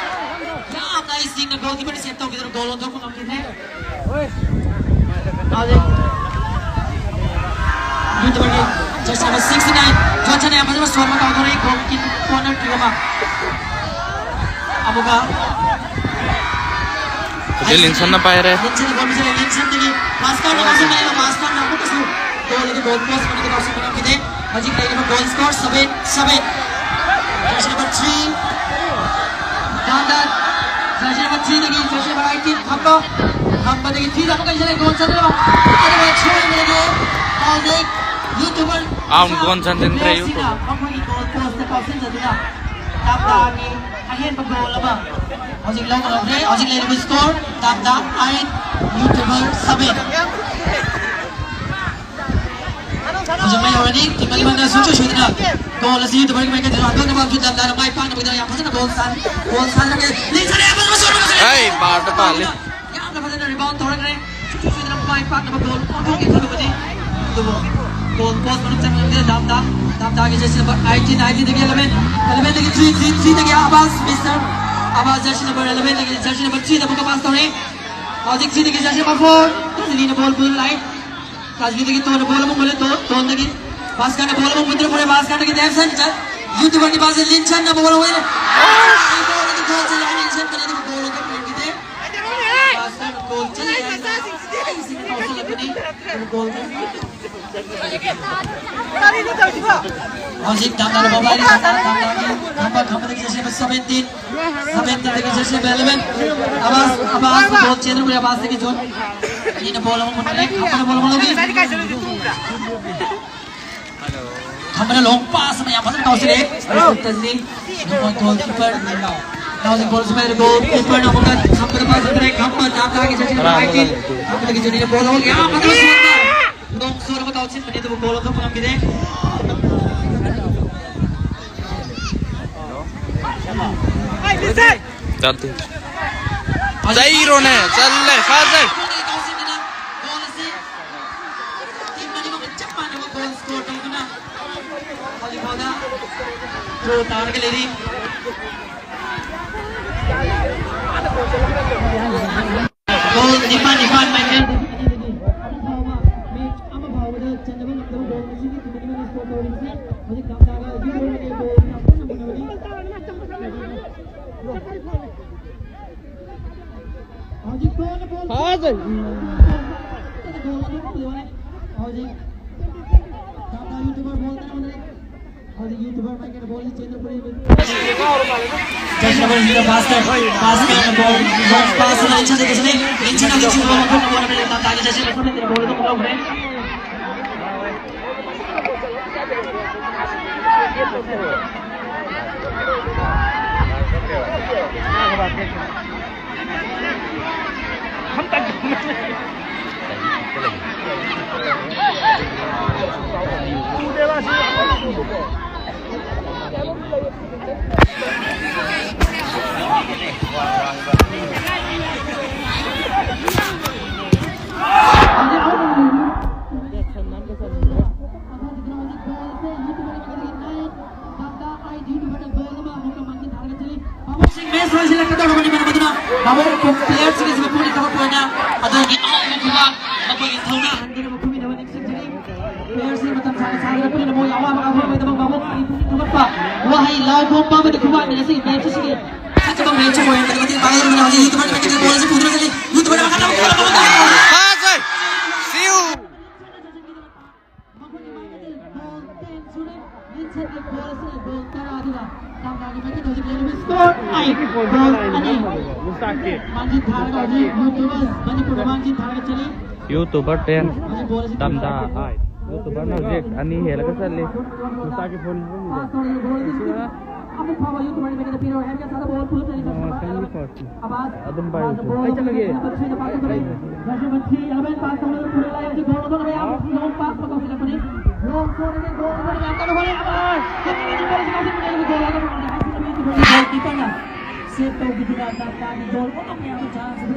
ꯌꯥꯝꯅ ꯏꯁꯤꯡꯅ ꯒꯣꯜꯀꯤꯄꯔ ꯁꯦꯚ ꯇꯧꯈꯤꯗꯨꯅ ꯒꯣꯜ ꯑꯣꯟꯊꯣꯛꯄ ꯉꯝꯈꯤꯗ꯭ꯔꯦ꯫ ꯍꯧꯖꯤꯛ ꯌꯨꯇꯨꯕꯔꯒꯤ ꯖꯔꯁꯤ ꯅꯝꯕꯔ ꯁꯤꯛꯁꯇꯤ ꯅꯥꯏꯟ ꯖꯣꯟꯁꯟꯅ ꯌꯥꯝ ꯐꯖꯕ ꯁꯣꯠ ꯑꯃ ꯀꯥꯎꯊꯣꯔꯛꯏ, ꯒꯣꯜ ꯀꯤꯛ ꯀꯣꯔꯅꯔ ꯀꯤꯛ ꯑꯃ꯫ ꯑꯃꯨꯛꯀ ꯍꯧꯖꯤꯛ ꯂꯤꯟꯁꯟꯅ ꯄꯥꯏꯔꯦ꯫ ꯂꯤꯟꯁꯟꯅ ꯕꯣꯜ ꯄꯤꯁꯤꯜꯂꯦ, ꯂꯤꯟꯁꯟꯗꯒꯤ ꯃꯥꯁꯀꯥꯔꯅ ꯀꯥꯎꯁꯤꯟꯕꯅꯦ, ꯃꯥꯁꯀꯥꯔꯅ ꯑꯃꯨꯛꯀꯁꯨ ꯒꯣꯜ ꯑꯗꯨ ꯒꯣꯜ ꯄꯣꯁ ꯃꯅꯤꯡꯗ ꯀꯥꯎꯁꯤꯟꯕ ꯉꯝꯈꯤꯗꯦ꯫ ꯍꯧꯖꯤꯛ ꯂꯩꯔꯤꯕ goal score seven seven. Jersey number three Danda, jersey number ꯊ꯭ꯔꯤꯗꯒꯤ ꯖꯔꯁꯤ ꯅꯝꯕꯔ ꯑꯥꯏꯇꯤꯟ ꯈꯝꯕ, ꯈꯝꯕꯗꯒꯤ ꯊ꯭ꯔꯤꯗ ꯑꯃꯨꯛꯀ ꯏꯟꯁꯤꯜꯂꯦ, ꯒꯣꯜ ꯆꯟꯗꯅꯕ꯫ ꯑꯗꯨꯒ ꯁꯣꯏꯕꯗꯒꯤ ꯍꯧꯖꯤꯛ ꯌꯨꯇꯨꯕꯔ ꯑꯥꯎꯟ ꯒꯣꯜ ꯆꯟꯁꯤꯟꯈ꯭ꯔꯦ ꯄ꯭ꯂꯦꯌꯔꯁꯤꯡꯅ ꯌꯨꯇꯨꯕꯔ꯫ ꯃꯈꯣꯏꯒꯤ ꯒꯣꯜ ꯄꯣꯁꯇ ꯀꯥꯎꯁꯤꯟꯖꯗꯨꯅ ꯇꯥꯞ ꯇꯥꯞꯀꯤ ꯑꯍꯦꯟꯕ ꯒꯣꯜ ꯑꯃ ꯍꯧꯖꯤꯛ ꯂꯧꯕ ꯉꯝꯈ꯭ꯔꯦ꯫ ꯍꯧꯖꯤꯛ ꯂꯩꯔꯤꯕ ꯁ꯭ꯀꯣꯔ ꯇꯥꯞ ꯇꯥꯞ ꯑꯥꯏꯠ, ꯌꯨꯇꯨꯕꯔ ꯁꯚꯦꯟ꯫ ꯍꯧꯖꯤꯛ ꯃꯩ ꯍꯧꯔꯅꯤ꯫ ꯇꯤꯝ ꯑꯅꯤꯃꯛꯅ ꯁꯨꯡꯁꯣꯏ ꯁꯣꯏꯗꯅ ꯒꯣꯜ ꯑꯁꯤ ꯌꯨꯇꯨꯕꯔꯒꯤ ꯃꯥꯏꯀꯩꯗ ꯍꯟꯗꯣꯛꯅꯕ ꯑꯃꯁꯨꯡ ꯇꯥꯞ ꯇꯥꯞꯅ ꯃꯥꯏ ꯄꯥꯛꯅꯕꯒꯤꯗꯃꯛ ꯌꯥꯝ ꯐꯖꯅ ꯒꯣꯜ ꯁꯥꯟ-, ꯒꯣꯜ ꯁꯥꯟꯅꯔꯛꯂꯦ꯫ ꯂꯤꯟꯁꯟꯅ ꯌꯥꯝ ꯐꯖꯅ ꯁꯣꯠ ꯑꯃ ꯁꯥꯟꯅꯔꯛꯂꯦ꯫ ꯑꯩ ꯕꯥꯔꯗ ꯄꯥꯜꯂꯤ꯫ ꯌꯥꯝꯅ ꯐꯖꯅ ꯔꯤꯕꯥꯎꯟ ꯇꯧꯔꯛꯈ꯭ꯔꯦ꯫ ꯁꯨꯡꯁꯣꯏ ꯁꯣꯏꯗꯅ ꯃꯥꯏ ꯄꯥꯛꯅꯕ ꯒꯣꯜ ꯑꯣꯟꯊꯣꯛꯀꯦ ꯈꯜꯂꯨꯕꯅꯤ꯫ ꯑꯗꯨꯕꯨ ꯒꯣꯜ ꯄꯣꯁ ꯃꯅꯨꯡ ꯆꯪꯍꯟꯕꯗ ꯗꯥꯝꯗꯥ, ꯗꯥꯝꯗꯥꯒꯤ ꯖꯔꯁꯤ ꯅꯝꯕꯔ ꯑꯩꯠꯇꯤꯟ, ꯑꯩꯠꯇꯤꯟꯗꯒꯤ ꯑꯦꯂꯚꯦꯟ, ꯑꯦꯂꯚꯦꯟꯗꯒꯤ ꯊ꯭ꯔꯤ, ꯊ꯭ꯔꯤ, ꯊ꯭ꯔꯤꯗꯒꯤ Abbas, mister Abbas, jersey number ꯑꯦꯂꯚꯦꯟꯗꯒꯤ ꯖꯔꯁꯤ ꯅꯝꯕꯔ ꯊ꯭ꯔꯤꯗ ꯑꯃꯨꯛꯀ ꯄꯥꯁ ꯇꯧꯔꯦ꯫ ꯍꯧꯖꯤꯛ ꯊ꯭ꯔꯤꯗꯒꯤ ꯖꯔꯁꯤ ꯅꯝꯕꯔ ꯐꯣꯔ, ꯀꯥꯖꯂꯤꯅ ꯕꯣꯜ ꯄꯨꯜ ꯂꯥꯏ꯫ ꯀꯥꯖꯂꯤꯗꯒꯤ ꯇꯣꯟꯅ ꯕꯣꯜ ꯑꯃꯨꯛ ꯃꯨꯜꯂꯦ, ꯇꯣꯟ, ꯇꯣꯟꯗꯒꯤ ꯕꯥꯁꯀꯔꯅ ꯕꯣꯜ ꯑꯃꯨꯛ ꯃꯨꯟꯗꯨꯅ ꯄꯨꯔꯦ, ꯕꯥꯁꯀꯔꯗꯒꯤ ꯗꯦꯞꯁꯟ, ꯌꯨꯇꯨꯕꯔꯅꯤ ꯕꯥꯁ ꯂꯤꯟꯁꯟꯅ ꯕꯣꯜ ꯑꯃꯨꯛ ꯂꯩꯔꯦ꯫ ꯕꯣꯜ ꯑꯗꯨ ꯒꯣꯜ ꯆꯜꯂꯦ ꯍꯥꯏꯅ ꯂꯤꯟꯁꯟꯕꯅꯤ, ꯑꯗꯨꯕꯨ ꯒꯣꯜ ꯑꯗꯨ ꯄꯦꯅꯥꯜꯇꯤꯗ ꯕꯥꯁꯀꯔꯅ ꯒꯣꯜ ꯆꯜꯂꯦ ꯍꯥꯏꯅ ꯀꯥꯎꯁꯜꯂꯛꯄꯅꯤ꯫ ꯑꯗꯨꯕꯨ ꯒꯣꯜ ꯍꯧꯖꯤꯛ ꯗꯥꯝꯗꯥꯅ ꯕꯣꯜ ꯄꯥꯏꯔꯤ, ꯗꯥꯝꯗꯥ, ꯗꯥꯝꯗꯥꯒꯤ ꯈꯝꯕ, ꯈꯝꯕꯗꯒꯤ ꯖꯔꯁꯤ ꯅꯝꯕꯔ ꯁꯚꯦꯟꯇꯤꯟ, ꯁꯚꯦꯟꯇꯤꯟꯗꯒꯤ jersey number eleven, Abbas, Abbas, ball ꯆꯦꯟꯗꯨꯅ ꯄꯨꯔꯦ, ꯑꯕꯥꯁꯇꯒꯤ ꯖꯣꯟ ꯑꯅꯤꯅ ꯕꯣꯜ ꯑꯃꯨꯛ ꯃꯨꯟꯅꯔꯦ, ꯈꯝꯕꯅ ꯕꯣꯜ ꯑꯃꯨꯛ ꯂꯧꯈꯤ꯫ ꯈꯝꯕꯅ ꯂꯣꯡ ꯄꯥꯁ ꯑꯃ ꯌꯥꯝ ꯐꯖꯅ ꯀꯥꯎꯁꯤꯜꯂꯛꯑꯦ꯫ ꯇꯜꯂꯤ꯫ ꯃꯣꯏ ꯒꯣꯜ ꯀꯤꯄꯔ, ꯍꯧꯖꯤꯛ ꯒꯣꯜ ꯀꯤꯄꯔ, ꯒꯣꯜ ꯀꯤꯄꯔꯅ ꯑꯃꯨꯛꯀ ꯈꯝꯕꯗ ꯄꯥꯁ ꯄꯤꯔꯦ꯫ ꯈꯝꯕ ꯗꯥꯝꯗꯥꯒꯤ ꯖꯔꯁꯤ ꯅꯝꯕꯔ ꯑꯩꯠꯇꯤꯟ, ꯈꯝꯕꯗꯒꯤ ꯖꯣꯅꯤꯅ ꯕꯣꯜ ꯑꯃꯨꯛ ꯌꯥꯝ ꯐꯖꯅ ꯁꯣꯛꯄ꯫ ꯂꯣꯡ ꯁꯣꯠ ꯑꯃ ꯀꯥꯎꯁꯤꯟꯕꯅꯤ, ꯑꯗꯨꯕꯨ ꯒꯣꯜ ꯑꯃ ꯉꯝꯈꯤꯗꯦ꯫ ꯆꯠꯇꯦ꯫ ꯆꯩꯔꯣꯅꯦ, ꯆꯜꯂꯦ, ꯐꯖꯩ꯫ ꯒꯣꯜ ꯑꯁꯤ ꯇꯤꯝ ꯑꯅꯤꯃꯛꯅ ꯆꯞ ꯃꯥꯟꯅꯕ ꯒꯣꯜ ꯁ꯭ꯀꯣꯔ ꯇꯧꯗꯨꯅ ꯍꯧꯖꯤꯛ ꯐꯥꯎꯗ ꯗ꯭ꯔꯣ ꯇꯥꯔꯒ ꯂꯩꯔꯤ꯫ ꯒꯣꯜ ꯅꯤꯄꯥꯟ ꯅꯤꯄꯥꯟ ꯃꯥꯏꯀꯩ ꯑꯅꯤꯗꯒꯤ ꯑꯃ ꯐꯥꯎꯕ ꯃꯦꯆ ꯑꯃ ꯐꯥꯎꯕꯗ ꯆꯟꯅꯕ ꯉꯝꯗꯕ ꯒꯣꯜ ꯉꯁꯤꯒꯤ ꯇꯤꯝ ꯑꯅꯤꯃꯛꯅ ꯁ꯭ꯀꯣꯔ ꯇꯧꯔꯤꯕꯁꯤ ꯍꯧꯖꯤꯛ ꯗꯥꯝꯗꯥꯒ ꯌꯨꯇꯨꯕꯔꯒꯤ ꯒꯣꯜ ꯌꯥꯝ ꯀꯟꯅ ꯃꯨꯟꯅꯕꯅꯤ꯫ ꯍꯧꯖꯤꯛ ꯒꯣꯜ, ꯒꯣꯜ, ꯐꯖꯩ꯫ ꯒꯣꯜ ꯑꯗꯨꯝ ꯂꯣꯏꯔꯦ꯫ ꯍꯧꯖꯤꯛ ꯗꯥꯝꯗꯥ ꯌꯨꯇꯨꯕꯔ ꯒꯣꯜ ꯀꯟꯅ ꯃꯨꯟꯅꯔꯦ꯫ ꯍꯧꯖꯤꯛ ꯌꯨꯇꯨꯕꯔ ꯃꯥꯏꯀꯩꯗ ꯕꯣꯜ ꯆꯦꯟꯗꯨꯅ ꯄꯨꯔꯛꯏꯕ꯫ ꯖꯔꯁꯤ ꯅꯝꯕꯔ ꯁꯤꯗ ꯄꯥꯁ ꯇꯧ꯫ ꯄꯥꯁ ꯇꯧꯔꯒ ꯕꯣꯜ, ꯕꯣꯜ ꯄꯥꯁ ꯑꯃ ꯏꯟꯁꯟ ꯆꯠꯈꯤꯕꯁꯤꯅꯤ꯫ ꯏꯟꯁꯟ ꯍꯧꯖꯤꯛ ꯁꯤꯡꯕ ꯃꯈꯨꯠꯅ ꯕꯣꯜ ꯑꯃ ꯗꯥꯝꯗꯥꯒꯤ ꯖꯔꯁꯤ ꯅꯝꯕꯔ ꯁꯚꯦꯟꯇꯤꯟꯅ ꯕꯣꯜ ꯑꯗꯨ ꯂꯧꯈ꯭ꯔꯦ꯫ ꯂꯣꯏꯁꯤꯜꯂꯛꯀꯗꯧꯔꯕꯅꯤ꯫ ꯃꯔꯝ ꯑꯗꯨꯅ ꯃꯈꯣꯏ ꯄ꯭ꯂꯦꯌꯔꯁꯤꯡ ꯑꯁꯤ ꯃꯄꯨꯅ ꯊꯕꯛ ꯑꯣꯏꯅ ꯑꯗꯣꯝꯒꯤ ꯑꯃꯥꯏꯕ ꯈꯨꯕꯥꯛ ꯃꯈꯣꯏꯒꯤ ꯊꯧꯅꯥ ꯍꯟꯗꯅ ꯃꯈꯣꯏꯒꯤꯗꯃꯛ ꯅꯤꯡꯁꯤꯡꯖꯔꯤ꯫ ꯄ꯭ꯂꯦꯌꯔꯁꯤꯡ ꯃꯇꯝ ꯁꯥꯡꯅ ꯁꯥꯡꯅ ꯄꯨꯟꯅ ꯃꯣꯏ ꯑꯋꯥꯕ ꯉꯥꯛꯊꯣꯛꯅꯕꯒꯤꯗꯃꯛ ꯃꯥꯕꯨ ꯄꯨꯛꯅꯤꯡ ꯊꯧꯒꯠꯄ ꯋꯥꯍꯩ ꯂꯥꯏ ꯈꯣꯝꯕ ꯑꯃꯗꯤ ꯈꯨꯕꯥꯛꯅ ꯉꯁꯤꯒꯤ ꯃꯦꯠꯆ ꯑꯁꯤꯒꯤ ꯐꯖꯕ ꯃꯦꯠꯆ ꯑꯃ ꯑꯣꯏꯅ ꯃꯇꯤꯛ ꯃꯇꯤꯛ ꯄꯥꯡꯂꯦ꯫ ꯍꯧꯖꯤꯛ ꯌꯨꯇꯨꯕꯔ ꯃꯦꯠꯆꯀꯤ ꯕꯣꯜ ꯑꯁꯤ ꯄꯨꯗꯨꯅ ꯆꯠꯂꯤ꯫ ꯌꯨꯇꯨꯕꯔ ꯑꯃꯈꯛꯇ ꯑꯃꯨꯛ ꯊꯣꯛꯂꯛꯄ ꯃꯇꯝꯗ ꯐꯥꯁ ꯑꯣꯏ꯫ ꯁꯤꯌꯨ꯫ ꯃꯈꯣꯏꯒꯤ ꯃꯥꯏꯀꯩꯗꯒꯤ ꯒꯣꯜ ꯇꯦꯟ ꯁꯨꯔꯦ꯫ ꯂꯤꯟꯁꯟꯒꯤ ꯒꯣꯜ ꯑꯁꯤꯅ ꯒꯣꯜ ꯇꯔꯥ, ꯑꯗꯨꯒ ꯗꯥꯝꯗꯥꯒꯤ ꯃꯥꯏꯀꯩꯗ ꯍꯧꯖꯤꯛ ꯂꯩꯔꯤꯕ ꯁ꯭ꯀꯣꯔ ꯑꯥꯏꯠ, ꯒꯣꯜ ꯑꯅꯤ꯫ ꯃꯥꯡꯖꯤꯟ ꯊꯥꯔꯒ ꯍꯧꯖꯤꯛ ꯌꯨꯇꯨꯕꯔ ꯃꯅꯤꯄꯨꯔꯗ ꯃꯥꯡꯖꯤꯟ ꯊꯥꯔꯒ ꯆꯠꯂꯤ꯫ YouTuber ten, Damda eight. ꯌꯨꯇꯨꯕꯔꯅ ꯍꯧꯖꯤꯛ ꯑꯅꯤ ꯍꯦꯜꯂꯒ ꯆꯠꯂꯤ꯫ ꯄꯥꯁ ꯇꯧꯔꯤꯕ ꯒꯣꯜ ꯑꯗꯨ ꯑꯃꯨꯛ ꯐꯥꯎꯕ ꯌꯨꯇꯨꯕꯔꯒꯤ ꯃꯥꯏꯀꯩꯗ ꯄꯤꯔꯣꯏ ꯍꯥꯏꯕꯒꯤ ꯑꯁꯥꯗ ꯕꯣꯜ ꯄꯨꯂꯞ ꯂꯩꯔꯤ꯫ ꯑꯗꯨꯝ ꯄꯥꯏꯌꯨ꯫ ꯑꯕꯥꯁ, ꯑꯕꯥꯁ ꯕꯣꯜ ꯑꯗꯨ ꯅꯝꯕꯔ ꯊ꯭ꯔꯤꯗ ꯄꯥꯁ ꯇꯧꯔꯦ꯫ Jersey number three, eleven pass ꯇꯧꯔꯦ꯫ ꯄꯨꯂꯞ ꯂꯩꯔꯤ꯫ ꯍꯧꯖꯤꯛ ꯒꯣꯜ ꯑꯃ ꯂꯩꯔꯦ꯫ ꯂꯣꯡ ꯄꯥꯁ ꯑꯃ ꯇꯧꯁꯤꯜꯂꯛꯄꯅꯤ꯫ ꯂꯣꯡ ꯁꯣꯠ ꯑꯅꯤ, ꯒꯣꯜ ꯑꯃ ꯌꯥꯝ ꯀꯟꯅ ꯍꯣꯠꯅꯩ꯫ ꯑꯕꯥꯁ! ꯍꯧꯖꯤꯛ ꯍꯧꯖꯤꯛ ꯒꯣꯜ ꯑꯁꯤ ꯉꯥꯛꯁꯤꯟꯕ ꯂꯩꯔꯝꯃꯤ꯫ ꯒꯣꯜ ꯑꯃ ꯐꯪꯗꯦ꯫ ꯍꯥꯏꯁꯤꯅ ꯃꯤ ꯑꯗꯨꯕꯨ ꯒꯣꯜꯀꯤꯄꯔꯅ ꯁꯦꯚ ꯇꯧꯈꯤꯗꯨꯅ ꯗꯥꯝꯗꯥꯒꯤ ꯒꯣꯜ ꯑꯃ ꯃꯌꯥꯝꯗ ꯆꯥꯟꯁ ꯑꯗꯨ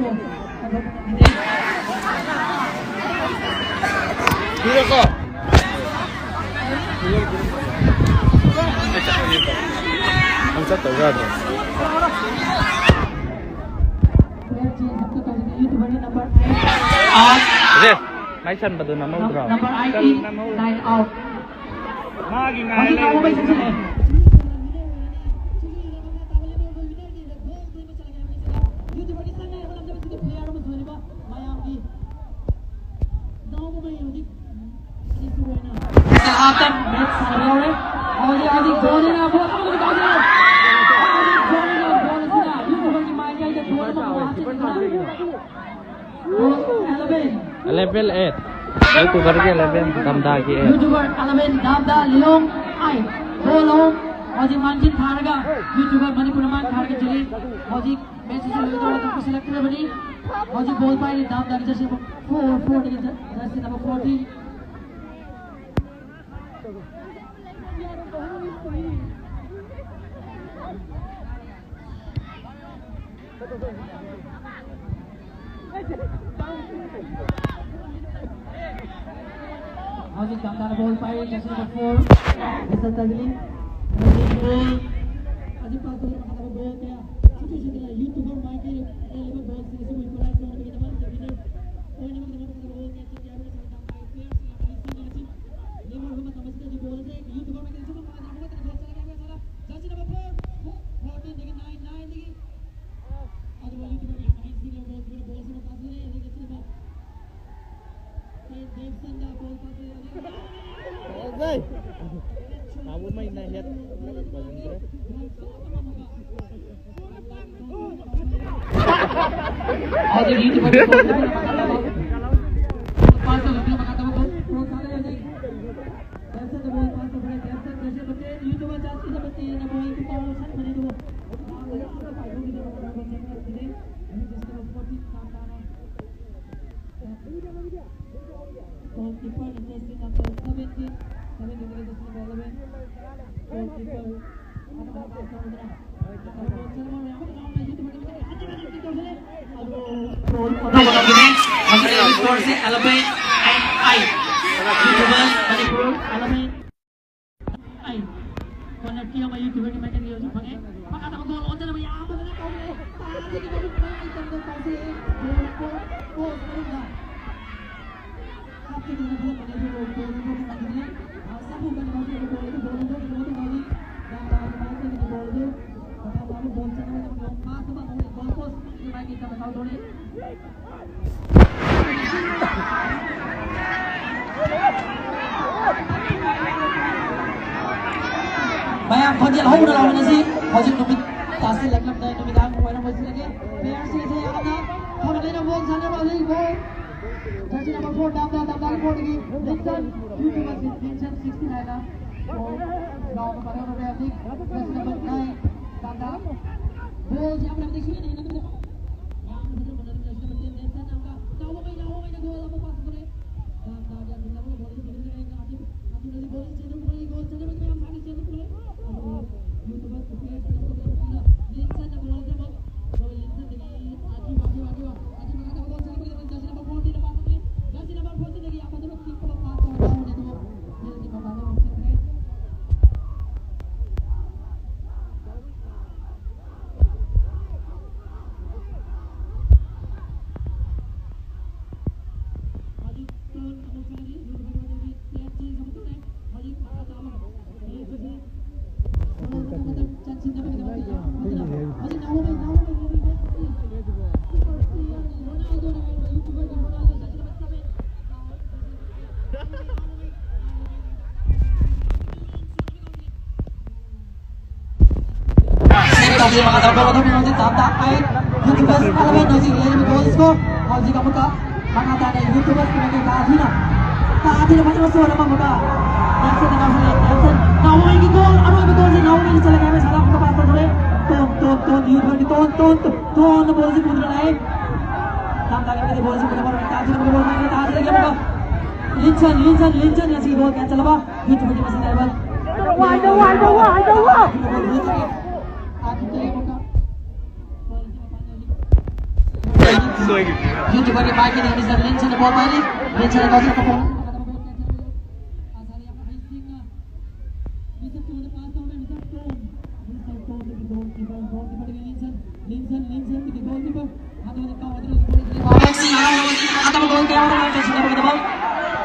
ꯔꯦꯐ, ꯃꯥꯏ ꯆꯟꯕꯗꯨ ꯅꯝꯍꯧꯗ꯭ꯔꯣ? Number eighteen, line out. ꯃꯥꯒꯤ ꯉꯥꯏ ꯍꯧꯖꯤꯛ ꯂꯩꯔꯦ꯫ ꯅꯧꯕ ꯃꯩ ꯆꯪꯁꯤꯜꯂꯛꯑꯦ꯫ ꯃꯌꯥꯝꯒꯤ ꯍꯥꯐ ꯇꯥꯏꯝ ꯃꯦꯠꯆ ꯁꯥꯟꯅꯕ ꯌꯥꯎꯔꯦ꯫ ꯍꯧꯖꯤꯛ, ꯍꯧꯖꯤꯛ ꯖꯣꯅꯤꯅ ꯕꯣꯜ ꯑꯃꯈꯛ ꯀꯥꯎꯖꯔꯦ꯫ ꯍꯧꯖꯤꯛ ꯖꯣꯅꯤꯅ ꯕꯣꯜ ꯑꯁꯤꯅ ꯌꯨꯇꯨꯕꯔꯒꯤ ꯃꯥꯏꯀꯩꯗ ꯒꯣꯜ ꯑꯃ ꯍꯥꯞꯆꯤꯟꯈꯤꯕꯅ ꯒꯣꯜ ꯑꯦꯂꯚꯦꯟ꯫ Eleven eight. ꯌꯨꯇꯨꯕꯔꯒꯤ ꯑꯦꯂꯚꯦꯟ, ꯗꯥꯝꯗꯥꯒꯤ eight. YouTuber eleven, Damda Lilong eight. Goal ꯑꯍꯨꯝ꯫ ꯍꯧꯖꯤꯛ ꯃꯥꯡꯖꯤꯟ ꯊꯥꯔꯒ ꯌꯨꯇꯨꯕꯔ ꯃꯅꯤꯄꯨꯔꯅ ꯃꯥꯡ ꯊꯥꯔꯒ ꯆꯦꯜꯂꯤ꯫ ꯍꯧꯖꯤꯛ ꯃꯦꯠꯆ ꯑꯁꯤ ꯂꯣꯏꯗꯧꯔꯦ, ꯇꯥꯛꯄꯤꯁꯤꯜꯂꯛꯇ꯭ꯔꯕꯅꯤ꯫ ꯍꯧꯖꯤꯛ ꯕꯣꯜ ꯄꯥꯏꯔꯤ ꯗꯥꯝꯗꯥꯒꯤ ꯖꯔꯁꯤ ꯅꯝꯕꯔ ꯐꯣꯔ, ꯐꯣꯔꯗꯒꯤ ꯖꯔꯁꯤ ꯅꯝꯕꯔ ꯐꯣꯔꯇꯤ꯫ ꯍꯧꯖꯤꯛ ꯗꯥꯝꯗꯥꯅ ꯕꯣꯜ ꯄꯥꯏꯔꯤ, ꯖꯔꯁꯤ ꯅꯝꯕꯔ ꯐꯣꯔ, ꯕꯤꯁꯟ ꯇꯒꯤꯂꯤ꯫ ꯍꯧꯖꯤꯛ ꯒꯣꯜ, ꯍꯧꯖꯤꯛ ꯄꯥꯁ ꯇꯧꯔꯤꯕ ꯃꯈꯥꯗ ꯒꯣꯜ ꯀꯌꯥ? ꯁꯤꯗ ꯌꯨꯠ ꯇꯨꯕꯔ ꯃꯥꯏꯀꯩ ꯂꯩꯔꯤꯕ ꯕꯣꯜꯁꯤꯡ ꯑꯁꯤꯕꯨ ꯏꯀ꯭ꯋꯦꯂꯥꯏꯁ ꯇꯧꯅꯕꯒꯤꯗꯃꯛ ꯏꯟꯇꯔꯐꯤꯅꯔ ꯑꯣꯏꯅꯕꯒꯤꯗꯃꯛ ꯐꯖꯕ ꯒꯣꯜ ꯀꯦꯞꯁꯟ ꯀꯦꯕꯔ ꯁꯥꯡ ꯇꯥꯡ ꯄꯥꯏ ꯄ꯭ꯂꯦꯌꯔꯁꯤꯡ ꯑꯃꯗꯤ ꯁꯤꯡ ꯑꯁꯤ ꯅꯦꯃꯔ ꯃꯇꯝ ꯑꯁꯤꯗꯗꯤ ꯕꯣꯜ ꯑꯁꯤ ꯌꯨꯠ ꯇꯨꯕꯔ ꯃꯥꯏꯀꯩꯗ ꯁꯨꯝ ꯃꯥꯡꯍꯟꯗꯅ ꯑꯃꯨꯛꯀ ꯒꯣꯜ ꯆꯟꯒꯦ ꯍꯥꯏꯕ ꯆꯠꯂ ꯖꯔꯁꯤ ꯅꯝꯕꯔ ꯐꯣꯔ, ꯐꯣꯔꯇꯤꯟꯗꯒꯤ ꯅꯥꯏꯟ, ꯅꯥꯏꯟꯗꯒꯤ ꯑꯗꯨꯒ ꯌꯨꯠ ꯇꯨꯕꯔ ꯃꯥꯏꯀꯩꯁꯤꯡ ꯕꯣꯜ ꯄꯥꯁ ꯄꯤꯔꯦ ꯑꯗꯒꯤ jersey number Goalkeeper, number seventeen, seventeen, number eleven. Goalkeeper. Goal, goal, goal, goal. Eleven and five. Manipur, eleven. ꯑꯩ ꯀꯣꯔꯅꯔ ꯀꯤꯛ ꯑꯃ ꯌꯨꯠ ꯇꯨꯕꯔꯒꯤ ꯃꯥꯏꯀꯩꯗꯒꯤ ꯍꯧꯖꯤꯛ ꯐꯪꯉꯦ꯫ ꯃꯈꯥ ꯇꯥꯕ ꯒꯣꯜ ꯑꯣꯟꯖꯅꯕ ꯌꯥꯝ ꯐꯖꯅ ꯇꯧꯔꯦ꯫ ꯄꯥꯁꯇꯒꯤ ꯃꯅꯨꯡ ꯈꯔ ꯂꯩꯇꯕꯗ ꯇꯧꯖꯩ꯫ ꯒꯣꯜ ꯄꯣꯁ, ꯄꯣꯁ ꯃꯅꯨꯡꯗ꯫ ꯍꯥꯞꯀꯦ ꯇꯧꯅ ꯈꯜꯂꯝꯕꯅꯦ, ꯑꯗꯨꯕꯨ ꯒꯣꯜ ꯑꯗꯨ ꯐꯪꯍꯟꯈꯤꯗ꯭ꯔꯦ꯫ ꯑ, ꯁꯥꯐꯨ ꯀꯟꯅ ꯀꯥꯎꯊꯣꯛꯑꯦ꯫ ꯒꯣꯜ ꯑꯗꯨ ꯒꯣꯜ ꯑꯗꯨ ꯒꯣꯜ ꯑꯗꯨ ꯒꯣꯜ ꯑꯗꯨ꯫ ꯌꯥꯝ ꯇꯥꯕ ꯃꯥꯏꯀꯩꯗꯒꯤ ꯒꯣꯜ ꯑꯗꯨ꯫ ꯃꯈꯥ ꯇꯥꯕ ꯒꯣꯜ ꯆꯟꯅꯕꯒꯤꯗꯃꯛ ꯄꯥꯁ ꯑꯃ ꯑꯃꯨꯛ ꯒꯣꯜ ꯄꯣꯁꯀꯤ ꯃꯥꯏꯀꯩ ꯇꯝꯅ ꯀꯥꯎꯊꯣꯔꯛꯏ꯫ ꯃꯌꯥꯝ ꯈꯣꯟꯖꯦꯜ ꯍꯧꯅ ꯂꯥꯎꯃꯤꯟꯅꯁꯤ꯫ ꯍꯧꯖꯤꯛ ꯅꯨꯃꯤꯠ ꯇꯥꯁꯤꯜꯂꯛꯂꯝꯗꯥꯏ, ꯅꯨꯃꯤꯗꯥꯡ ꯋꯥꯏꯔꯝ ꯑꯣꯏꯁꯤꯜꯂꯛꯂꯦ꯫ ꯄ꯭ꯂꯦꯌꯔꯁꯤꯡ ꯑꯁꯦ ꯌꯥꯝꯅ ꯊꯧꯒꯠꯂꯛꯏꯅ ꯕꯣꯜ ꯁꯥꯟꯅꯕ ꯍꯧꯖꯤꯛ goal. Jersey number four, Damda, ꯗꯥꯝꯗꯥꯒꯤ ꯐꯣꯔꯗꯒꯤ ꯂꯤꯟꯁꯟ, ꯌꯨ ꯇꯨꯕꯔ ꯁꯤꯛꯁꯇꯤꯟ ꯍꯥꯏꯅ ꯒꯣꯜ ꯂꯥꯎꯅ ꯄꯥꯏꯍꯧꯔꯕꯅꯤ ꯍꯧꯖꯤꯛ꯫ Jersey number nine, Damda. ꯕꯣꯜꯁꯤ ꯌꯥꯝꯅ ꯍꯧꯖꯤꯛ ꯁꯣꯏꯅ ꯌꯦꯡꯅꯕꯗ ꯌꯥꯝꯅ ꯐꯖꯅ ꯐꯖꯅ ꯖꯔꯁꯤ ꯅꯝꯕꯔ ꯇꯦꯟ, ꯂꯤꯟꯁꯟ ꯑꯃꯒ ꯅꯥꯎꯕ ꯃꯩ, ꯅꯥꯎꯕ ꯃꯩꯅ ꯒꯣꯜ ꯑꯃ ꯄꯥꯁ ꯇꯧꯔꯦ꯫ ꯗꯥꯝꯗꯥꯒꯤ ꯑꯗꯨꯝ ꯅꯝꯕꯔ ꯕꯣꯜ ꯑꯗꯨ ꯐꯖꯅ ꯂꯩꯔꯦ꯫ ꯑꯗꯨ, ꯑꯗꯨ ꯍꯧꯖꯤꯛ ꯕꯣꯜ ꯆꯦꯟꯗꯣꯛ ꯕꯣꯜ ꯒꯣꯜ ꯆꯦꯟꯗꯣꯛ ꯃꯌꯥꯝ ꯃꯥꯒꯤ ꯆꯦꯟꯗꯣꯛ ꯄꯨꯔꯦ꯫ ꯑꯗꯨ ꯌꯨ ꯇꯨꯕꯔ ꯄ꯭ꯂꯦꯌꯔ ꯆꯦꯟꯗꯣꯛ ꯄꯨꯔꯦ꯫ ꯂꯤꯟꯁꯟꯅ ꯕꯣꯜ ꯑꯗꯨ ꯑꯃꯨꯛ ꯕꯣꯜ ꯂꯤꯟꯁꯟꯗꯒꯤ ꯑꯥꯔꯇꯤ ꯃꯥꯒꯤ ꯃꯥꯒꯤ ꯑꯥꯔꯇꯤ ꯃꯈꯥꯗ ꯒꯣꯜ ꯆꯦꯟꯗꯣꯛ ꯄꯨꯔꯦ꯫ ꯖꯔꯁꯤ ꯅꯝꯕꯔ ꯐꯣꯔꯇꯤꯟꯗ ꯄꯥꯁ ꯇꯧꯔꯦ꯫ ꯖꯔꯁꯤ ꯅꯝꯕꯔ ꯐꯣꯔꯇꯤꯟꯗꯒꯤ ꯑꯐꯖꯕ ꯀꯤꯛ ꯑꯃ ꯄꯥꯁ ꯇꯧꯔꯦ꯫ ꯕꯣꯜ ꯑꯗꯨ ꯖꯔꯁꯤ ꯃꯄꯥꯟꯗ ꯑꯃꯨꯛ ꯆꯠꯈ꯭ꯔꯦ꯫ ꯇꯧꯕꯤꯔꯝꯃꯒ ꯇꯧꯔꯛꯄ ꯍꯧꯖꯤꯛ ꯇꯥꯞ ꯇꯥꯞ ꯍꯥꯏ꯫ ꯌꯨꯇ꯭ꯌꯨꯕꯔꯁ ꯑꯦꯂꯚꯦꯟ ꯍꯧꯖꯤꯛ ꯂꯩꯔꯤꯕ ꯒꯣꯜꯁꯤꯀꯣ ꯍꯧꯖꯤꯛ ꯑꯃꯨꯛꯀ ꯃꯈꯥ ꯇꯥꯅ ꯌꯨꯇ꯭ꯌꯨꯕꯔꯁꯀꯤ ꯃꯥꯏꯀꯩ ꯇꯥꯗꯨꯅ ꯇꯥꯗꯨꯅ ꯐꯖꯅ ꯁꯣꯟ ꯑꯃ ꯑꯃꯨꯛꯀ ꯅꯦꯜꯁꯟꯗ ꯀꯥꯎꯁꯜꯂꯦ꯫ ꯅꯦꯜꯁꯟ ꯅꯥꯎꯃꯩꯒꯤ ꯒꯣꯜ ꯑꯔꯣꯏꯕ ꯒꯣꯜꯁꯤ ꯅꯥꯎꯃꯩꯅ ꯆꯜꯂꯒꯦ ꯍꯥꯏꯕ ꯁꯥꯟꯅ ꯑꯃꯨꯛꯀ ꯄꯥꯁ ꯇꯧꯊꯣꯔꯛꯑꯦ꯫ ꯇꯣꯟ ꯇꯣꯟ ꯇꯣꯟ ꯌꯨꯇ꯭ꯌꯨꯕꯔꯒꯤ ꯇꯣꯟ ꯇꯣꯟ ꯇꯣꯟꯅ ꯕꯣꯜꯁꯤ ꯄꯨꯗꯨꯅ ꯂꯥꯛꯑꯦ꯫ ꯇꯥꯞ ꯇꯥꯞ ꯂꯩꯔꯒꯗꯤ ꯕꯣꯜꯁꯤ ꯄꯨꯅꯕ ꯇꯥꯗꯨꯅ ꯕꯣꯜ ꯃꯥꯏꯀꯩ ꯇꯥꯗꯨꯅ ꯌꯦꯡꯕ ꯂꯤꯟꯁꯟ ꯂꯤꯟꯁꯟ ꯂꯤꯟꯁꯟ ꯉꯁꯤꯒꯤ ꯒꯣꯜ ꯀꯌꯥ ꯆꯜꯂꯕ ꯌꯨꯇ꯭ꯌꯨꯕꯔꯒꯤ ꯃꯁꯤꯡ ꯍꯥꯏꯕ ꯋꯥꯏꯗ ꯋꯥꯏꯗ ꯋꯥꯏꯗ ꯋꯥ ꯁꯣꯏꯈꯤꯕꯅꯦ꯫ ꯌꯨꯇ꯭ꯌꯨꯕꯔꯒꯤ ꯃꯥꯏꯀꯩꯗꯒꯤ ꯃꯤꯁꯇꯔ ꯂꯤꯟꯁꯟꯅ ꯕꯣꯜ ꯄꯥꯏꯔꯤ꯫ ꯂꯤꯟꯁꯟꯅ ꯀꯥꯎꯊꯣꯛꯄ ꯕꯣꯜ꯫ ꯃꯤꯁꯇꯔ ꯇꯣꯝꯗ ꯄꯥꯁ ꯇꯧꯔꯦ꯫ Mister Tom. ꯃꯤꯁꯇꯔ ꯇꯣꯝꯗꯒꯤ ꯒꯣꯜꯀꯤꯄꯔ, ꯒꯣꯜꯀꯤꯄꯔꯗꯒꯤ ꯂꯤꯟꯁꯟ꯫ ꯂꯤꯟꯁꯟ, ꯂꯤꯟꯁꯟꯗꯒꯤ ꯒꯣꯜꯀꯤꯄꯔ꯫ ꯍꯟꯗꯛ ꯍꯧꯖꯤꯛ ꯀꯥꯎ-, ꯍꯟꯗꯛ ꯒꯣꯜ ꯀꯌꯥ ꯌꯥꯎꯔꯦ ꯇꯧꯁꯤꯟꯅꯕꯒꯤꯗꯃꯛ꯫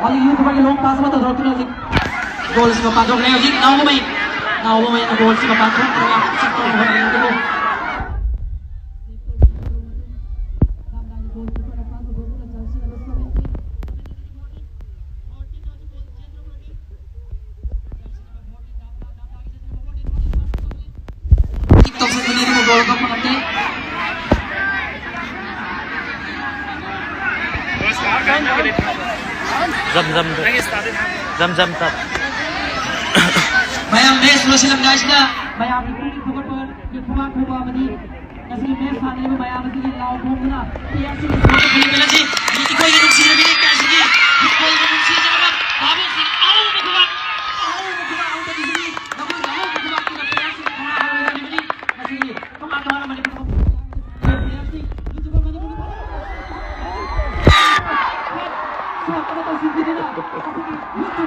ꯍꯧꯖꯤꯛ ꯌꯨꯇ꯭ꯌꯨꯕꯔꯒꯤ ꯂꯣꯡ ꯄꯥꯁ ꯑꯃ ꯇꯧꯊꯣꯔꯛꯇꯨꯅ ꯍꯧꯖꯤꯛ ꯒꯣꯜꯁꯤ ꯃꯄꯥꯟ ꯊꯣꯛꯈ꯭ꯔꯦ꯫ ꯍꯧꯖꯤꯛ ꯅꯥꯎꯕꯃꯩ, ꯅꯥꯎꯕꯃꯩꯅ ꯒꯣꯜꯁꯤ ꯃꯄꯥꯟ ꯊꯣꯛꯈ꯭ꯔꯒ ꯁꯦꯞ ꯇꯧꯕ ꯍꯣꯠꯅꯔꯤ꯫ ꯇꯧꯁꯤꯟꯕꯅꯤ ꯑꯗꯨꯕꯨ ꯒꯣꯜ ꯀꯥꯎꯕ ꯉꯝꯗꯦ꯫ ꯖꯝ ꯖꯝ ꯖꯝ ꯖꯝ ꯇꯞ꯫ ꯃꯌꯥꯝ ꯃꯦꯆ ꯂꯣꯏꯁꯤꯜꯂꯝꯗꯥꯏꯁꯤꯗ ꯃꯌꯥꯝꯒꯤ ꯄꯨꯛꯅꯤꯡ ꯊꯧꯒꯠꯄꯒꯤ ꯈꯨꯕꯥꯛ ꯈꯨꯕ ꯑꯃꯗꯤ ꯉꯁꯤꯒꯤ ꯃꯦꯆ ꯁꯥꯟꯅꯔꯤꯕ ꯃꯌꯥꯝ ꯑꯁꯤꯒꯤ ꯂꯥꯎ ꯈꯣꯡꯗꯨꯅ ꯄ꯭ꯂꯦꯌꯔꯁꯤꯡꯒꯤ ꯊꯧꯒꯠꯄ ꯐꯤꯂꯝ ꯑꯁꯤ ꯑꯩꯈꯣꯏꯒꯤ ꯅꯨꯡꯁꯤꯔꯕꯤ ꯂꯩꯀꯥꯏꯁꯤꯒꯤ ꯐꯨꯠꯕꯣꯜꯒꯤ ꯅꯨꯡꯁꯤꯖꯔꯕ ꯚꯥꯕꯣꯛꯁꯤꯡ ꯑꯍꯧꯕ ꯈꯨꯕꯥꯛ, ꯑꯍꯧꯕ ꯈꯨꯕꯥꯛ ꯑꯃ ꯇꯧꯕꯤꯁꯤꯅꯤ꯫ ꯅꯈꯣꯏꯒꯤ ꯑꯍꯧꯕ ꯈꯨꯕꯥꯛꯇꯨꯅ ꯄ꯭ꯂꯦꯌꯔꯁꯤꯡ ꯊꯧꯅꯥ ꯍꯥꯞꯍꯟꯒꯗꯧꯔꯤꯕꯅꯤ꯫ ꯉꯁꯤꯒꯤ ꯇꯣꯉꯥꯟ ꯇꯣꯉꯥꯟꯕ ꯃꯅꯤꯄꯨꯔ ꯄ꯭ꯂꯦꯌꯔꯁꯤꯡ ꯌꯨꯇ꯭ꯌꯨꯕꯔ ꯃꯅꯤꯄꯨꯔꯒꯤ ꯁꯣꯛ ꯑꯃ ꯇꯧꯁꯤꯟꯈꯤꯗꯨꯅ ꯉꯁꯤꯒꯤ ꯌꯨꯇ꯭ꯌꯨꯕ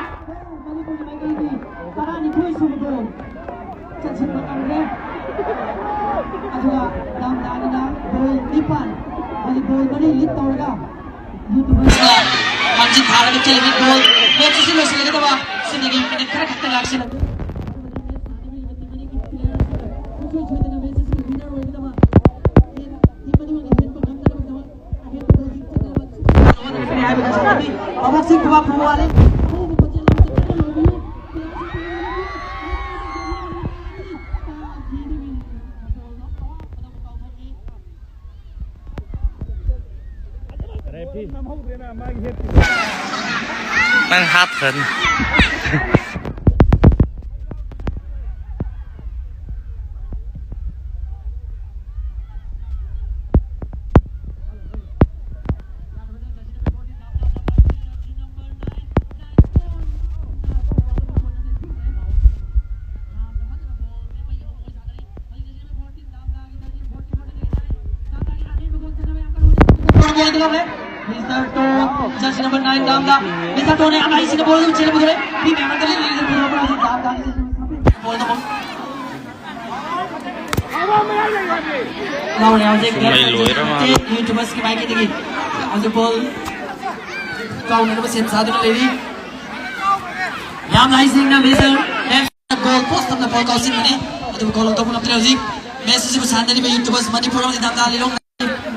ꯃꯅꯤꯄꯨꯔꯒꯤ ꯃꯥꯏꯀꯩꯒꯤ ꯇꯔꯥꯅꯤꯊꯣꯏ ꯁꯨꯕꯗꯣ ꯆꯟꯁꯤꯟꯕ ꯉꯝꯂꯦ꯫ ꯑꯗꯨꯒ ꯗꯥꯝꯗꯥꯒꯤꯅ ꯒꯣꯜ ꯅꯤꯄꯥꯟ, ꯍꯧꯖꯤꯛ ꯒꯣꯜ ꯃꯔꯤ ꯂꯤꯗ ꯇꯧꯔꯒ ꯌꯨꯇ꯭ꯌꯨꯕꯔꯁꯤꯅ ꯃꯥꯡꯖꯤꯜ ꯊꯥꯔꯒ ꯆꯦꯜꯂꯤꯕ ꯒꯣꯜ ꯃꯦꯠꯆ ꯑꯁꯤ ꯂꯣꯏꯁꯤꯜꯂꯒꯗꯕ ꯁꯤꯗꯒꯤ ꯃꯤꯅꯤꯠ ꯈꯔ ꯈꯛꯇ ꯂꯥꯛꯁꯤꯜꯂꯛ ꯁꯨꯡꯁꯣꯏ ꯁꯣꯏꯗꯅ ꯃꯦꯠꯆ ꯑꯁꯤꯒꯤ ꯋꯤꯅꯔ ꯑꯣꯏꯒꯗꯕ ꯇꯤꯝ ꯑꯅꯤꯃꯛꯅ ꯍꯦꯟꯕ ꯉꯝꯅꯅꯕꯒꯤꯗꯃꯛ ꯑꯍꯦꯟꯕ ꯒꯣꯜ ꯆꯟꯅꯕ ꯍꯣꯠꯅꯒꯅꯤ ꯍꯥꯏꯕ ꯊꯥꯖꯒꯅꯤ꯫ ꯃꯕꯣꯛꯁꯤꯡ ꯈꯨꯕꯥꯛ ꯈꯨꯕ ꯋꯥꯠꯂꯤ꯫ ꯑꯍꯧꯕ ꯈꯣꯟꯖꯦꯜ ꯑꯃ ꯆꯠꯀꯅꯤ ꯂꯣꯏꯕꯤꯌꯨ꯫ ꯅꯪ ꯍꯥꯠꯈ꯭ꯔꯅꯤ꯫ Mister Tone, jersey number nine, ꯗꯥꯝꯗ꯫ Mister Tone ꯅ ꯌꯥꯝ ꯍꯩꯁꯤꯡꯅ ball ꯑꯗꯨ ꯆꯦꯜꯂꯛꯄꯗꯨ ꯂꯩ꯫ ꯃꯤ ꯃꯌꯥꯝꯅ ꯀꯜꯂꯤ, ꯂꯩꯔꯤꯕ ꯗꯥꯝꯗ꯫ Ball ꯑꯗꯨ ꯂꯧꯔꯦ ꯍꯧꯖꯤꯛ꯫ ꯃꯩ ꯂꯣꯏꯔ ꯃꯥꯜꯂꯦ꯫ YouTubers ꯀꯤ ꯃꯥꯏꯀꯩꯗꯒꯤ ꯍꯧꯖꯤꯛ ball ꯀꯥꯎꯅꯅꯕ ꯁꯦꯝ ꯁꯥꯗꯨꯅ ꯂꯩꯔꯤ꯫ ꯌꯥꯝꯅ ꯍꯩꯁꯤꯡꯅ Mister Goal post ꯊꯝꯅ ball ꯀꯥꯎꯁꯤꯟꯕꯅꯤ꯫ ꯑꯗꯨꯕꯨ goal ꯂꯧꯊꯣꯛꯄ ꯉꯝꯗ꯭ꯔꯦ ꯍꯧꯖꯤꯛ꯫ Match ꯑꯁꯤꯕꯨ ꯁꯥꯟꯅꯔꯤꯕ YouTubers ꯃꯅꯤꯄꯨꯔ ꯑꯃꯗꯤ ꯗꯥꯝꯗꯥ ꯂꯤꯂꯣꯡ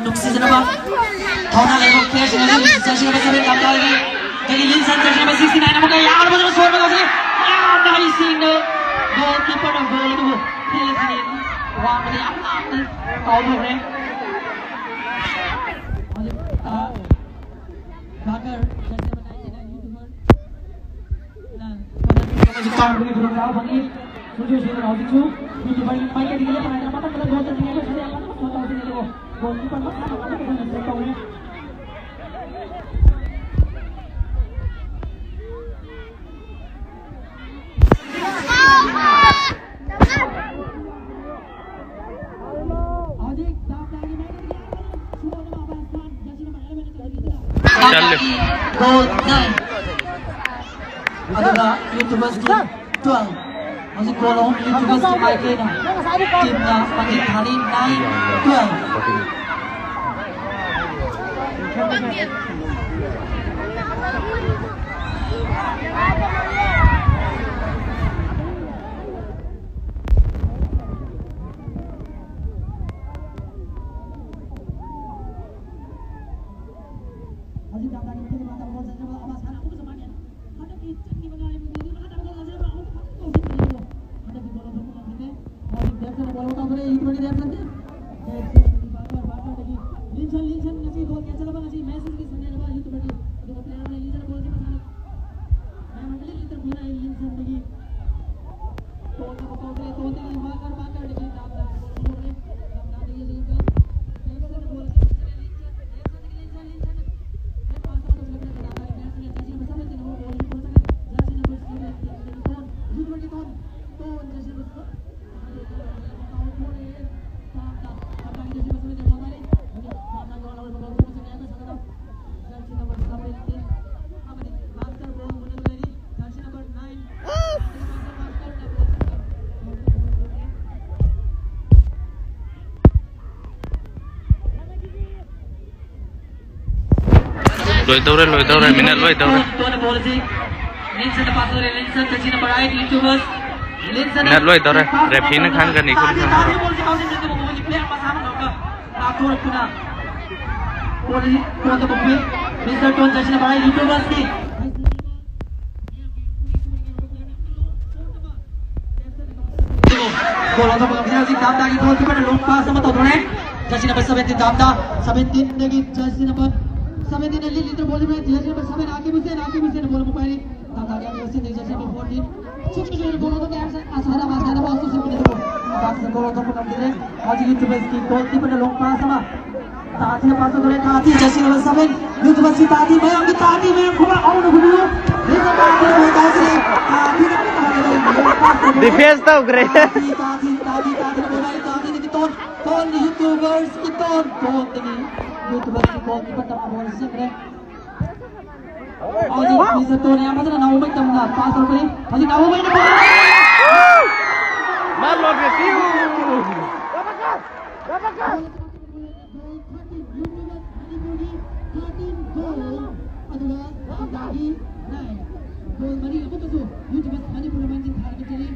ꯅꯨꯡꯁꯤꯖꯅꯕ ꯊꯧꯅꯥ ꯂꯩꯕ player ꯁꯤꯡ ꯑꯗꯨ jersey number seven ꯗꯥꯝꯗꯥꯒꯤ ꯗꯒꯤ ꯂꯤꯟꯁꯟ jersey number sixty nine ꯑꯃꯨꯛꯀ ꯌꯥꯝꯅ ꯐꯖꯅ ꯁꯣꯏꯕ ꯉꯝꯈꯤ꯫ ꯌꯥꯝꯅ ꯍꯩꯁꯤꯡꯅ goalkeeper ꯅ goal ꯑꯗꯨꯕꯨ ꯐꯦꯜꯁꯤꯡ ꯋꯥꯡꯃꯗ ꯌꯥꯝ ꯂꯥꯞꯅ ꯀꯥꯎꯊꯣꯛꯈ꯭ꯔꯦ꯫ ꯍꯧꯖꯤꯛ, ꯑ, ꯕꯥꯀꯔ, jersey number ninety nine YouTuber꯫ ꯆꯜꯂꯦ꯫ Goal nine꯫ ꯑꯗꯨꯒ YouTubers ꯀꯤ twelve꯫ ꯍꯧꯖꯤꯛ goal ꯑꯍꯨꯝ YouTubers ꯀꯤ ꯃꯥꯏꯀꯩꯅ꯫ Team ꯅ ꯃꯥꯏꯀꯩ ꯊꯥꯔꯤ, nine, twelve꯫ ꯍꯧꯖꯤꯛ ꯗꯥꯛꯇꯔꯒꯤ ꯃꯇꯦꯡ ꯄꯥꯡꯗꯕ ꯒꯣꯜ ꯆꯟꯖꯕ ꯑꯃ ꯁꯥꯟꯅ ꯑꯃꯨꯛꯀꯁꯨ ꯃꯥꯒꯤ ꯍꯟꯗꯛꯀꯤ ꯆꯟꯈꯤꯕ ꯉꯥꯏꯔꯤꯕ ꯒꯣꯜꯗꯨ ꯅꯍꯥꯟ ꯒꯣꯜ ꯑꯁꯤ ꯑꯃ ꯑꯃꯨꯛ ꯐꯖꯅ ꯀꯥꯎꯁꯤꯟꯕꯅꯦ ꯑꯗꯨꯕꯨ ꯍꯟꯗꯛꯀꯤ ꯒꯣꯜ ꯂꯧꯊꯣꯛꯄ ꯉꯝꯈꯤꯗꯦ꯫ ꯍꯧꯖꯤꯛ ꯗꯦꯞꯁꯟꯅ ꯕꯣꯜ ꯂꯧꯊꯣꯛꯈ꯭ꯔꯦ, ꯏꯟꯊꯣꯛꯈ꯭ꯔꯦ ꯗꯦꯞꯁꯟ꯫ ꯗꯦꯞꯁꯟ ꯕꯥꯔꯀꯔ, ꯕꯥꯔꯀꯔꯗꯒꯤ ꯂꯤꯟ ꯂꯤꯟꯁꯟ ꯉꯁꯤ ꯕꯣꯜ ꯀꯦꯟꯁꯦꯜ ꯑꯃ ꯉꯁꯤ ꯃꯦꯁꯤꯒꯤ ꯁꯥꯟꯅꯔꯕ ꯌꯨꯇꯨꯕꯔꯒꯤ ꯑꯗꯨꯒ ꯄ꯭ꯂꯦꯌꯔ ꯑꯃꯅ ꯂꯤꯟꯁꯟ ꯕꯣꯜꯁꯤ ꯃꯁꯥꯅ ꯃꯌꯥꯝ ꯑꯃ ꯂꯤꯟꯁꯟ ꯕꯣꯜ ꯑꯩ ꯂꯤꯟꯁꯟꯗꯒꯤ ꯇꯣꯟꯅꯕ ꯀꯧꯈ꯭ꯔꯦ꯫ ꯇꯣꯟꯗꯒꯤ ꯃꯥꯀꯔ, ꯃꯥꯀꯔꯗꯒꯤ ꯗꯥꯝꯗꯥ ꯕꯣꯜ ꯄꯨꯊꯣꯛꯈ꯭ꯔꯦ꯫ ꯗꯥꯝꯗꯥꯗꯒꯤ ꯍꯧꯖꯤꯛ ꯖꯦꯛꯁꯟ ꯕꯣꯜ ꯑꯁꯤ ꯄꯨꯊꯣꯛꯈ꯭ꯔꯦ꯫ ꯂꯤꯟꯁꯟ, ꯖꯦꯛꯁꯟꯗꯒꯤ ꯂꯤꯟꯁꯟ, ꯂꯤꯟꯁꯟ꯫ ꯍꯦꯛ ꯄꯥꯁ ꯑꯃ ꯇꯧꯁꯤꯜꯂꯛꯄꯗ ꯗꯥꯝꯗꯥꯒꯤ ꯄ꯭ꯂꯦꯌꯔꯁꯤꯡꯅ ꯖꯔꯁꯤ ꯅꯝꯕꯔ ꯁꯚꯦꯟꯇꯤꯟ ꯑꯃ ꯕꯣꯜ ꯑꯁꯤ ꯄꯨꯊꯣꯛꯈ꯭ꯔꯦ꯫ ꯖꯔꯁꯤ ꯅꯝꯕꯔ ꯁꯚꯦꯟꯇꯤꯟ, ꯇꯣꯟ, ꯌꯨꯇꯨꯕꯔꯒꯤ ꯇꯣꯟ, ꯇꯣꯟ ꯖꯔꯁꯤ ꯅꯝꯕꯔ ꯂꯣꯏꯗꯧꯔꯦ, ꯂꯣꯏꯗꯧꯔꯦ, ꯃꯤꯅꯠ ꯂꯣꯏꯗꯧꯔꯦ꯫ ꯅꯦꯠ ꯂꯣꯏꯗꯧꯔꯦ꯫ ꯔꯦꯐꯤꯅ ꯈꯟꯒꯅꯤ, ꯈꯨꯠ ꯈꯟꯒꯅꯤ꯫ ꯒꯣꯜ ꯂꯧꯊꯣꯛꯄ ꯉꯝꯈꯤꯗꯦ꯫ ꯍꯧꯖꯤꯛ ꯗꯥꯝꯗꯥꯒꯤ ꯒꯣꯜꯀꯤꯄꯔꯅ ꯂꯣꯡ ꯄꯥꯁ ꯑꯃ ꯇꯧꯊꯣꯔꯛꯑꯦ꯫ ꯖꯔꯁꯤ ꯅꯝꯕꯔ ꯁꯚꯦꯟꯇꯤꯟ ꯗꯥꯝꯗꯥ, ꯁꯚꯦꯟꯇꯤꯟꯗꯒꯤ ꯖꯔꯁꯤ ꯅꯝꯕꯔ ꯁꯚꯦꯟꯇꯤꯟꯅ ꯂꯤꯠ ꯂꯤꯠꯇꯨꯅ ꯕꯣꯜ ꯄꯤꯕ, jersey number seven Akib Hussain, Akib ꯍꯨꯁꯦꯟꯅ ꯕꯣꯜ ꯑꯃꯨꯛ ꯄꯥꯏꯔꯤ꯫ ꯗꯥꯝꯗꯥꯒꯤ ꯑꯥꯀꯤꯕ ꯍꯨꯁꯦꯟꯗꯒꯤ jersey number fourteen. Six minute goal ꯂꯧꯊꯣꯛꯀꯦ ꯍꯥꯏꯕꯁꯦ ꯑꯁꯥꯗ, ꯑꯁꯥꯗ ꯄꯥꯁ ꯇꯧꯁꯤꯟꯕꯅꯤ ꯑꯗꯨꯕꯨ ꯄꯥꯁ ꯒꯣꯜ ꯂꯧꯊꯣꯛꯄ ꯉꯝꯈꯤꯗ꯭ꯔꯦ꯫ ꯍꯧꯖꯤꯛ ꯌꯨꯇꯨꯕꯔꯁꯀꯤ ꯒꯣꯜꯀꯤꯄꯔꯅ ꯂꯣꯡ ꯄꯥꯁ ꯑꯃ ꯇꯥꯇꯤꯗ ꯄꯥꯁ ꯇꯧꯊꯣꯔꯛꯑꯦ꯫ ꯇꯥꯇꯤ ꯖꯔꯁꯤ ꯅꯝꯕꯔ ꯁꯚꯦꯟ, ꯌꯨꯇꯨꯕꯔꯁꯀꯤ ꯇꯥꯇꯤ, ꯃꯌꯥꯝꯒꯤ ꯇꯥꯇꯤ, ꯃꯌꯥꯝ ꯈꯨꯕꯥꯛ ꯍꯧꯅ ꯈꯨꯕꯤꯌꯨ꯫ ꯂꯤꯠꯅ ꯇꯥꯇꯤ ꯂꯣꯡ ꯄꯥꯁ ꯇꯧꯔꯦ꯫ ꯇꯥꯇꯤꯅ ꯗꯤꯐꯦꯟꯁ ꯇꯧꯈ꯭ꯔꯦ꯫ ꯇꯥꯇꯤ, ꯇꯥꯇꯤ, ꯇꯥꯇꯤ, ꯇꯥꯇꯤ, ꯇꯥꯇꯤꯗꯒꯤ ꯇꯣꯟ, ꯇꯣꯟꯒꯤ ꯌꯨꯇꯨꯕꯔꯁꯀꯤ ꯇꯣꯟ, ꯇꯣꯟꯗꯒꯤ ꯌꯨꯇꯨꯕꯔꯁꯀꯤ ꯒꯣꯜꯀꯤꯄꯔ ꯇꯝꯕ ꯕꯣꯜ ꯁꯦꯝꯈ꯭ꯔꯦ꯫ ꯍꯧꯖꯤꯛ ꯃꯤꯁꯇꯔ ꯇꯣꯟ ꯌꯥꯝ ꯐꯖꯅ ꯅꯥꯎꯕꯩ ꯇꯝꯅ ꯄꯥꯁ ꯇꯧꯔꯛꯀꯅꯤ꯫ ꯍꯧꯖꯤꯛ ꯅꯥꯎꯕꯩꯅ ꯕꯣꯜ! ꯃꯥꯔꯂꯣꯟ ꯔꯦꯐꯤꯌꯨ! ꯑꯗꯨꯒ ꯒꯣꯜ ꯃꯔꯤ ꯑꯃꯨꯛꯀꯁꯨ ꯌꯨꯇꯨꯕꯔ ꯃꯅꯤꯄꯨꯔ ꯃꯥꯡꯖꯤꯟ ꯊꯥꯔꯒ ꯆꯦꯜꯂꯤ꯫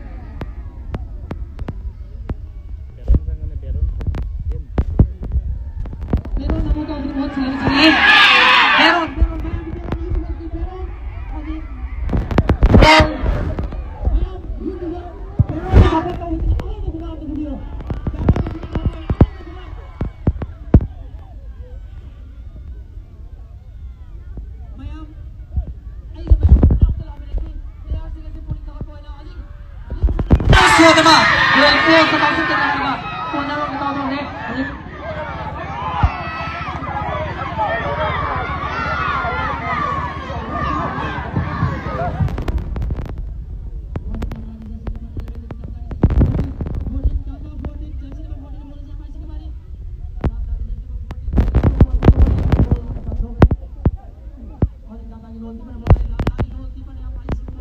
ꯕꯦꯔꯣꯟ ꯑꯃꯨꯛꯀ ꯍꯧꯖꯤꯛ ꯃꯍꯨꯠ ꯁꯤꯜꯂꯒ ꯆꯦꯜꯂꯤ꯫ ꯕꯦꯔꯣꯟ, ꯕꯦꯔꯣꯟ, ꯕꯦꯔꯣꯟ, ꯕꯦꯔꯣꯟ, ꯌꯨꯇꯨꯕꯔꯁꯀꯤ ꯕꯦꯔꯣꯟ꯫ ꯍꯧꯖꯤꯛ ꯒꯣꯜ! ꯃꯌꯥꯝ ꯌꯨꯇꯨꯕꯔ ꯕꯦꯔꯣꯟ ꯁꯄꯣꯔꯠ ꯇꯧꯕꯁꯤꯡ ꯑꯍꯥꯟꯕ ꯈꯨꯗꯥꯡꯗ ꯐꯝꯕꯤꯔꯣ꯫ ꯕꯦꯔꯣꯟ ꯑꯍꯥꯟꯕ ꯈꯨꯗꯥꯡꯗ ꯐꯝꯕꯤꯔꯣ꯫ ꯀꯣꯟꯅꯃ ꯒꯣꯜ ꯄꯣꯁꯇ ꯀꯥꯎꯁꯤꯟꯗꯅ ꯀꯣꯟꯅꯔꯣꯝꯗ ꯀꯥꯎꯊꯣꯛꯈ꯭ꯔꯦ꯫ ꯍꯧꯖꯤꯛ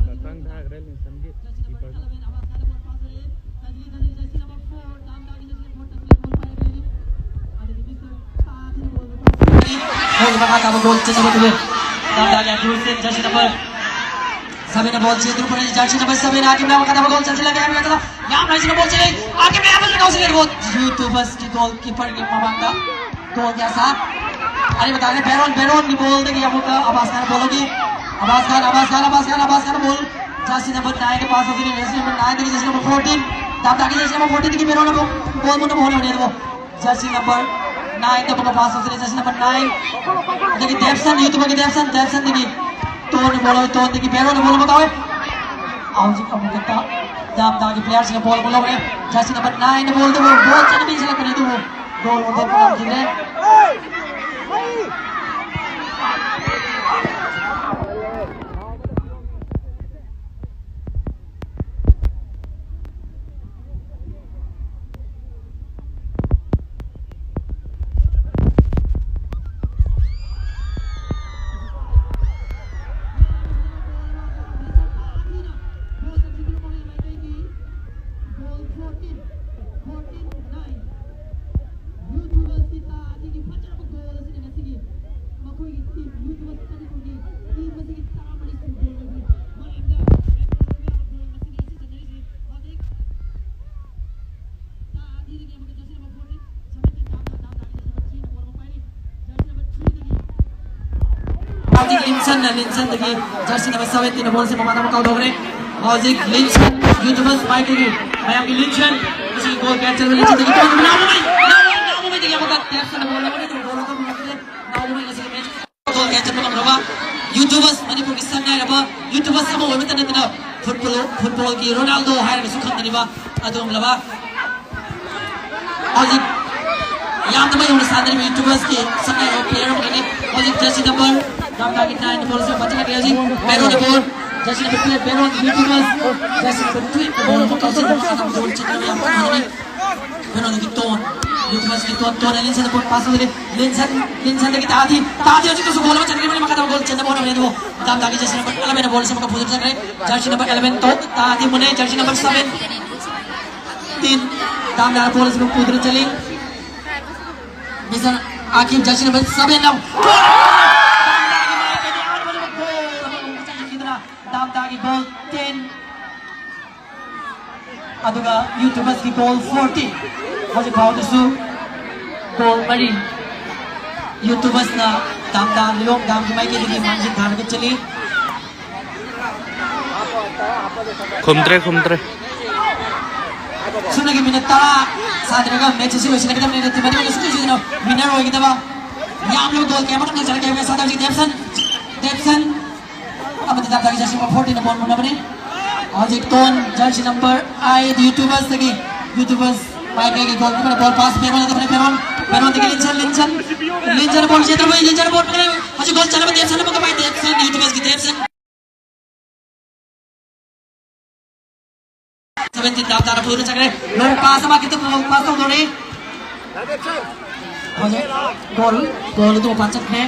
ꯃꯊꯪ ꯊꯥꯈ꯭ꯔꯦ ꯂꯤꯟꯁꯟꯒꯤ ꯀꯤꯄꯔꯗꯣ꯫ ꯃꯈꯥ ꯇꯥꯕ ꯒꯣꯜ ꯆꯟꯅꯕ ꯊꯣꯛꯂꯦ꯫ ꯗꯥꯝꯗꯥꯒꯤ ꯑꯗꯨꯁꯦ ꯖꯔꯁꯤ ꯅꯝꯕꯔ ꯁꯚꯦꯟꯅ ꯕꯣꯜ ꯆꯦꯟꯗꯨꯅ ꯄꯨꯔꯛꯏ꯫ ꯖꯔꯁꯤ ꯅꯝꯕꯔ ꯁꯚꯦꯟ ꯑꯥꯔ ꯀꯦ ꯃꯌꯥꯝ ꯃꯈꯥ ꯇꯥꯕ ꯒꯣꯜ ꯆꯟꯁꯤꯜꯂꯒꯦ ꯍꯥꯏꯕ ꯃꯇꯝꯗ ꯌꯥꯝ ꯍꯩꯁꯤꯡꯅ ꯕꯣꯜ ꯆꯦꯜꯂꯤ꯫ ꯑꯥꯔ ꯀꯦ ꯃꯌꯥꯝ ꯑꯃꯁꯨ ꯀꯥꯎꯁꯤꯜꯂꯦ꯫ ꯕꯣꯜ ꯌꯨꯇꯨꯕꯔꯁꯀꯤ ꯒꯣꯜ ꯀꯤꯄꯔꯒꯤ ꯃꯃꯥꯡꯗ ꯒꯣꯜꯒꯤ ꯑꯁꯥ꯫ ꯑꯔꯤꯕ ꯇꯥꯔꯦ ꯕꯦꯔꯣꯟ, ꯕꯦꯔꯣꯟꯒꯤ ꯕꯣꯜꯗꯒꯤ ꯑꯃꯨꯛꯀ ꯑꯕꯥꯁ ꯈꯥꯟꯅ ꯕꯣꯜ ꯂꯧꯈꯤ꯫ ꯑꯕꯥꯁ ꯈꯥꯟ, ꯑꯕꯥꯁ ꯈꯥꯟ, ꯑꯕꯥꯁ ꯈꯥꯟ, ꯑꯕꯥꯁ ꯈꯥꯟꯅ ꯕꯣꯜ ꯖꯔꯁꯤ ꯅꯝꯕꯔ ꯅꯥꯏꯟꯒꯤ ꯄꯥꯁ ꯇꯧꯖꯔꯤ꯫ ꯖꯔꯁꯤ ꯅꯝꯕꯔ ꯅꯥꯏꯟꯗꯒꯤ ꯖꯔꯁꯤ ꯅꯝꯕꯔ ꯐꯣꯔꯇꯤꯟ, ꯗꯥꯝꯗꯥꯒꯤ ꯖꯔꯁꯤ ꯅꯝꯕꯔ ꯐꯣꯔꯇꯤꯟꯗꯒꯤ ꯕꯦꯔꯣꯟ ꯑꯃꯨꯛ ꯕꯣꯜ ꯃꯨꯟꯅꯕ ꯍꯣꯠꯅꯕꯅꯤ ꯑꯗꯨꯕꯨ ꯖꯔꯁꯤ ꯅꯝꯕꯔ ꯅꯥꯏꯟꯗ ꯑꯃꯨꯛꯀ ꯄꯥꯁ ꯇꯧꯖꯔꯤ꯫ ꯖꯔꯁꯤ ꯅꯝꯕꯔ ꯅꯥꯏꯟ, ꯑꯗꯒꯤ ꯗꯦꯞꯁꯟ, ꯌꯨꯇꯨꯕꯔꯒꯤ ꯗꯦꯞꯁꯟ, ꯗꯦꯞꯁꯟꯗꯒꯤ ꯇꯣꯟꯅ ꯕꯣꯜ ꯂꯧꯏ, ꯇꯣꯟꯗꯒꯤ ꯕꯦꯔꯣꯟꯅ ꯕꯣꯜ ꯑꯃꯨꯛ ꯇꯧꯏ꯫ ꯍꯧꯖꯤꯛ ꯑꯃꯨꯛ ꯍꯦꯛꯇ ꯗꯥꯝꯗꯥꯒꯤ ꯄ꯭ꯂꯦꯌꯔꯁꯤꯡꯅ ꯕꯣꯜ ꯑꯃꯨꯛ ꯂꯧꯔꯦ꯫ ꯖꯔꯁꯤ ꯅꯝꯕꯔ ꯅꯥꯏꯟꯅ ꯕꯣꯜꯗꯨꯕꯨ ꯕꯣꯜ ꯆꯠꯅꯕꯤ ꯁꯤꯜꯂꯛꯄꯅꯤ ꯑꯗꯨꯕꯨ ꯒꯣꯜ ꯑꯣꯟꯊꯣꯛꯄ ꯉꯝꯈꯤꯗ꯭ꯔꯦ꯫ ꯍꯧꯖꯤꯛ ꯂꯤꯟꯁꯟꯅ, ꯂꯤꯟꯁꯟꯗꯒꯤ ꯖꯔꯁꯤ ꯅꯝꯕꯔ ꯁꯚꯦꯟꯇꯤꯟꯅ ꯕꯣꯜꯁꯦ ꯃꯃꯥꯡꯗ ꯑꯃꯨꯛ ꯀꯥꯎꯊꯣꯛꯈ꯭ꯔꯦ꯫ ꯍꯧꯖꯤꯛ ꯂꯤꯟꯁꯟ, ꯌꯨꯇꯨꯕꯔꯁ ꯃꯥꯏꯀꯩꯒꯤ ꯃꯌꯥꯝꯒꯤ ꯂꯤꯟꯁꯟ, ꯃꯁꯤ ꯒꯣꯜ ꯀꯌꯥ ꯆꯟꯕ ꯂꯤꯟꯁꯟꯗꯒꯤ ꯇꯣꯟ ꯅꯥꯎꯃꯩ, ꯅꯥꯎꯃꯩ, ꯅꯥꯎꯃꯩꯗꯒꯤ ꯑꯃꯨꯛꯀ ꯇꯦꯞꯁꯟꯅ ꯕꯣꯜ ꯂꯧꯔꯦ꯫ ꯒꯣꯜ ꯑꯃ ꯐꯪꯂꯛꯈꯤꯗꯦ꯫ ꯅꯥꯎꯃꯩ ꯉꯁꯤꯒꯤ ꯃꯦꯠꯁ ꯒꯣꯜ ꯀꯌꯥ ꯆꯟꯕ ꯉꯝꯗ꯭ꯔꯕ? YouTubers, ꯃꯅꯤꯄꯨꯔꯒꯤ ꯁꯛ ꯅꯥꯏꯔꯕ YouTubers ꯑꯃ ꯑꯣꯏꯕꯇ ꯅꯠꯇꯅ football, footballꯒꯤ Ronaldo ꯍꯥꯏꯔꯒꯁꯨ ꯈꯪꯅꯔꯤꯕ ꯑꯗꯨꯒꯨꯝꯂꯕ ꯍꯧꯖꯤꯛ ꯌꯥꯝꯅ ꯃꯩ ꯍꯧꯅ ꯁꯥꯟꯅꯔꯤꯕ YouTubersꯀꯤ ꯁꯛ ꯅꯥꯏꯔꯕ player ꯑꯃꯈꯛꯅꯤ꯫ ꯍꯧꯖꯤꯛ jersey number ꯗꯥꯝꯗꯥꯒꯤ nine ballꯁꯦ ꯄꯥꯏꯈꯠꯂꯛꯂꯦ꯫ ꯍꯧꯖꯤꯛ Baron ꯕꯣꯜ, jersey number twelve Baron YouTubers, jersey number twelve Baron ꯑꯃ ꯀꯥꯎꯁꯤꯜꯂꯒ ꯃꯥꯅ ꯒꯣꯜ ꯆꯟꯅꯕ ꯌꯥꯝ ꯀꯟꯅ ꯍꯣꯠꯅꯔꯤ꯫ ꯀꯩꯅꯣꯗꯒꯤ ꯇꯣꯟ, ꯌꯨꯇꯨꯕꯔꯁꯀꯤ ꯇꯣꯟ, ꯇꯣꯟ ꯑꯦꯂꯤꯟꯁꯟꯗ ꯕꯣꯜ ꯄꯥꯁ ꯇꯧꯔꯦ꯫ ꯂꯤꯟꯁꯟ, ꯂꯤꯟꯁꯟꯗꯒꯤ ꯇꯥꯗꯤ, ꯇꯥꯗꯤ ꯍꯧꯖꯤꯛꯇꯁꯨ ꯒꯣꯜ ꯑꯃ ꯆꯟꯈ꯭ꯔꯕꯅꯤ꯫ ꯃꯈꯥ ꯇꯥꯕ ꯒꯣꯜ ꯆꯟꯅꯕ ꯍꯣꯠꯅꯕꯅꯤ ꯑꯗꯨꯕꯨ ꯗꯥꯝꯗꯥꯒꯤ jersey number eleven ꯕꯣꯜ ꯑꯁꯤ ꯑꯃꯨꯛꯀ ꯄꯨꯗꯨꯅ ꯆꯠꯈ꯭ꯔꯦ꯫ Jersey number eleven ꯇꯣꯟ, ꯇꯥꯗꯤ ꯃꯨꯅꯦ꯫ Jersey number seventeen ꯗꯥꯝꯗꯥ ꯕꯣꯜ ꯑꯁꯤ ꯑꯃꯨꯛ ꯄꯨꯗꯨꯅ ꯆꯠꯂꯤ꯫ Mister Akif jersey number seven ꯅ ꯗꯥꯝꯗꯥꯒꯤ ꯃꯥꯏꯀꯩꯗ ꯑꯍꯥꯟꯕ ꯒꯣꯜ ꯑꯃ ꯑꯃꯨꯛ ꯆꯟꯈꯤꯗꯅ ꯗꯥꯝꯗꯥꯒꯤ ꯒꯣꯜ ten꯫ ꯑꯗꯨꯒ ꯌꯨꯇꯨꯕꯔꯁꯀꯤ ꯒꯣꯜ fourteen꯫ ꯍꯧꯖꯤꯛ ꯐꯥꯎꯗꯁꯨ ꯒꯣꯜ ꯃꯔꯤ ꯌꯨꯇꯨꯕꯔꯁꯅ ꯗꯥꯝꯗꯥ ꯂꯤꯂꯣꯡ ꯗꯥꯝꯒꯤ ꯃꯥꯏꯀꯩꯗꯒꯤ ꯃꯥꯡꯖꯤꯜ ꯊꯥꯔꯒ ꯆꯠꯂꯤ꯫ ꯈꯨꯝꯗ꯭ꯔꯦ, ꯈꯨꯝꯗ꯭ꯔꯦ꯫ ꯁꯨꯞꯅꯒꯤ ꯃꯤꯅꯠ ꯇꯔꯥ ꯁꯥꯗ꯭ꯔꯒ ꯃꯦꯠꯆ ꯑꯁꯤ ꯂꯣꯏꯁꯤꯟꯅꯒꯗꯕꯅꯤ꯫ ꯇꯤꯝ ꯑꯅꯤꯃꯛꯅ ꯁꯨꯡꯁꯣꯏ ꯁꯣꯏꯗꯅ ꯋꯤꯟꯅꯔ ꯑꯣꯏꯒꯗꯕ꯫ ꯌꯥꯝꯂꯕ ꯒꯣꯜ ꯀꯌꯥ ꯑꯃꯔꯣꯝꯗ ꯆꯟꯈ꯭ꯔꯦ꯫ ꯁꯥꯗ ꯍꯧꯖꯤꯛ ꯗꯦꯞꯁꯟ, ꯗꯦꯞꯁꯟ ꯑꯃꯗꯤ ꯗꯥꯝꯗꯥꯒꯤ ꯖꯔꯁꯤ ꯅꯝꯕꯔ fourteen ꯅ ꯕꯣꯜ ꯃꯨꯟꯅꯕꯅꯤ꯫ ꯍꯧꯖꯤꯛ tone jersey number eight ꯌꯨꯇꯨꯕꯔꯁꯇꯒꯤ, YouTubers ꯃꯥꯏꯀꯩꯒꯤ ꯒꯣꯜꯀꯤꯄꯔꯅ ꯕꯣꯜ ꯄꯥꯁ ꯄꯦꯔꯣꯟꯗ ꯇꯧꯔꯦ꯫ ꯄꯦꯔꯣꯟ, ꯄꯦꯔꯣꯟꯗꯒꯤ ꯂꯤꯟꯁꯟ, ꯂꯤꯟꯁꯟ, ꯂꯤꯟꯁꯟ ꯕꯣꯜ ꯆꯦꯟꯊꯔꯛꯄ, ꯂꯤꯟꯁꯟ ꯕꯣꯜ ꯄꯨꯔꯦ꯫ ꯍꯧꯖꯤꯛ ꯒꯣꯜ ꯆꯟꯅꯕ ꯗꯦꯞꯁꯟ ꯑꯃꯨꯛꯀ ꯄꯥꯏ, ꯗꯦꯞꯁꯟ, ꯌꯨꯇꯨꯕꯔꯁꯀꯤ ꯗꯦꯞꯁꯟ꯫ Seventeen ꯗꯥꯝꯗꯥꯅ ꯄꯨꯗꯨꯅ ꯆꯠꯈ꯭ꯔꯦ꯫ ꯂꯣꯡ ꯄꯥꯁ ꯑꯃ ꯈꯤꯇꯪ ꯂꯣꯡ ꯄꯥꯁ ꯇꯧꯗꯣꯔꯦ꯫ ꯍꯧꯖꯤꯛ ꯒꯣꯜ, ꯒꯣꯜ ꯑꯗꯨ ꯃꯄꯥꯟ ꯆꯠꯈ꯭ꯔꯦ꯫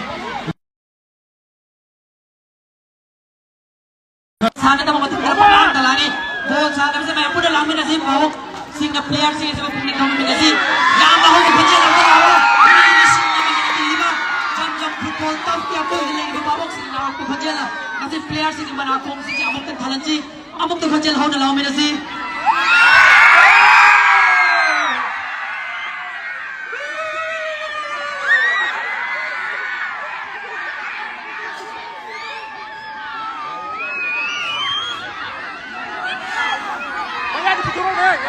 ꯁꯥꯟꯅꯗꯕ ꯃꯇꯝꯗ ꯄꯪꯂꯥꯡꯗ ꯂꯥꯡꯉꯤ꯫ ꯕꯣꯜ ꯁꯥꯟꯅꯕꯁꯦ ꯃꯌꯥꯝ ꯄꯨꯟꯅ ꯂꯥꯡꯃꯤꯟꯅꯁꯤ꯫ ꯚꯥꯕꯣꯛꯁꯤꯡꯅ playerꯁꯤꯡ ꯑꯁꯤꯕꯨ ꯄꯨꯛꯅꯤꯡ ꯊꯧꯒꯠꯃꯤꯟꯅꯁꯤ꯫ ꯌꯥꯝꯅ ꯍꯧꯅ ꯈꯣꯟꯖꯦꯜ ꯑꯃ ꯂꯥꯎꯔꯣ꯫ ꯃꯤꯑꯣꯏꯕꯁꯤꯡꯅ ꯃꯤꯅ ꯄꯤꯔꯤꯕ ꯖꯝ ꯖꯝ football turfꯀꯤ ꯑꯀꯣꯏꯕꯗ ꯂꯩꯔꯤꯕ ꯚꯥꯕꯣꯛꯁꯤꯡꯅ ꯂꯥꯎꯔꯛꯄ ꯈꯣꯟꯖꯦꯜꯅ ꯉꯁꯤ playerꯁꯤꯡꯒꯤ ꯃꯅꯥꯀꯣꯡꯁꯤꯡꯁꯦ ꯑꯃꯨꯛꯇ ꯊꯜꯍꯟꯁꯤ꯫ ꯑꯃꯨꯛꯇ ꯈꯣꯟꯖꯦꯜ ꯍꯧꯅ ꯂꯥꯎꯃꯤꯟꯅꯁꯤ꯫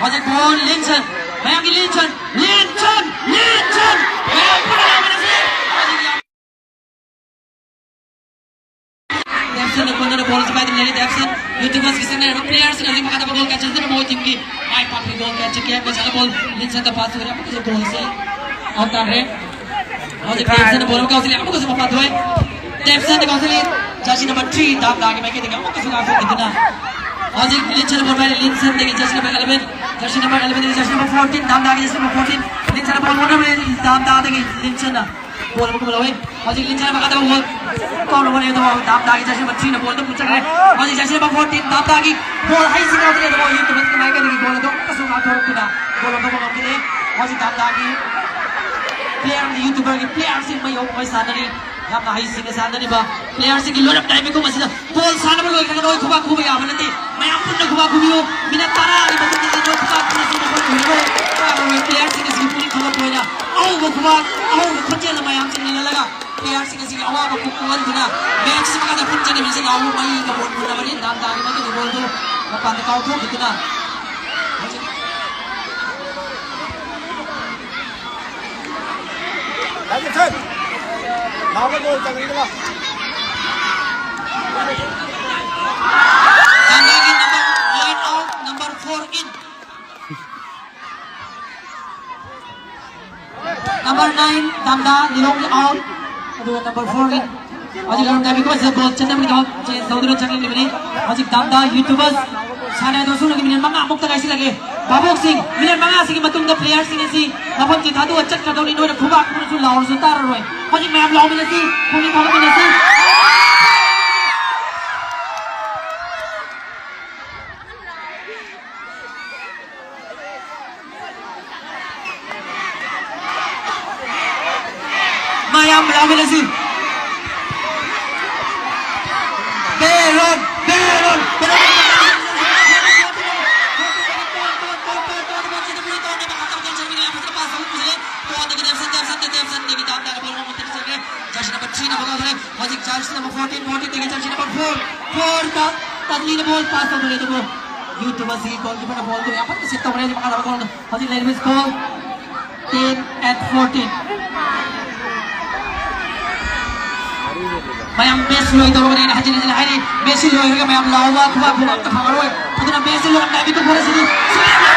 ꯍꯧꯖꯤꯛ ꯕꯣꯜ ꯂꯤꯟꯁꯟ, ꯃꯌꯥꯝꯒꯤ ꯂꯤꯟꯁꯟ, ꯂꯤꯟꯁꯟ, ꯂꯤꯟꯁꯟ, ꯃꯌꯥꯝ ꯄꯨꯟꯅ ꯂꯥꯎꯃꯤꯟꯅꯁꯤ꯫ ꯍꯧꯖꯤꯛ ꯌꯥꯝ ꯄꯥꯛꯄꯤ ꯒꯣꯜ ꯀꯌꯥ ꯆꯠꯀꯦ ꯍꯥꯏꯕ ꯃꯁꯥꯅ ꯕꯣꯜ ꯂꯤꯟꯁꯟꯗ ꯄꯥꯁ ꯇꯧꯔꯦ꯫ ꯑꯃꯨꯛꯀꯁꯨ ꯒꯣꯜꯁꯦ ꯑꯥꯎꯠ ꯇꯥꯈ꯭ꯔꯦ꯫ ꯍꯧꯖꯤꯛ ꯗꯦꯞꯁꯟꯅ ꯕꯣꯜ ꯑꯃ ꯀꯥꯎꯁꯤꯜꯂꯦ꯫ ꯑꯃꯨꯛꯀꯁꯨ ꯃꯄꯥꯟ ꯊꯣꯛꯑꯦ꯫ ꯗꯦꯞꯁꯟꯅ ꯀꯥꯎꯁꯤꯜꯂꯤ꯫ ꯖꯔꯁꯤ ꯅꯝꯕꯔ ꯊ꯭ꯔꯤ ꯗꯥꯝꯗꯥꯒꯤ ꯃꯥꯏꯀꯩꯗꯒꯤ ꯑꯃꯨꯛꯀꯁꯨ ꯉꯥꯛꯊꯣꯛꯈꯤꯗꯨꯅ ꯍꯧꯖꯤꯛ ꯂꯤꯟꯁꯟꯅ ꯕꯣꯜ ꯄꯥꯏꯔꯦ꯫ ꯂꯤꯟꯁꯟꯗꯒꯤ jersey number eleven, jersey number ꯑꯦꯂꯦꯚꯦꯟꯗꯒꯤ ꯖꯔꯁꯤ ꯅꯝꯕꯔ ꯐꯣꯔꯇꯤꯟ, ꯗꯥꯝꯗꯥꯒꯤ ꯖꯔꯁꯤ ꯅꯝꯕꯔ ꯐꯣꯔꯇꯤꯟ꯫ ꯂꯤꯟꯁꯟꯅ ꯕꯣꯜ ꯍꯣꯠꯅꯕꯅꯦ꯫ ꯗꯥꯝꯗꯥꯗꯒꯤ ꯂꯤꯟꯁꯟꯅ ꯕꯣꯜ ꯑꯃꯨꯛ ꯂꯧꯋꯦ꯫ ꯍꯧꯖꯤꯛ ꯂꯤꯟꯁꯟꯅ ꯃꯈꯥꯗ ꯕꯣꯜ ꯀꯥꯎꯅꯕ ꯍꯣꯠꯅꯩ, ꯑꯗꯨꯕꯨ ꯗꯥꯝꯗꯥꯒꯤ ꯖꯔꯁꯤ ꯅꯝꯕꯔ ꯊ꯭ꯔꯤꯅ ꯕꯣꯜ ꯑꯗꯨ ꯄꯨꯆꯠꯈ꯭ꯔꯦ꯫ ꯍꯧꯖꯤꯛ ꯖꯔꯁꯤ ꯅꯝꯕꯔ ꯐꯣꯔꯇꯤꯟ ꯗꯥꯝꯗꯥꯒꯤ ꯕꯣꯜ ꯍꯩꯁꯤꯡꯅ ꯍꯧꯖꯤꯛ, ꯑꯗꯨꯕꯨ ꯌꯨ ꯇꯨꯕꯁꯀꯤ ꯃꯥꯏꯀꯩꯗꯒꯤ ꯕꯣꯜ ꯑꯗꯨ ꯑꯃꯨꯛꯀꯁꯨ ꯉꯥꯛꯊꯣꯔꯛꯇꯨꯅ ꯒꯣꯜ ꯑꯃ ꯂꯧꯕ ꯉꯝꯈꯤꯗꯦ꯫ ꯍꯧꯖꯤꯛ ꯗꯥꯝꯗꯥꯒꯤ ꯄ꯭ꯂꯦꯌꯔ ꯑꯃꯗꯤ ꯌꯨ ꯇꯨꯕꯔꯒꯤ ꯄ꯭ꯂꯦꯌꯔꯁꯤꯡ ꯃꯩ ꯍꯧꯕ ꯃꯩ ꯁꯥꯟꯅꯔꯤ꯫ ꯌꯥꯝꯅ ꯍꯩꯁꯤꯡꯅ ꯁꯥꯟꯅꯔꯤꯕ ꯄ꯭ꯂꯦꯌꯔꯁꯤꯡꯒꯤ ꯂꯣꯏꯔꯝꯗꯥꯏ ꯃꯤꯀꯨꯞ ꯑꯁꯤꯗ ꯕꯣꯜ ꯁꯥꯟꯅꯕ ꯂꯣꯏꯈ꯭ꯔꯒ ꯅꯣꯏ ꯈꯨꯕꯥꯛ ꯈꯨꯕ ꯌꯥꯕ ꯅꯠꯇꯦ꯫ ꯃꯌꯥꯝ ꯄꯨꯟꯅ ꯈꯨꯕꯥꯛ ꯈꯨꯕꯤꯌꯨ꯫ ꯃꯤꯅꯠ ꯇꯔꯥꯒꯤ ꯃꯇꯨꯡꯗꯗꯤ ꯅꯣꯏ ꯈꯨꯕꯥꯛ ꯈꯨꯕꯁꯤ ꯃꯈꯣꯏ ꯎꯔꯔꯣꯏ꯫ ꯄ꯭ꯂꯦꯌꯔꯁꯤꯡ ꯑꯁꯤꯒꯤ ꯄꯨꯛꯅꯤꯡ ꯊꯧꯒꯠꯄ ꯑꯣꯏꯅ ꯑꯍꯧꯕ ꯈꯨꯕꯥꯛ, ꯑꯍꯧꯕ ꯈꯣꯟꯖꯦꯜ ꯑꯃ ꯃꯌꯥꯝꯁꯤꯡ ꯏꯜꯍꯜꯂꯒ ꯄ꯭ꯂꯦꯌꯔꯁꯤꯡ ꯑꯁꯤꯒꯤ ꯑꯋꯥꯕ ꯀꯣꯛꯍꯟꯗꯨꯅ ꯃꯦꯠꯁ ꯑꯁꯤ ꯃꯈꯥ ꯆꯠꯊꯔꯤꯕꯁꯤ ꯂꯥꯎꯕ ꯃꯩꯒ ꯕꯣꯜ ꯃꯨꯟꯅꯕꯅꯤ꯫ ꯗꯥꯝꯗꯥꯒꯤ ꯃꯗꯨꯒꯤ ꯕꯣꯜꯗꯨ ꯃꯄꯥꯟꯗ ꯀꯥꯎꯊꯣꯛꯈꯤꯗꯨꯅ ꯍꯧꯖꯤꯛ ꯂꯥꯎꯕ ꯒꯣꯜ ꯆꯪꯉꯤꯗꯅ꯫ ꯗꯥꯝꯗꯥꯒꯤ number line out, number four in. Number nine, Damda ꯂꯤꯂꯣꯡꯒꯤ ꯑꯥꯎꯠ꯫ ꯑꯗꯨꯒ ꯅꯝꯕꯔ ꯐꯣꯔꯒꯤ ꯍꯧꯖꯤꯛ ꯂꯣꯏꯔꯝꯗꯥꯏ ꯃꯤꯀꯨꯞ ꯑꯁꯤꯗ ꯒꯣꯜ ꯆꯟꯅꯕꯒꯤꯗꯃꯛ ꯆꯦꯟꯖ ꯇꯧꯗꯨꯅ ꯆꯪꯂꯛꯂꯤꯕꯅꯤ꯫ ꯍꯧꯖꯤꯛ ꯗꯥꯝꯗꯥ ꯌꯨ ꯇꯨꯕꯔꯁ ꯁꯥꯟꯅꯗꯨꯅ ꯁꯨꯞꯅꯒꯤ ꯃꯤꯅꯤꯠ ꯃꯉꯥꯃꯨꯛꯇ ꯉꯥꯏꯁꯤꯜꯂꯛꯂꯦ꯫ ꯚꯥꯕꯣꯛꯁꯤꯡ, ꯃꯤꯅꯤꯠ ꯃꯉꯥꯁꯤꯒꯤ ꯃꯇꯨꯡꯗ ꯄ꯭ꯂꯦꯌꯔꯁꯤꯡ ꯑꯁꯤ ꯃꯐꯝꯁꯤ ꯊꯥꯗꯣꯛꯑ ꯆꯠꯈ꯭ꯔꯗꯧꯅꯤ꯫ ꯅꯣꯏꯅ ꯈꯨꯕꯥꯛ ꯈꯨꯔꯁꯨ ꯂꯥꯎꯔꯁꯨ ꯇꯥꯔꯔꯣꯏ꯫ ꯍꯧꯖꯤꯛ ꯃꯌꯥꯝ ꯂꯥꯎꯃꯤꯟꯅꯁꯤ, ꯄꯨꯛꯅꯤꯡ ꯊꯧꯒꯠꯃꯤꯟꯅꯁꯤ꯫ ꯃꯌꯥꯝ ꯂꯥꯎꯃꯤꯟꯅꯁꯤ꯫ ꯕꯦꯔꯣꯟ, ꯕꯦꯔꯣꯟ, ꯕꯦꯔꯣꯟ꯫ ꯖꯔꯁꯤ ꯅꯝꯕꯔ ꯊ꯭ꯔꯤꯅ ꯑꯃꯨꯛ ꯍꯧꯖꯤꯛ ꯖꯔꯁꯤ ꯅꯝꯕꯔ ꯐꯣꯔꯇꯤꯟ, ꯐꯣꯔꯇꯤꯟꯗꯒꯤ ꯖꯔꯁꯤ ꯅꯝꯕꯔ ꯐꯣꯔ, ꯐꯣꯔ ꯇꯥꯁꯤꯜꯂꯦ꯫ ꯍꯧꯖꯤꯛ ꯖꯔꯁꯤ ꯅꯝꯕꯔ ꯐꯣꯔꯇꯤꯟ, ꯐꯣꯔꯇꯤꯟꯗꯒꯤ ꯖꯔꯁꯤ ꯅꯝꯕꯔ ꯐꯣꯔ, ꯐꯣꯔꯗ ꯇꯗꯂꯤꯅ ꯕꯣꯜ ꯄꯥꯁ ꯇꯧꯈ꯭ꯔꯦ, ꯑꯗꯨꯕꯨ ꯌꯨ ꯇꯨꯕꯔꯁꯀꯤ ꯒꯣꯜꯀꯤꯄꯔꯅ ꯕꯣꯜꯗꯨ ꯌꯥꯝ ꯐꯖꯅ ꯁꯦꯚ ꯇꯧꯈ꯭ꯔꯦ꯫ ꯍꯧꯖꯤꯛ ꯃꯈꯥ ꯇꯥꯕ ꯒꯣꯜ ꯍꯧꯖꯤꯛ ꯂꯩꯔꯤꯕ ꯁ꯭ꯀꯣꯔ ten and fourteen꯫ ꯃꯌꯥꯝ ꯃꯦꯠꯁ ꯂꯣꯏꯗꯧꯔꯕꯅꯤ꯫ ꯑꯩꯅ ꯍꯟꯖꯤꯟ ꯍꯟꯖꯤꯟ ꯍꯥꯏꯔꯤ, ꯃꯦꯠꯁꯁꯤ ꯂꯣꯏꯔꯒ ꯃꯌꯥꯝ ꯂꯥꯎꯕ, ꯈꯨꯕꯥꯛ ꯈꯨꯕꯥꯛ ꯑꯝꯇ ꯐꯪꯉꯔꯣꯏ꯫ ꯑꯗꯨꯅ ꯃꯦꯠꯁꯁꯤ ꯂꯣꯏꯔꯝꯗꯥꯏ ꯃꯤꯀꯨꯞ ꯈꯔꯁꯤꯗꯤ ꯁꯨꯃꯥꯏꯅ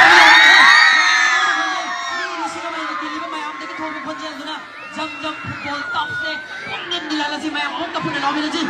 ꯄꯨꯟꯅ ꯂꯥꯎꯃꯤꯟꯅꯁꯤ꯫